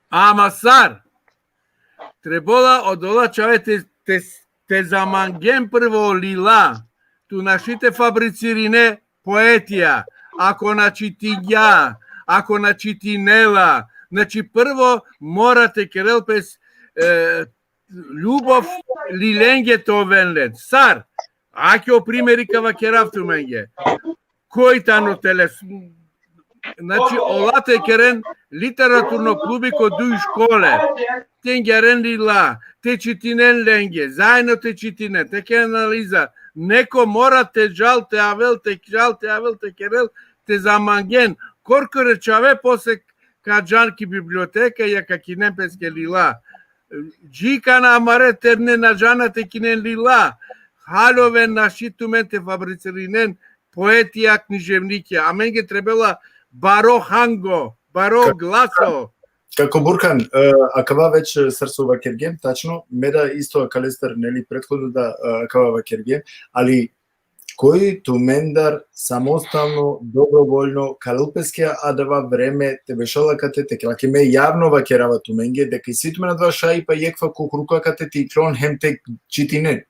Ama sar, trebela odola čhave te, te, te zamangen prvo lila, tu našti te fabricirine poetija, ako na čitingja, ako na čitinela, znači prvo mora te kerel pes, e, ljubov lilenge te oven len. Sar, ake o primeri ka vakerav tumenge. Koj tano teles-, znači, ola te keren literaturno klubi ko duj škole. Te ngeren lila, te čitinen lenge, zajedno te čitinen, te keren analiza. Neko mora te džal, te avel, te džal, te avel, te kerel, te zamangen. Korkore čhave posle ka džan ki biblioteka, ja ka kinen peske lila. Dži kana amare terne na džana te kinen lila. Halo ven našti tumen te fabricirinen poetija, književnikija. Amenge trebela baro hango, baro Ka-, glaso. Kako Burhan, e, akava već, e, sar so vakergjem, tačno, me da isto akalestar, neli, prethodno da, e, akava vakergjem, ali koj tumendar samostalno, dobrovoljno, kerel peske adava vreme, te bešel akate, te kerel, ake me javno vakerava tumenge, deka isi tumen adava šaj pa jekh ko kruka akate te iklon hem te čitinen.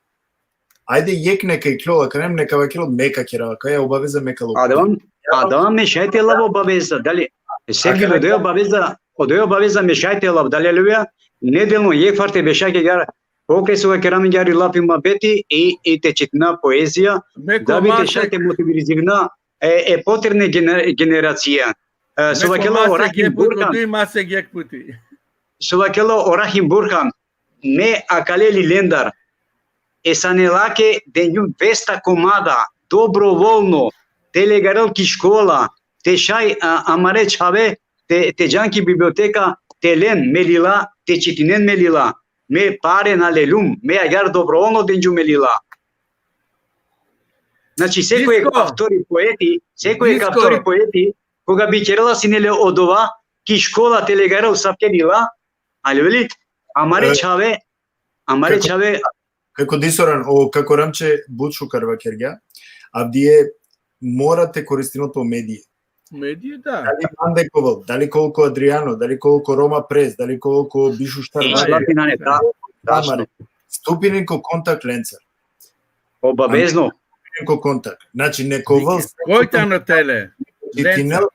Ajde, jekh neka iklol, akana hem neka vakerel, me ka kerav, akaja obaveza me ka lok. Adava, adava me šaj te lav obaveza, dali, Sergio, akana odoja obaveza, odoja obaveza me šaj te lav, dali, Luvija, nedelno jekhvar te beša agjaar, pokraj so ka kera amenge agjaar lafi muhabeti i, i te čitina poezija, Me da bi te komašek, šaj te motivirina e, e poterne gener-, generacija. E, so me vakela o komašek Rahim jekh puti, Burhan, duj masek jekh puti. so vakela o Rahim Burhan, me akale lilendar, e sa nelake dengjum dvesta komada, dobrovolno, te legarel ki škola, te šaj, a, amare čhave, te, te džan ki biblioteka, te len me lila, te čitinen me lila, me pare na leljum, me agjaar dobrovolno dengjum me lila. Znači, sekoj Disko. Avtori poeti, sekoj Disko. Avtori poeti, koga bi kerela sine le odova, ki škola te legarel asavke lila, ali veli, amare E, čhave, amare kako- čhave, Kako Disoran, o, kako Ramče but šukar vakergja, avdive mora te koristinel pe o medije. Medije, da. Dali mande ka ovel, dali ka ovel ko Adriano, dali ka ovel ko Roma Press, dali ka ovel ko Bišu Štar Ej, Mare, Šlapi nane, da, Tamare. Stupinen ko kontakt lencar. obavezno. Ko kontakt. Znači, neka ovel Koj tano tele? čitinel.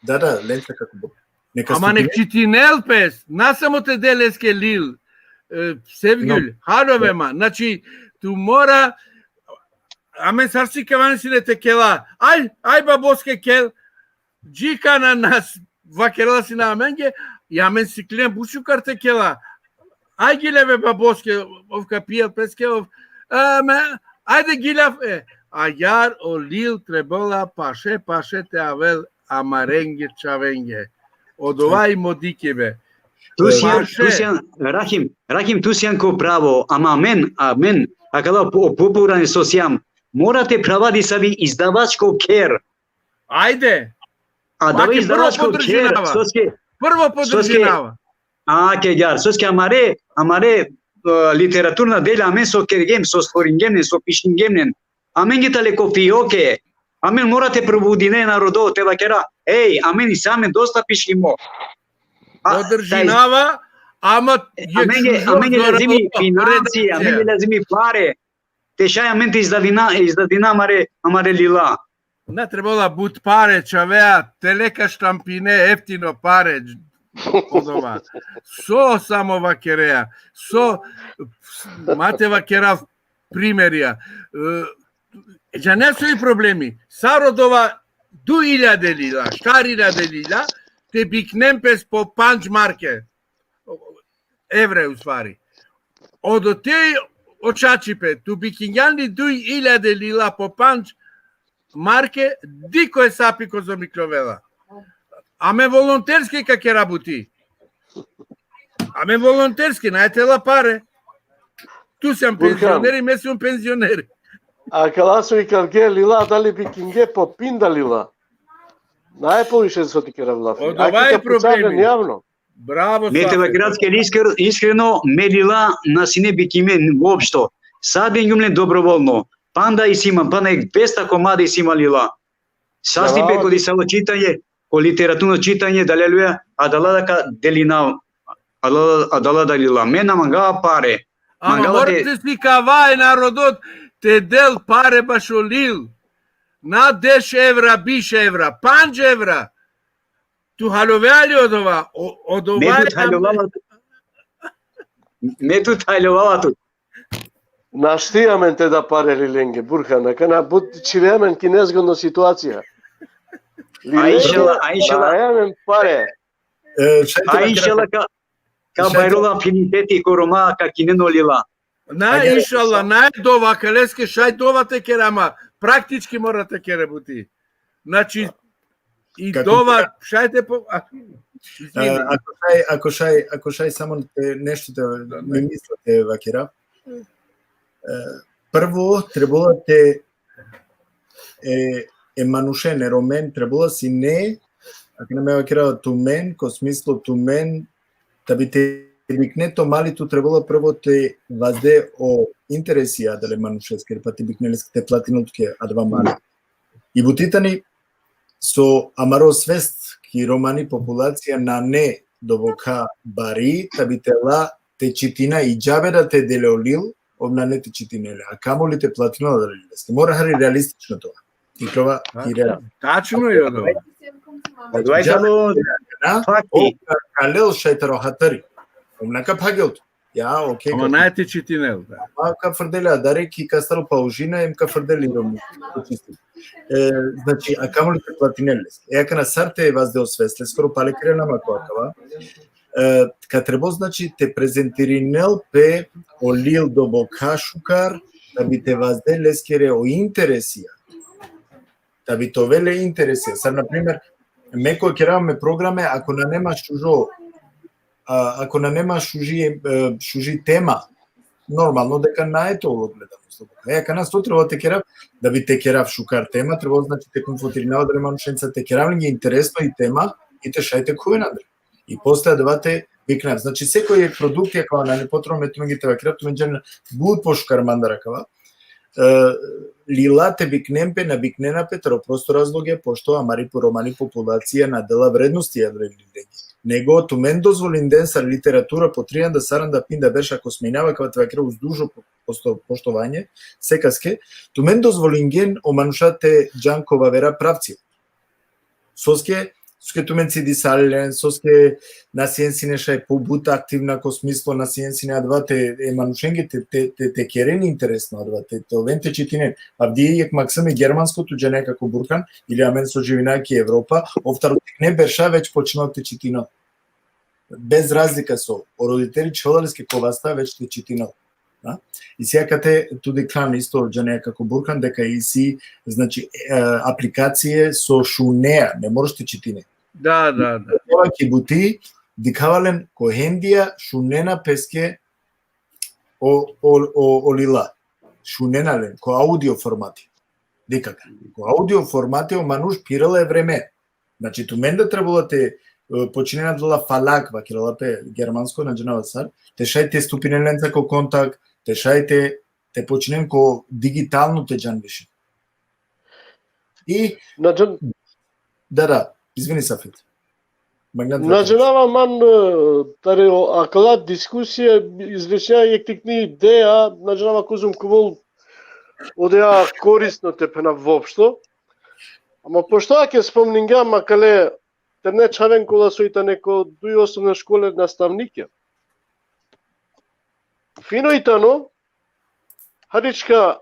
Da, da, lencar kako bo. Neka Ama nek stupinen. Čitinel pes, na samo te del leske lil, e, Sevgül, halove ma, znači, tu mora, amen sar sikavena sine te kela, aj, aj baboske kel, dži kana nas vakerela sine amenge, i amen siklem but šukar te kela, aj gilja be baboske, ov ka pijel peske, ov, e, me, ajde gilja, e, agjaar o lil trebela paše, paše te avel amarenge čhavenge. Odova i mo dikhibe. Tu sian, Paše. Tu sian, Rahim, Rahim, tu sian ko pravo, ama amen, amen, akala po-, popularne so siam, mora te prava disavi izdavačko kher. Ajde, A da Maki izdavačko prvo kher, podržinava. Soske, prvo Soske- podržinava. a, ke agjaar, soske amare, amare, e, literaturna dela amen so kergjem, so stvoringjem nen, so pišingjem nen, amenge tale ko fioke, amen mora te probudine narodo, te vakera, ej, amen isi amen dosta pišimo. A, Podržinava, ama taj, amenge, amenge lazimi financije, amenge lazimi pare, te šaj amen te izdavina, izdavina amare, amare lila. Na trebela but pare, čhavea, te leka štampine, eftino pare, odova. So samo vakerea, so, ma te vakerav primerija. E, džane so i problemi, sar odova duj iljade lila, štar iljade lila, te biknen pes po pandž marke, evre u stvari. Odote o čačipe, tu bikingjan li duj iljade lila po pandž marke, dikh o hesapi kozom ikljovela. Amen volonterski ka kera buti. Amen volonterski, nane te la pare. Tu sian Burhan. Penzioneri, me sium penzioneri. Akala so ikavge lila, dali bikinge po pinda lila. Nane poviše so te kerav lafi. Odova Ajde i ka pucav len problemi. javno. Bravo, Me te Safet. vakerav tuke iskreno, iskreno, me lila na sine bikime uopšto. Sa dengjum len dobrovolno. Panda isi ma, panda jekh dvesta komada isi ma lila. Sastipe, Bravo. Ko disavo čitanje, ko literaturno čitanje, dalja luja, adala da ka delinav, adala, adala da lila. Me na mangava pare. Ama Mangava mora te- te sikava e narodot te del pare bašo lil. Na deš evra, biš evra, pandž evra. Tu haljovea li odova? O-, odova Me je tu thaljovala tu. Me tu thaljovala tu. Našti amen te da pare lilenge, Burhan, akana but čhive amen ki nezgodno situacija. A inšala, a inšala. Nane amen pare. E, šaj te A vakera- inšala ka, ka Šaj te- bajrola afiniteti ko Roma, ka kinen o lila. Na, Ajde, inšala, na e dova, kaleske šaj dova te kere, ama praktički mora te kere buti. Znači, i Kako- dova, šaj te po... A, E, izvini. ako šaj, ako šaj, ako šaj samo te, nešto te, mi misla te vakera. E, prvo, trebala te, e, e manušen, e Romen, trebala sine, ako na me vakera tumen, ko smislo tumen, da bi te bikne to mali, tu trebala prvo te vazde o interesi adale manušeske, pa te bikne leske te platinel tuke adava mali. I buti tani, so amaro svest ki romani populacija nane dobokha bari, ta bi te la te čitina i džabe da te dele o lil, ov nane te čitinele. A kamoli te platinel adale leske. Mora hari realistično to. I kova, i real. Tačno je odova. Odova i tano, Na? Fakti. O ka, ka lel šaj taro hatari. Om na ka phagel tu. Ja, okej. Ama ka naj te čitinel, da. Ama ka frdel adari ki ka stal pa užina, em ka frdel i Romi. E, znači, a kamoli te platinel leske. E, akana sar te vazdel svest leskoro, pale kerena ma ko akava. E, ka trebol, znači, te prezentirinel pe o lil doboka šukar, da bi te vazdel leskere o interesija. Da bi te ovel le interesija. Sar, na primer, me ko kerav me programe, ako nane ma šužo, a, ako nane ma šuži, e, šuži tema, normalno deka nane te ovel gledanost. E, akana so trebol te kerav, da bi te kerav šukar tema, trebol, znači, te konfrontirinava adale manušenca, te kerav lenge interesno i tema, i te šaj te khuven andre. I posle adava te biknav. Znači, sekoj jekh produkti, akava nane potrebno me tumenge te vakerav, tumen džanena but pošukar mandar akava. E, lila te biknen pe, na biknena pe, taro prosto razlog e, pošto amari po-, romani populacija na dela vrednosti adale lilenge. Nego tumen dozvolinden sar literatura po trianda, saranda, pinda berš, ako sminava, akava te vakerav uz dužo posto-, poštovanje, sekaske, tumen dozvolingen o manuša te džan ko vavera pravcija. Soske, soske tumen cidisalen len, soske na sien sine šaj pobut aktivna ko smislo, na sien sine adava te, e manušenge te, te, te, te keren interesno adava, te, te oven te čitinen. Avdive jekh maksimi germansko, tu džane, kako Burhan, ili amen so živina ki Evropa, ov taro tikne berša već počinel te čitinel. Bez razlika so, o roditeli čhivela leske ko vasta već te čitinel. Da? Isi akate, tu dikhljan isto, džane, kako Burhan, deka isi, znači, e, aplikacije so šunea, ne moraš te čitine. Da, da, da. Ki buti, dikhava len ko hendija, šunena peske o, o, o, o lila. Šunena len, ko audio formati. Dikh akana. Ko audio formati o manuš phirela e vreme. Znači, tumen da trebela te, e, počinen adala falak, vakerela pe germansko, na džanava sar, te šaj te stupinen lenca ko kontakt, te šaj te, te počinen ko digitalno te džan više. I, na džan- da, da, izvini, Safet. Magna. Na džanava man, e, tari o-, akala diskusija, izvešinja jekh tikni ideja, na džanava kozom ka ovel odoja korisno te phena voopšto. Ama pošto ake spomningja ma kale terne čhaven kola so i tane ko duj osnovna škole nastavnikja. Fino i tano, harička,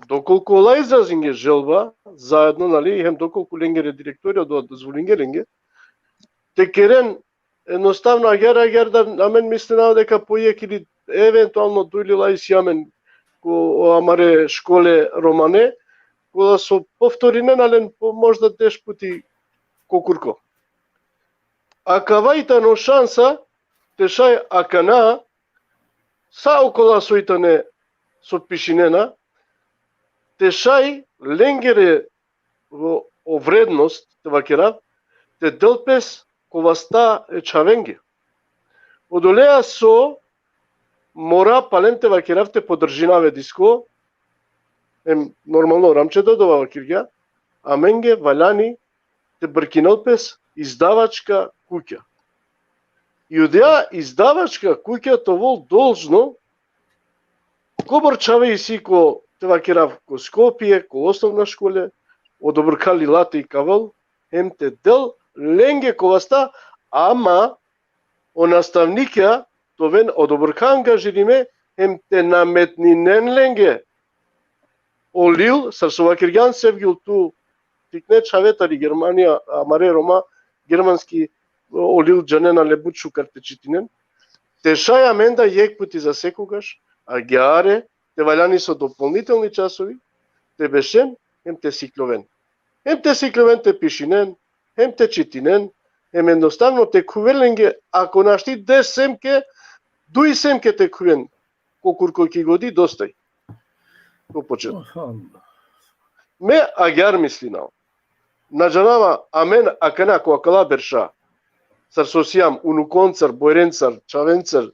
dokolku ola izrazinge želba, zaedno, nali, hem dokolku lengere direktorja do-, dozvolinge lenge, te keren, enostavno, agjar, agjar da, amen mislinava deka po jekh ili eventualno duj lila isi amen ko, o amare škole romane, kola so povtorinena len po možda deš puti ko kurko. Akava i tano šansa, te šaj akana, sa okola so i tane so pišinena, te šaj lengere o, o vrednost, te vakerav, te del pes ko vasta e čhavenge. Odoleja so mora palen te vakerav te podržinav e disko, em, normalno, Ramče da dova vakirgja, amenge valjani te brkinel pes izdavačka kukja. I odoja izdavačka kukja te ovel dolžno, kobor čhave isi ko, te vakerav, ko Skopje, ko osnovna škole, odobrka lila te ikavel, hem te del lenge ko vasta, ama o nastavnikja te oven odobrka angažirime, hem te nametninen lenge o lil, sar so vakirgjan, Sevgjul, tu tikne čhave tari Germanija, amare Roma, germanski, o lil džanena le but šukar te čitinen. Te šaj amen da jekh puti za sekogaš, agjaar e, te valjani so dopolnitelni časovi, te bešen, hem te sikljoven. Hem te sikljoven te pišinen, hem te čitinen, hem enostavno te khuven lenge, ako našti deš semke, duj semke te khuven, ko kurko ki godi, dosta i. Ko početok. Aha. Me agjaar mislinava. Na džanava, amen akana ko akala berša, sar so sijam, unukoncar, bojrencar, čhavencar,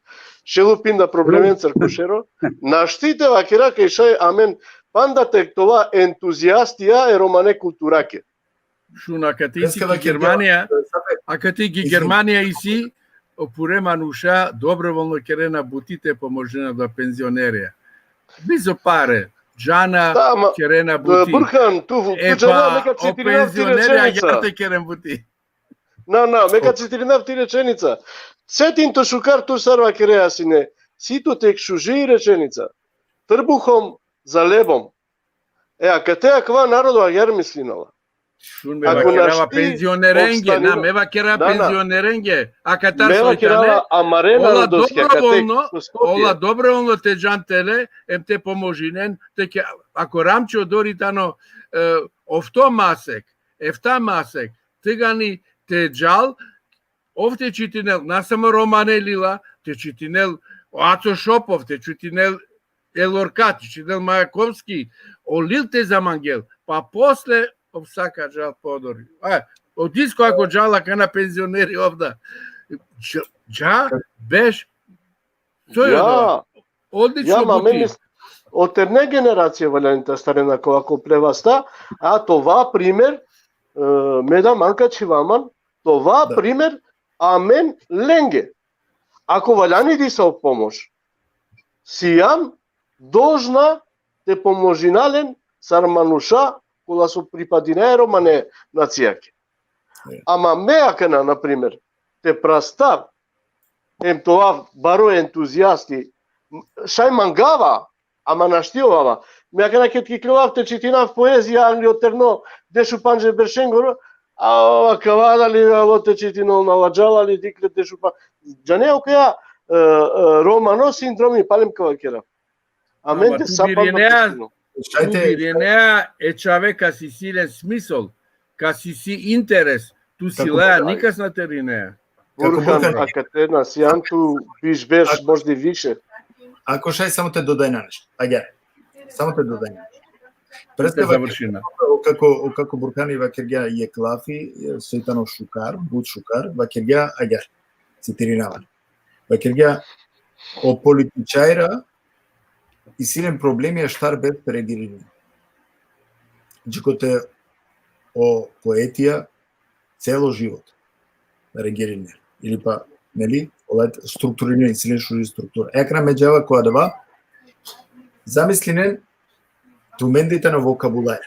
šel u pinda problemencar ko šero, našti te vakera kaj šaj amen panda te ova entuzijastija e romane kulturake. Šun, akate isi ki Germanija, akate ki Germanija isi, o pure manuša dobrovoljno kerena buti te pomožina da penzionerja. Bizo pare, džana, da, ama, kerena buti. Burhan, tu, tu džana, neka, o penzionerja, ja te keren buti. Na, na, me ka citirinav ti rečenica. Setin tu šukar tu sar vakerea sine. Si tu tek šuži rečenica. Trbuhom za lebom. E, a kate akava narodo agjar mislinela. Šun, me vakerava penzionerenge, na, me vakera penzionerenge, a kate me vakerava amare narodoske, kate dobrovoljno, ola dobrovoljno te džan tele, em te pomožinen, te ke, ako Ramčo dori tano, e, ofto masek, efta masek, tegani te džal, ov te čitinel, na samo romane lila, te čitinel Aco Šopov, te čitinel Elorka, te čitinel Majakovski, o lil te zamangel, pa posle ov sa ka džal podori. A, o disko ako džala kana penzioneri ovda. Dža, dža, beš, to je odova. Odlično buti. Ja, ma me mis-, o terne generacije valjani te astaren ako, ako plevasta, a tova primer, e, me da manka čivaman, tova primer, amen lenge. Ako valjani disa o pomoš, sijam dolžna te pomožina len sar manuša kola so pripadinaja romane nacijake. Ama me akana, na primer, te prastav, em te ovav baro entuzijasti, šaj mangava, ama našti ovava. Me akana ked ka ikljovav te čitinav poezija angli o terno dešupandže beršengoro, a akava dali alo te čitinol, na ladžala li dikhle dešupa-, džane, okaja, e, e, romano sindromi, palem ka vakerav. Amen te sa panda birine, tu birine e čhave kas isi len smisol, kas isi interes, tu si laja, nikas na te rinea. Burhan, akate na sijam tu biš berš, možda i više. Ako šaj samo te dodaj na nešto. Agjaar. Samo te dodaj na nešto. Te završina. O kako, o kako Burhani vakergja jekh lafi, e, so i tano šukar, but šukar, vakergja agjaar. Citirinava. Vakergja, o političarja isi len problemija štar berš te regirinel. Džikote o poetija celo život regirinel. Ili pa, neli, ola strukturirinen, isi len šuži struktura. E akana me džava ko adava, zamislinen, tumende i tano vokabular.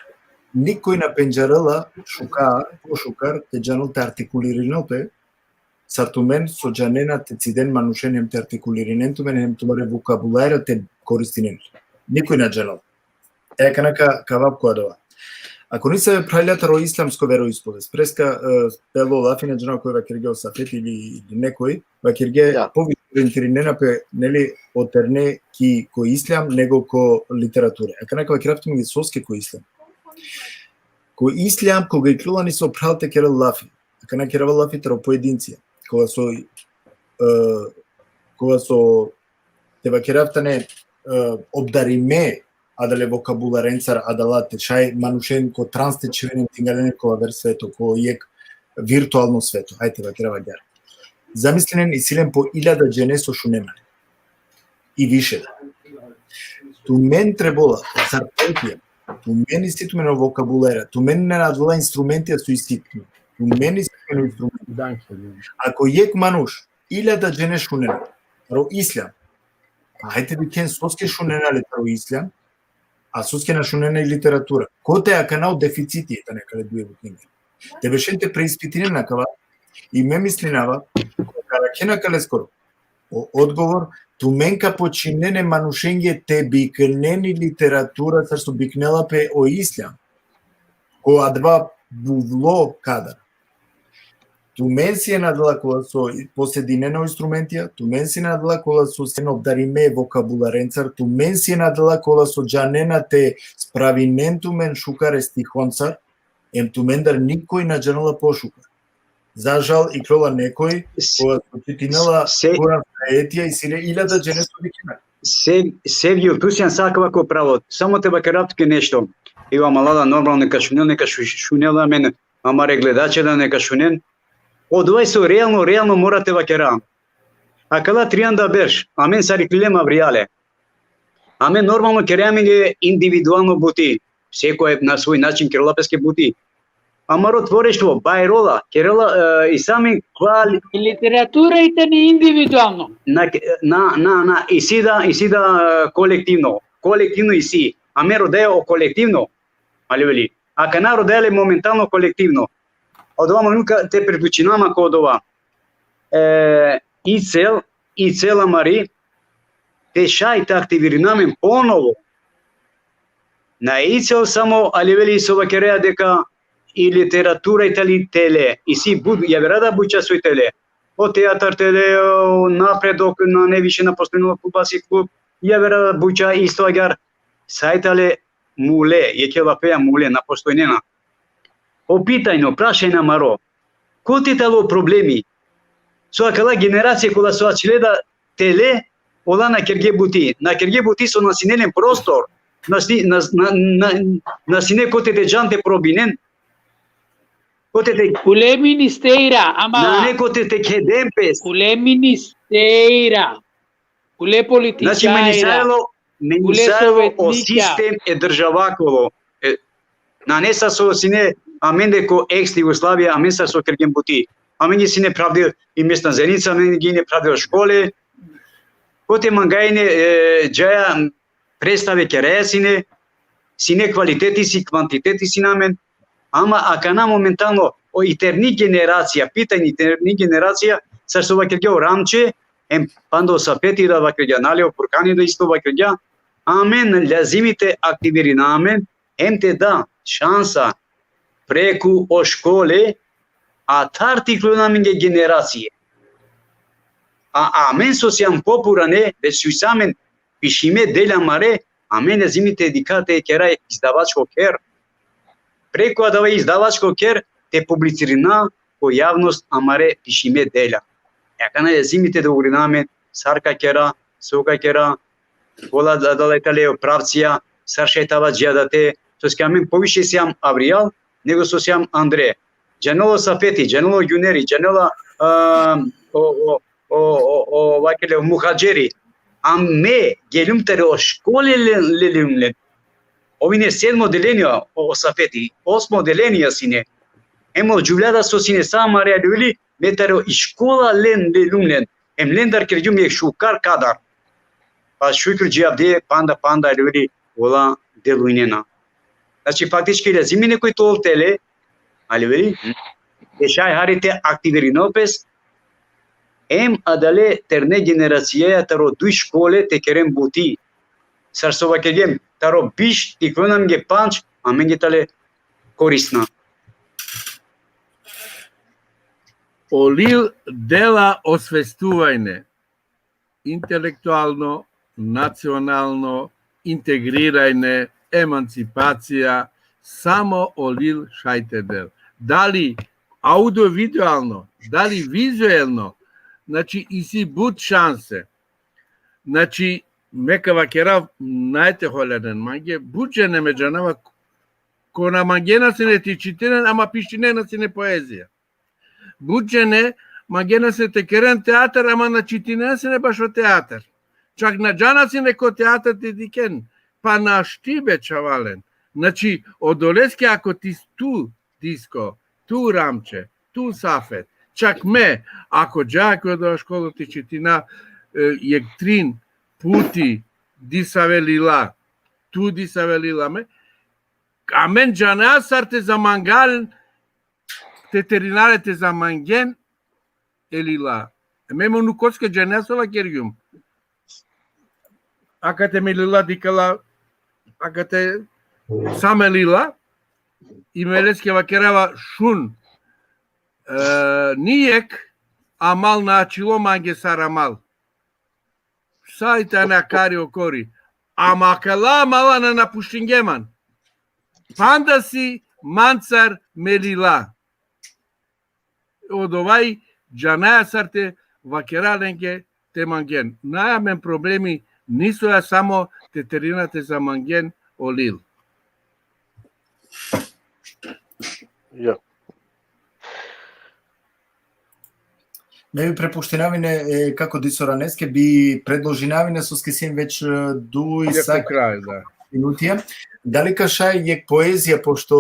Nikoj na pendžarela šukar, pošukar, te džanel te artikulirinel pe, sar tumen so džanena te ciden manušen hem te artikulirinen tumen, hem tumare vokabulara te koristinen. Nikoj na džanel. E, akana ka, ka vav ko adava. Ako nisave phralja taro islamsko veroispovest, preska, e, pelo lafi, na džanav koj vakergja, o Safet ili, ili nekoj, vakergja, poviše orientirinena pe, neli, o terne ki ko islam nego ko literatura. Akana ka vakerav tumenge soske ko islam. Ko islam, koga ikljola niso phral te kerel lafi, akana kerava lafi taro pojedincija. Koga so, e, koga so te vakerav tane, e, obdarime adale vokabularencar, adala te šaj manušen ko trans te čhiven, te ingalen ko aver sveto, ko jekh virtualno sveto. Ajde te vakerav agjaar. Zamislinen, isi len po iljada džene so šunena. I više da. Tumen trebola, sar poetija, tumen isi tumen o vokabulara, tumen isi adala instrumentija so isi tumen. Tumen isi tumen o instrumenti. Ako jekh manuš iljada džene šunena taro islam, pa ajde te dikhen soske šunena le taro islam, a soske na šunena i literatura. Kote akana o deficiti, tane akale duje buknenge. Te bešen te preispitinen akava, i me mislinava, ka rakhen akaleskoro o odgovor, tumen ka počinen e manušenge te biknen i literatura sar so biknela pe o islam. Ko adava buvlo kadar. Tumen sien adala kola so posedinena o instrumentija, tumen sien adala kola so sien obdarime vokabularencar, tumen sien adala kola so džanena te spravinen tumen šukare stihoncar, em tumendar nikoj na džanela pošukar. Za žal, ikljola nekoj, kola so čitinela Kuran ajetija, isi le iljada džene so vikinena. Sev-, Sevgil, tu sian sa akava ko pravo. Samo te vakerav tuke nešto. Iva malala, normalno, neka šunel, neka šu-, šunel amen, amare gledačela neka šunen. Odova so realno, realno mora te vakera. Akala trianda berš, amen sar iklilem avrijale. Amen normalno kerea amenge individualno buti. Sekoj na svoj način kerela peske buti. Amaro tvoreštvo, bajrola, kerela, e, i sami kvali- Literatura i tani individualno. Na, na, na, na, isi da, isi da, e, kolektivno. Kolektivno isi. Amen rodaja o kolektivno. Ali veli. Akana rodaja le momentalno kolektivno. Odova molim ka te priključinama ko odova. E, i cel, i cel amari, te šaj te aktivirinamen ponovo. Na i cel samo aliveli so vakerea deka i literatura i tali tele, isi but, javera da buča so i tele. O teatar tele, o napredok, nane više na postojnela klub, asi klub, javera da buča isto agjaar, sa i tale mule, jekhe lafeja mule, na postojnena. O pitajno, prašajno amaro, kote talo problemi? So akala generacija kola so ačhile da tele, ola na kerge buti. Na kerge buti so na sine len prostor, na si-, na, na, na, na sine kote te džan te probinen. Kote te Ule ministeira, ama nane kote te kheden pes. Ule ministeira. Ule Znači, političaira. Menisajlo, Ule menisajlo o sovetnikja. Sistem e državakolo. E, nane sa so sine amende ko eks Jugoslavija, amen sa so kergen buti. Amenge sine pravdil i mesna zajednica, amenge ine pravdil škole. Kote mangajne, e, džaja, predstave keraja sine, sine kvaliteti si, kvantiteti sine amen, ama akana momentalno o i terni generacija, pitajni terni generacija, sar so vakergja o Ramče, em panda o Safeti da vakergja, nale, o Furkani da isto vakergja, amen lazimi te aktivirina amen, em te da šansa preku o škole, a tar te iklon amenge generacije. A amen so sijam popurane, već so isi amen pišime delja amare, amen lazimi te dikha te kera izdavačko kher. Preku adava izdavačko kher te publicirina ko javnost amare pišime delja. E akana lazimi te dogovorina amen sar ka kera, so ka kera, kola da-, dala i tale o pravcija, sar šaj te ava dži adate, soske amen poviše sijam avrijal, nego so sijam andre. Džanela o Safeti, džanela o Gjuneri, džanela, a, o, o, o, o, o, vakele, o Muhadžeri. A me geljum taro škole le, le, le, le. Ov ine sedmo odelenie, o, o Safeti, osmo odelenie sine. Em o džuvlja da so sine sa amare aliveli, me taro i škola len lelum len. Em lendar kergjum jekh šukar kadar. Pa šukr dži avdive panda, panda aliveli ola delujnena. Znači, faktički lazimi nekoj te ol tele, aliveli, te šaj hari te aktivirinel pes, em adale terne generacijaja taro duj škole te keren buti. Sar so vakergjem, taro biš te iklon amenge pandž, amenge tale korisna. O lil dela osvestuvajne, intelektualno, nacionalno, integrirajne, emancipacija, samo o lil šaj te del. Dali audiovizualno, dali vizuelno, znači, isi but šanse. Znači, me ka vakerav, naj te holjanen mange, but džene me džanava ko na mangena sine te čitinen, ama pišinena sine poezija. But džene mangena sine te keren teatar, ama na čitinena sine bašo teatar. Čak na džana sine ko teatar te dikhen, pa našti be čhavalen. Znači, odoleske ako ti tu, Disko, tu Ramče, tu Safet, čak me, ako dža ko da školo te čitina, e, jekh trin puti disave lila, tu disave lila me, amen džana sar te zamangal, te terina le te zamangen e lila. E me mo unukoske džana so vakergjum. Akate me lila dikala, akate sa me lila, i me leske vakerava šun, e, nijekh amal na ačhilo mange sar amal. Sa i tane akari okori. Ama akala amala na napuštinge man. Panda si mancar me lila. Odova i džanaja sar te vakera lenge te mangen. Nane amen problemi nisoja, samo te terina te zamangen o lil. Ja. Me bi prepuštinavine, e, kako diso raneske, bi predložinavine, soske sien već, e, duj Jekh sa kraj, da. Minutija. Dali ka šaj jekh poezija, pošto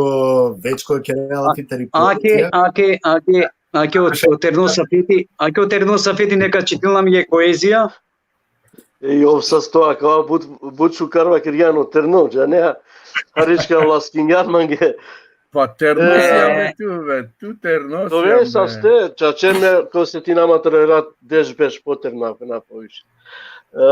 već ko kera lafi tari poezija? Ake, ake, ake, ake o, o terno Safeti, ake o terno Safeti neka čitinel amen jekh poezija. E, ov sasto, akava but, but šukar vakergjan o terno, džanea, harička laskingjan mange. Pa terno si, e, ame tu, be, tu terno si. Dove ame. Saste, čače me, ko se ti nama tre rat, deš beš po terno, na poviše. E,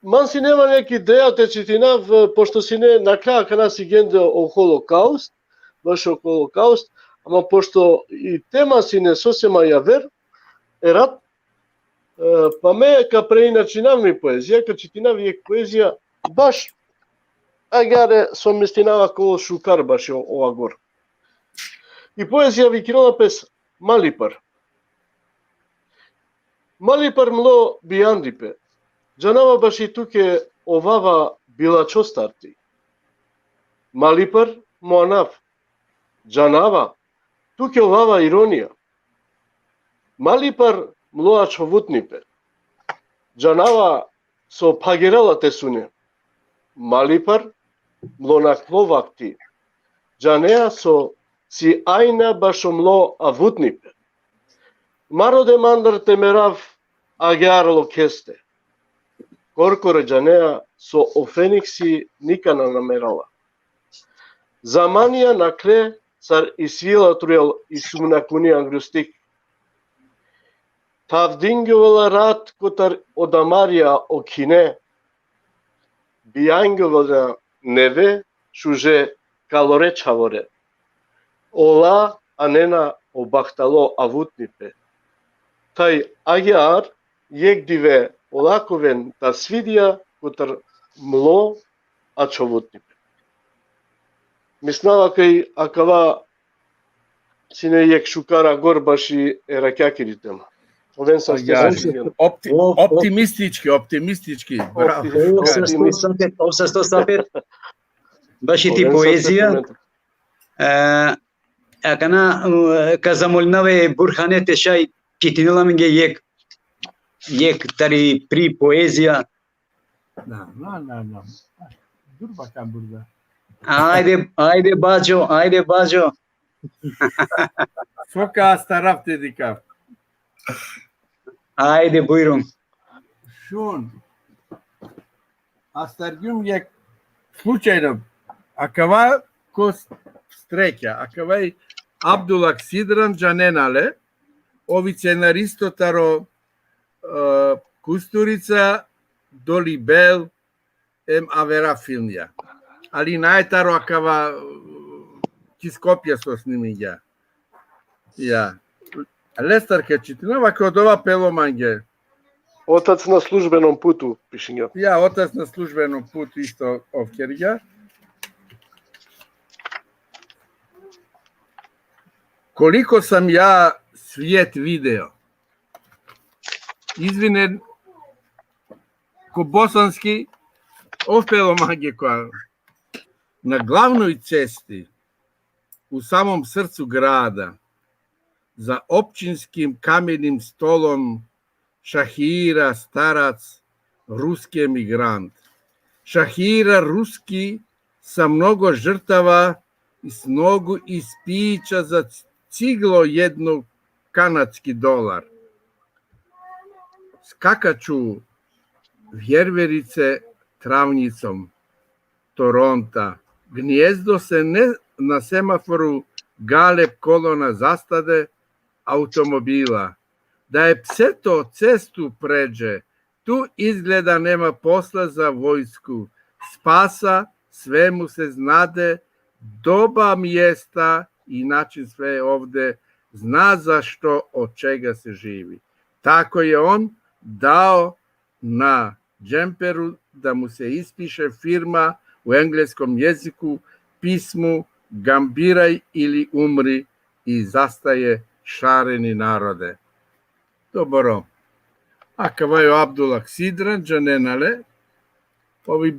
man sine ma nek ideja te čitinav, pošto sine nakla akana sigende o holokaust, baš o holokaust, ama pošto i tema sine so se ma javer, e rat, e, pa me ka preinačinav mi poezija, ka čitinav jek poezija, baš agjaar so mislinava ko šukar baš o, o agor. I poezija vikinela pes Malipar. Malipar mlo bijandipe. Džanava baši tuke ovava bilačo starti. Malipar mo anav. Džanava, tuke ovava ironija. Malipar mlo ačhovutnipe. Džanava so phagerela te sune. Malipar mlo naklo vakti. Džanea so si ajna bašo mlo avutnipe. Ma rode mandar te merav agjaar lokheste. Korkore džanea so o Feniksi nikana na merala. Zamanija nakle sar i svila trujal i sumnakuni angrustik. Tavdingjovela rat kotar o damarja o khine. Bijangjovela neve šuže kalore čhavore. Ola anena o bahtalo avutnipe. Taj agjaar jek dive ola ka oven ta svidija kotar mlo ačhovutnipe. Mislinava kaj akava sine jek šukar agor baši e rakjakiri tema. Oven saste. Agjaar, opti-, optimistički, optimistički. Bravo. Optimistički. Ov sasto, Safet, ov sasto, Safet. Baši ti poezija. E, akana, e, ka zamolinav e Burhane te šaj čitinel amenge jek, jek tari pri poezija. Na, na, na, na. Dur bakalım burada. Ajde, ajde, bađo, ajde, bađo. So ka astarav te dikhav. Ajde, bujrum. Šun. Astargjum jek slučajno. Akava ko sreća. Akava i Abdullah Sidran, džanena le. Ov i scenaristo taro, e, Kusturica, Dolibel, em avera filmja. Ali nae taro akava, e, ki Skopje so snimingja. Ja. Lestar ka čitinava, kaj odova pelo mange. Otac na službenom putu, pišingja. Ja, Otac na službenom putu isto ov kergja. Koliko sam ja svijet video. Izvinen, ko bosanski, ov pelo mange koja. Na glavnoj cesti, u samom srcu grada, za općinskim kamenim stolom šahira starac, ruski emigrant. Šahira ruski sa mnogo žrtava i s mnogo ispića za ciglo jedno kanadski dolar. Skakaću vjerverice travnjicom Toronta. Gnjezdo se ne, na semaforu galeb kolona zastade automobila. Da je pse to cestu pređe, tu izgleda nema posla za vojsku. Spasa, sve mu se znade, doba mjesta i način sve je ovde, zna za što, od čega se živi. Tako je on dao na džemperu da mu se ispiše firma u engleskom jeziku, pismu: „Gambiraj ili umri”, i zastaje: „Šareni narode.” Dobro. Akava i o Abdullah Sidran, džanena le, ov i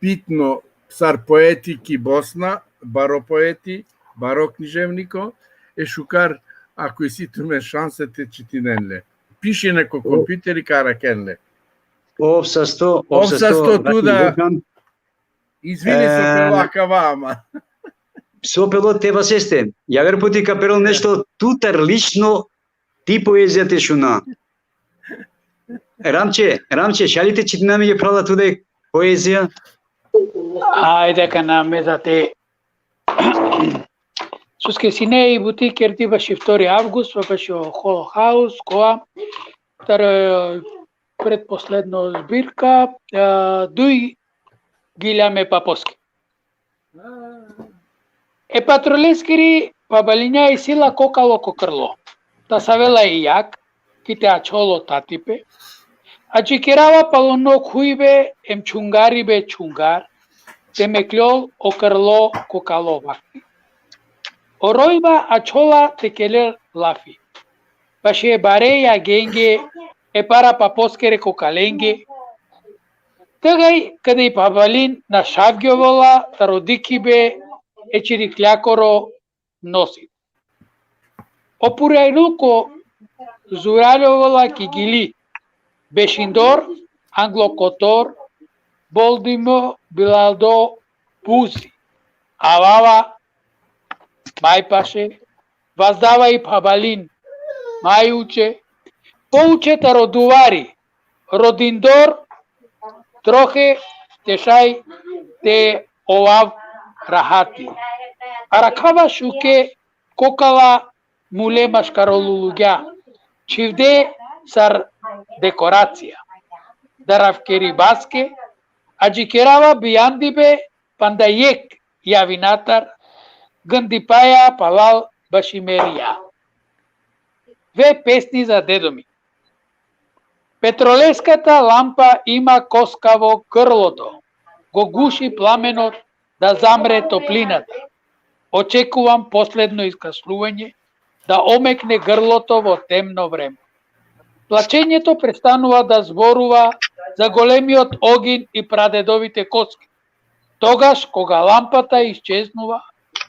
bitno sar poeti ki Bosna, baro poeti, baro književniko, e šukar, ako isi tumen šanse te čitinen le. Pišine ko kompjuteri, ka araken le. Ov sasto, ov sasto, tu da. Izvini, so pelo akava, ama so pelo te vaseste. Javer puti ka perel nešto tutar lično, ti poezija te šuna. Ramče, Ramče, šaj li te čitina amenge, phrala, tu da poezija? Ajde, kana me da te Soske sine i buti kerdi baši vtori avgust, pa bašo Holokaust, kova taro pretposledno zbirka, e, duj gilja me paposke. E patroleskiri pabalinja isi la kokalo ko krlo. Te savela i jag, ki te ačhol o tatipe. Adžikirava palo no khujbe em čhungaribe čhungar, te mekljol o krlo ko kalo vakti. O rojba ačhola te kerel lafi. Baši e bare jagenge, e para paposkere kokalenge. Tegaj keda i pabalin našavgjovela taro dikhibe e čirikljakoro nosit. O purajluko zuraljovela ki gili, bešindor, anglo kotor, boldimo bilaldo buzi. Avava, maj paše, vazdava i pabalin, maj uče, pouče taro duvari, rodindor, trohe te šaj te ovav rahati. Arakhava šuke kokala mule maškaro lulugja, čhivde sar dekoracija. Daravkeribaske, adžikirava bijandibe panda jekh javinatar, gandipaja palal baši merija. Ve pesni za dedo mi. Petroleskata lampa ima kockavo grloto, go guši plamenot da zamre toplinata. Očekuvam posledno iskašljuvanje, da omekne grloto vo temno vreme. Plačenjeto prestanува da zboruva za golemiot ogin i pradedovite kocki. Тогаш кога лампата исчезнува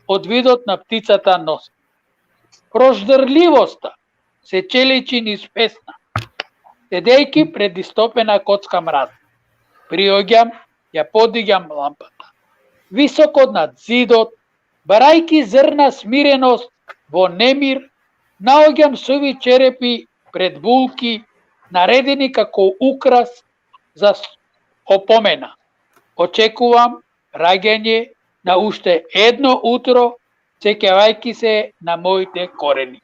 од видот на птицата носи. Прождрливоста се челичи низ песна, седејќи пред истопена коцка мраз. Приоѓам, ја подиѓам лампата. Високо над зидот, барајќи зрна смиреност во немир, наоѓам суви черепи пред булки, наредени како украс за с-, опомена. Очекувам раѓање на уште едно утро, сеќавајќи се на моите корени.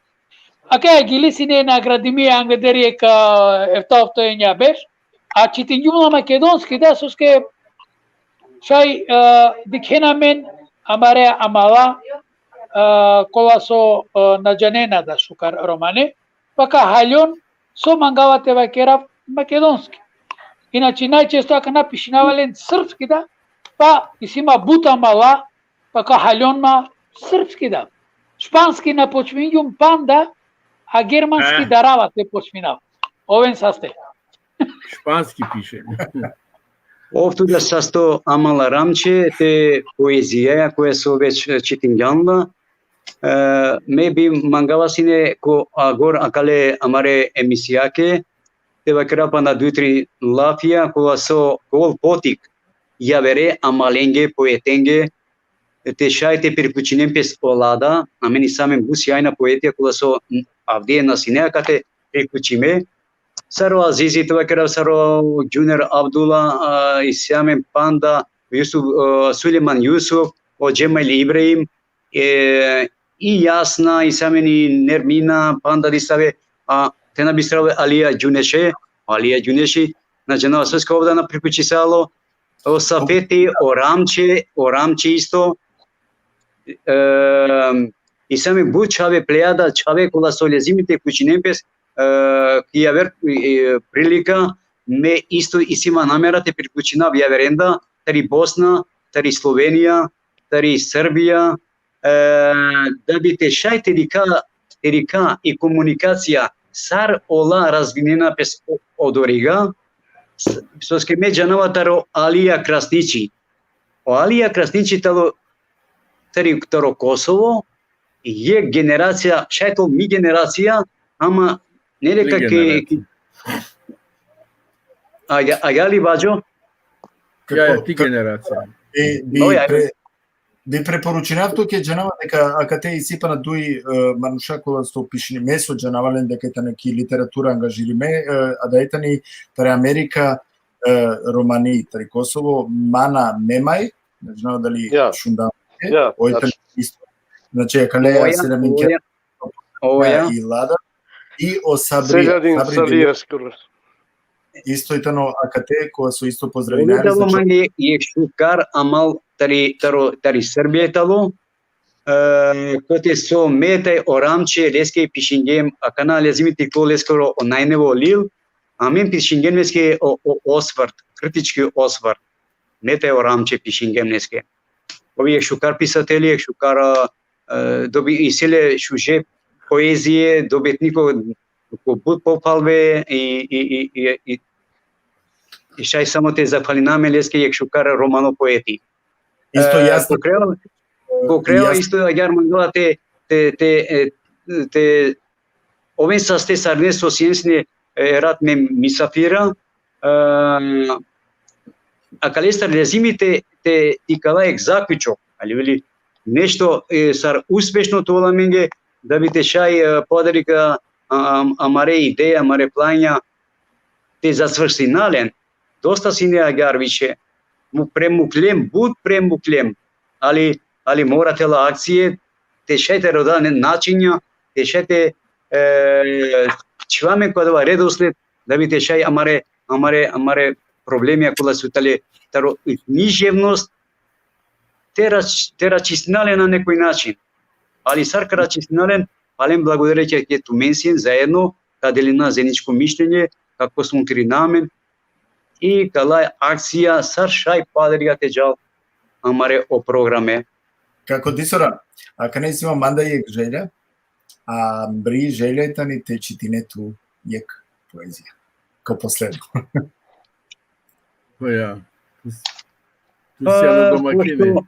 Ака, Агили сине наградими ангадери ка ефтафтоенја беш, a čitingjum la makedonski, da, soske šaj, e, dikhena amen amare amala, e, kola so, e, na džanena da šukar romane, pa ka haljon so mangava te vakerav makedonski. Inače, najčesto akana pišinava len srpski, da, pa isi ma but amala, pa ka haljon ma srpski, da. Španski na počmingjum panda, a germanski, e, darava te počminav. Oven saste. Španski piše. Ov tu da sasto amala Ramče, te poezija koja so već čitingjan la. E, me bi mangava sine ko agor akale amare emisijake, te vakera pana duj tri lafija, kola so kol potik javere amalenge, poetenge, te šaj te priključinen pes ola da, amen isi amen but sjajna poetija, kola so avdive na sine akate priključime, sar o Azizi, te vakerav, sar o Džuner Abdula, a, isi amen panda, Jusuf, a, Sulejman Jusuf, o Džemal Ibrahim, e, i Jasna, isi amen i Nermina, panda disave, a, te na bistrava Alija Džuneše, Alija Džuneši, na džanava soske ov da na priključisalo, o Safeti, o Ramče, o Ramče isto, e, isi amen but čhave, plejada čhave, kola so lezimi te priključinen pes, e, ki javer, e, prilika, me isto isi ma namera te priključinav javeren da, tari Bosna, tari Slovenija, tari Srbija, e, da bi te šaj te dikha, te dikha i komunikacija sar ola razvinena pes o-, odoriga, s-, soske me džanava taro Alija Krasniči. O Alija Krasniči talo, tari, taro Kosovo, jekh generacija, šaj to mi generacija, ama nele ti ka ke-, generacija. A ja, a ja li vađo? Ja, ja, ti generacija. E, bi No, ja, pre-, bi preporučinav tuke, džanava deka akate isi pana duj, e, manuša kola so pišini, me so džanava len deka tane ki literatura angažirime, e, a da tani tari Amerika, e, romani, tari Kosovo, Mana Memaj, ne znam da li Ja. šundan. Ja, Oj ja. tani isto. Znači, akale Oja, Selamin oja, oja. I Lada. I o Sabri, Seljadin Sabri Sabri Dili, Jaskur. isto i tano akate, ko so isto pozdravinaja. Ovi talo mange jekh šukar amal tari, taro, tari Srbija talo. E, kote so me taj o Ramče leske pišingjem, akana lezimi te ko leskoro o najnevo lil, amen pišingjem leske o, o osvrt, kritički osvrt. Me taj o Ramče pišingjem leske. Ovi jekh šukar pisateli, jekh šukar, e, dobi, isi le šuže poezije, dobitniko ko but pofalbe i, i, i, i, i, i šaj samo te zafalina amen leske jekh šukar romano poeti. Isto E, jasno. Pokraj, pokraj Jasno. Isto agjaar mangava te, te, te, e, te oven saste sarine so sien sine, e, erat me misafira, e, akalestar lezimi te, te ikala jekh zaključok, ali veli nešto, e, sar uspešno te ovel amenge, da bi te šaj, e, podarika, a, a, amare ideja, amare planja, te zasvrsina len. Dosta sine agjaar više. Mu premuklem, but premuklem. Ali, ali mora te la akcije, te šaj te roda ne-, načinja, te šaj te, e, čhiva amen ko adava redosled, da bi te šaj amare, amare, amare problemija kola su tale taro književnost, te rač-, te raščistina len na nekoj način. Ali sar ka raščistina len, palem blagodarija ke tumen sien zaedno, ka delina zajedničko mišljenje, ka konsultirina amen, i kala akcija sar šaj podarika te džal amare o programe. Kako Disora, akana isi ma manda jekh želja, a bri želja tani te čitine tu jekh poezija. Ko posledno. Pa ja. Tu si Pa, ano domakini. Pošto,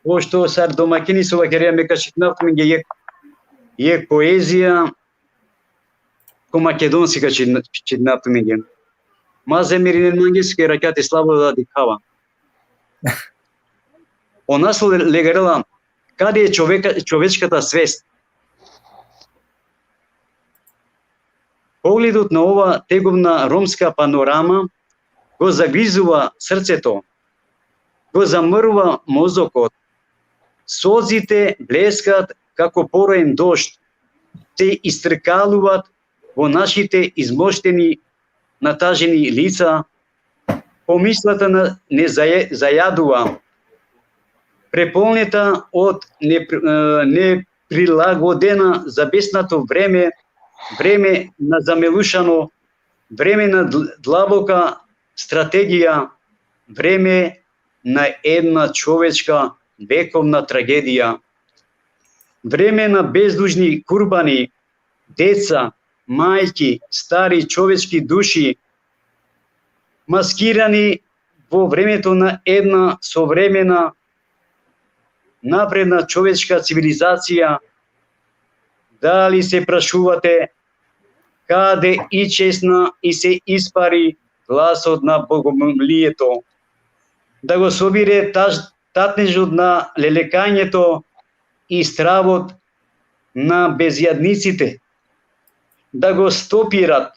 pošto sar domakini so vakerea, me ka čitinav tumenge jekh, jekh poezija, ko makedonski ka čitna-, čitinav tumenge. Ma zemirinen mange, so kera kate slabo da dikhava. O naslov legarela: Kad je čoveka-, čovečkata svest? Погледот на ова тегобна ромска панорама го загризува срцето, го замрува мозокот. Солзите блескат како пороен дожд, се истркалуваат во нашите измоштени, натажени лица, помислата на, не зае-, зајадува, преполнета од непр-, е, неприлагодена за беснато време, време на замелушано, време на дл-, длабока стратегија, време на една човечка вековна трагедија, време на бездужни курбани, деца, мајки, стари човечки души, маскирани во времето на една современа, напредна човечка цивилизација. Дали се прашувате каде исчезна и се испари гласот на богомолието? Да го собире таж-, татнежот на лелекањето и стравот на безјадниците, да го стопират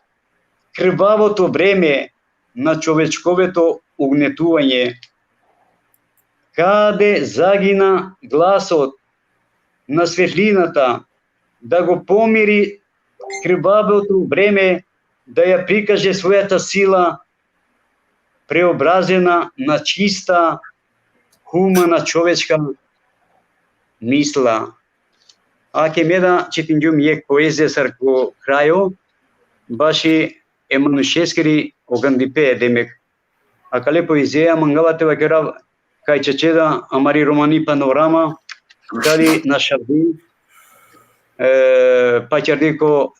крвавото време на човечковото угнетување. Каде загина гласот на светлината, да го помири крвавото време, да ја прикаже својата сила, преобразена на чиста, хумана човечка мисла. Ake me da čitingjum jekh poezija sar ko krajo, baši e manušeskiri ogandipea, demek. Akale poezija mangava te vakerav kaj čače da amari romani panorama, dali na Šavdi, e, pa ćerdi ko,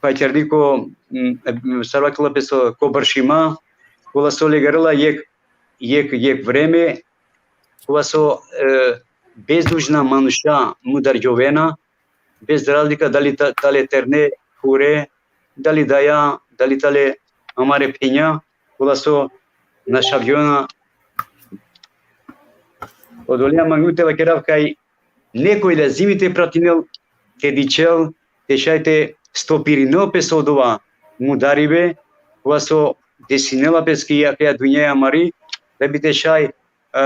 pa ćerdi ko, m, e, sar vakela pe so, ko bršima, kola so legarela jekh, jekh, jekh vreme, kola so, e, bezdužna manuša mudargjovena, bez razlika dali ta-, tale terne, hure, dali daja, dali tale amare phenja, kola so našavgjona. Odolea mangum te vakerav kaj nekoj lazimi te pratinel, te dičel, te šaj te stopirinel pes odova mudaribe, kova so desinela pes ki akaja dunjaja amari, da bi te šaj, e,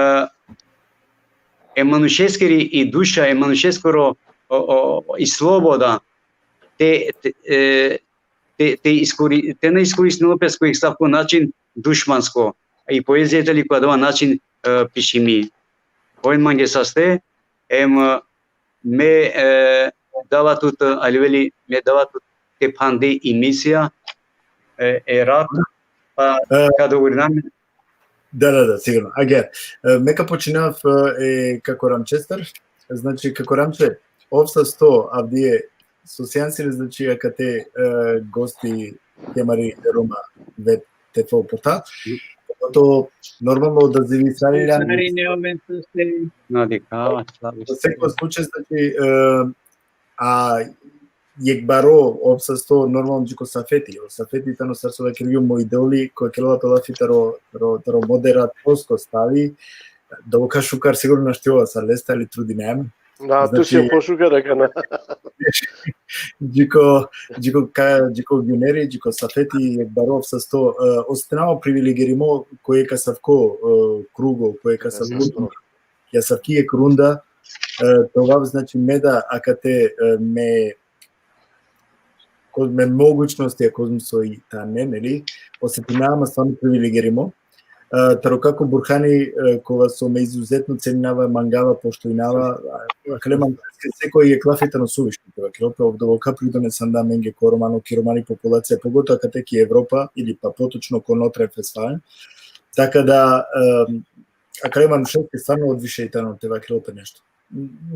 e manušeskiri i duša, e manušeskoro, o, o, i sloboda, te, te, e, te, te iskori-, te na iskoristinel pe ko asavko način dušmansko. I poezija tani ko adava način, e, pišimi. Oven mange saste, em, e, me, e, dava tut, aliveli, me dava tut te phande emisija, e, e rat, pa E, ka dogovorinav. Da, da, da, sigurno. Agjaar, e, me ka počinav, e, kako Ramčestar, znači, kako Ramče, ov sasto avdive so sian sine, znači, akate, e, gosti ki amari Roma ve te fo porta. To normalno da zivi sari lja. Na dikhava, slabi. U svakom slučaju, znači, e, a jekh baro ov sasto normalno dži ko Safeti, o Safeti tano sar so da kergjum mo idoli, ko kerela pe lafi taro, taro, taro moderatorsko stavi, da ka šukar sigurno našti ova sar leste, ali trudinaja me. Da, tu si Znači- pošukar akana. Dži ko, dži ko ka, dži ko Gjuneri, dži ko Safeti, jekh baro ov sasto, e, osetinava privilegirimo, ko jekh asavko, e, krugo, ko jekh asavko, ki asavki jekh runda, e, te ovav, znači, me da akate, e, me, ko-, me mogućnosti, a kozom so i tane, neli, osetinava ma stvarno privilegirimo. E, taro kako Burhani, e, kova so me izuzetno ceninava, mangava, poštujnava, a, akale mangava, sekoj jekh lafi tano suvišno, te vakerav pe, ov dovolka pridonesanda amenge ko romano, ki romani populacija, pogotovo akate ki Evropa, ili pa potočno ko Nordrhein-Westfalen. Taka da, e, akale manušeske stvarno odviše i tano, te vakerav pe nešto.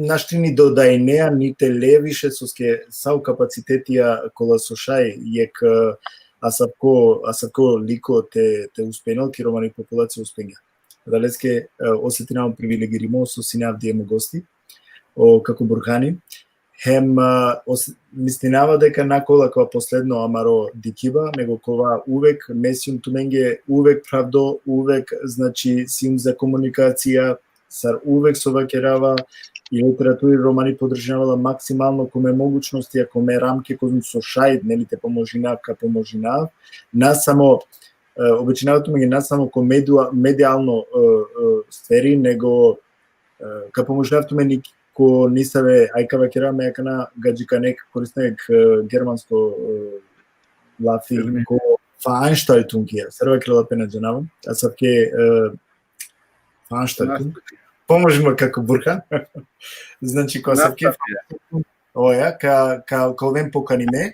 Našti ni dodajnea, ni te le više, soske sa o kapacitetija kola so šaj jekh, e, asavko, asavko liko te, te uspejnel, ki romani populacija uspengja. Adaleske, e, osetinava privilegirimo so sine avdive mo gosti, o kako Burhani. Hem, e, os-, mislinava deka na kola kova posledno amaro dikhiba, nego kova uvek, me sium tumenge uvek pravdo, uvek, znači, sium za komunikacija, sar uvek so vakerava, i literaturi romani podržinava la maksimalno, ko me mogućnosti, a ko me ramke, kozom so šaj, neli, te pomožinav, ka pomožinav. Na samo, e, obećinava tumenge, na samo ko medua-, medijalno, e, e, sferi, nego, e, ka pomožinav tumen i ko nisave, aj ka vakerav me akana gadžikane, koristinava jekh, e, germansko, e, lafi, Termin. Ko Veranstaltungija, sar vakerela pe, na džanav, asavke, e, Veranstaltung. Pomoži ma kako Burhan. Znači, ko asavke, Nastavke. Oja, ka, ka, ka oven pokanime,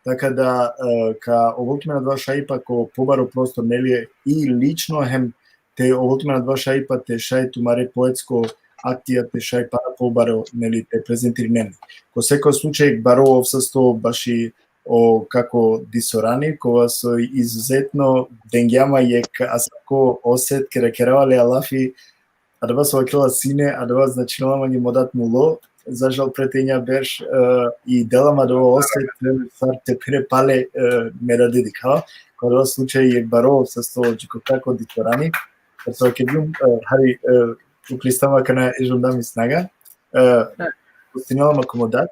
taka da, e, ka ovel tumen adava šajipa ko pobaro prostor, neli, i lično, hem te ovel tumen adava šajipa te šaj tumare poetsko akcija te šaj pana pobaro, neli, te prezentirinen. Ko seko slučaj, baro ov sasto baši o kako disorani, kova so izuzetno dengja ma jekh asavko oset, kera kerava le alafi, adava so vakerela sine, adava značinela mange mo dad mulo, za žal pre tenja berš, e, i dela ma adava oset, e, sar te pere pale, e, me dade dikhava, ko adava slučaj jekh baro ov sasto dži ko kako disorani, sar so vakergjum, e, hari, e, ukristava akana e žonda mi snaga, e, pustinela ma ko mo dad,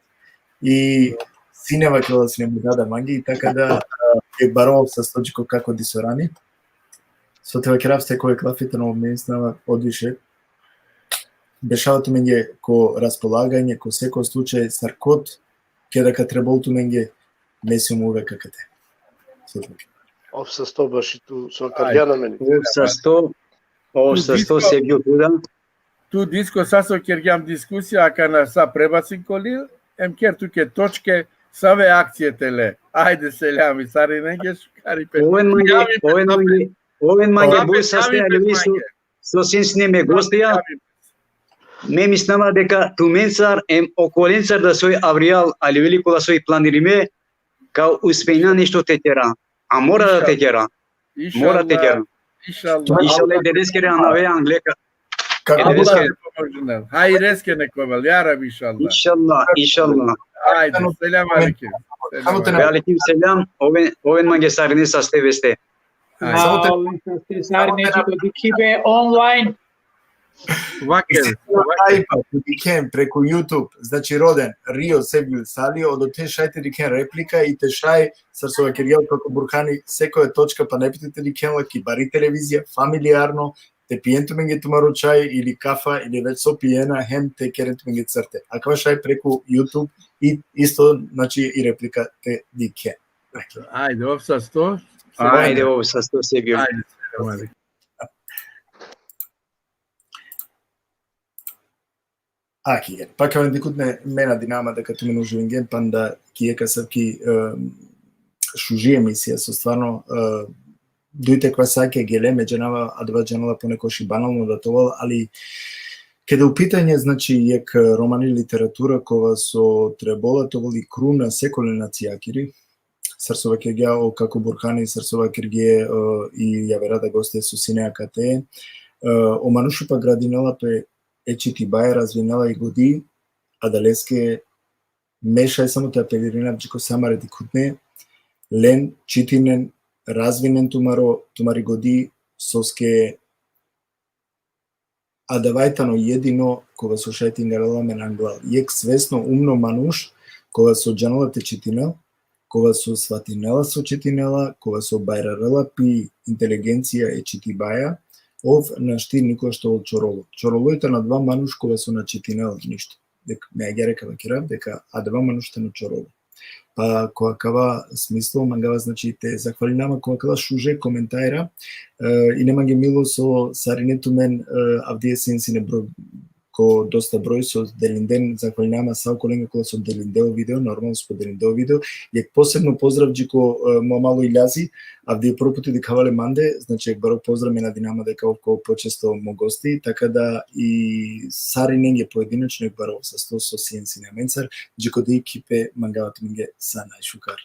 i sine vakerela sine mo dad amange, i taka da, e, jekh baro ov sasto dži ko kako disorani, so te vakerav, seko jekh lafi tano, me mislinava, odviše. Bešava tumenge ko raspolaganje, ko seko slučaj, sar kod, keda ka trebol tumenge, me sium uvek akate. So te vakerav. Ov sasto baši tu so kergjan amen. Ov sasto, ov sasto, Disko. Sergio Kuda. Tu, Disko, sa so kergjam diskusija, akana sa prebasin ko lil, em ker tuke točke, save akcije te le. Ajde, seljami, sarinenge, šukaripe. Oven mange, Javi pe oven sa mange, oven mange Javi but pe, saste, javi pe aliveli, so, mange. so sine me gostija. Javi pe. Me mislinava deka tumencar em okolencar da soj avrijal, aliveli, kola soj planirime, ka uspejna nešto te kera. A mora da te kera. Mora te kera. Inšallah. Inšallah, e Devleskere anave angleka. Kako E Devleskere. Hajreske nek ovel, ja Rab, inšallah. Inšallah, inšallah. Ajde, selam alejkum. Samo te Ve alejkum selam, oven, oven mange sarine saste veste. Ajde. Samo te- Alo, saste sarine, dži ko dikhibe online. Vaker. Ajpa, te dikhen preku YouTube, znači, roden, Rio Sevgil Sali, odote šaj te dikhen replika i te šaj, sar so vakergjal kako Burhani, sekoja točka pana epite te dikhen la ki bari televizija, familijarno, te pijen tumenge tumaro čaj ili kafa ili već so pijena, hem te keren tumenge cvrte. Akava šaj preku YouTube i isto, znači, i replika te dikhen. Ajde, ov sasto. Ajde, ov sasto, Sergio. Ajde, selam alejkum. Aki, pa ka vam dikutne, me nadinama deka tumen uživingen, panda ki jekh asavki, e, šuži emisija, so stvarno, e, dujte kvasake gele, me džanava, adava džanela ponekoš i banalno da te ovel, ali keda u pitanje, znači, jekh romani literatura kova so trebola te ovel i kruna sekole nacijakiri, sar so vakergja o kako Burhani, sar so vakergje, e, i javera da goste so sine akate, e, o manuši pa gradinela pe e čitibaja, razvinela i godi, adaleske me šaj samo te apelirinav dži ko sa amare dikhutne, len, čitinen, razvinen tumaro, tumari godi, soske adava i tano jedino kova so šaj te ingarela amen anglal. Jekh svesno, umno manuš, kova so džanela te čitinel, kova so svatinela so čitinela, kova so bajrarela pi inteligencija e čitibaja, ov našti nikoš te ovel čorolo. Čorolo i tano adava manuš kova so na čitinela ništo. Deka me agjaar ka vakerav, deka adava manuš tano čorolo. Pa ko akava smislo mangava, znači, te zahvalinama ko akala šuže komentara, e, ine mange milo so sarine tumen, e, avdive sien sine broj, ko dosta broj so delinden, zahvalinama sa okolenga kola so delinde o video, normalno so podelinde o video, jekh posebno pozdrav dži ko, e, mo amalo Iljazi, avdive prvo puti dikhava le mande, znači, jekh baro pozdrav, me nadinama deka ov ko počesto mo gosti, taka da i sarinenge pojedinačno jekh baro sasto so sien sine amencar, dži ko dikhipe mangava tumenge sa najšukar.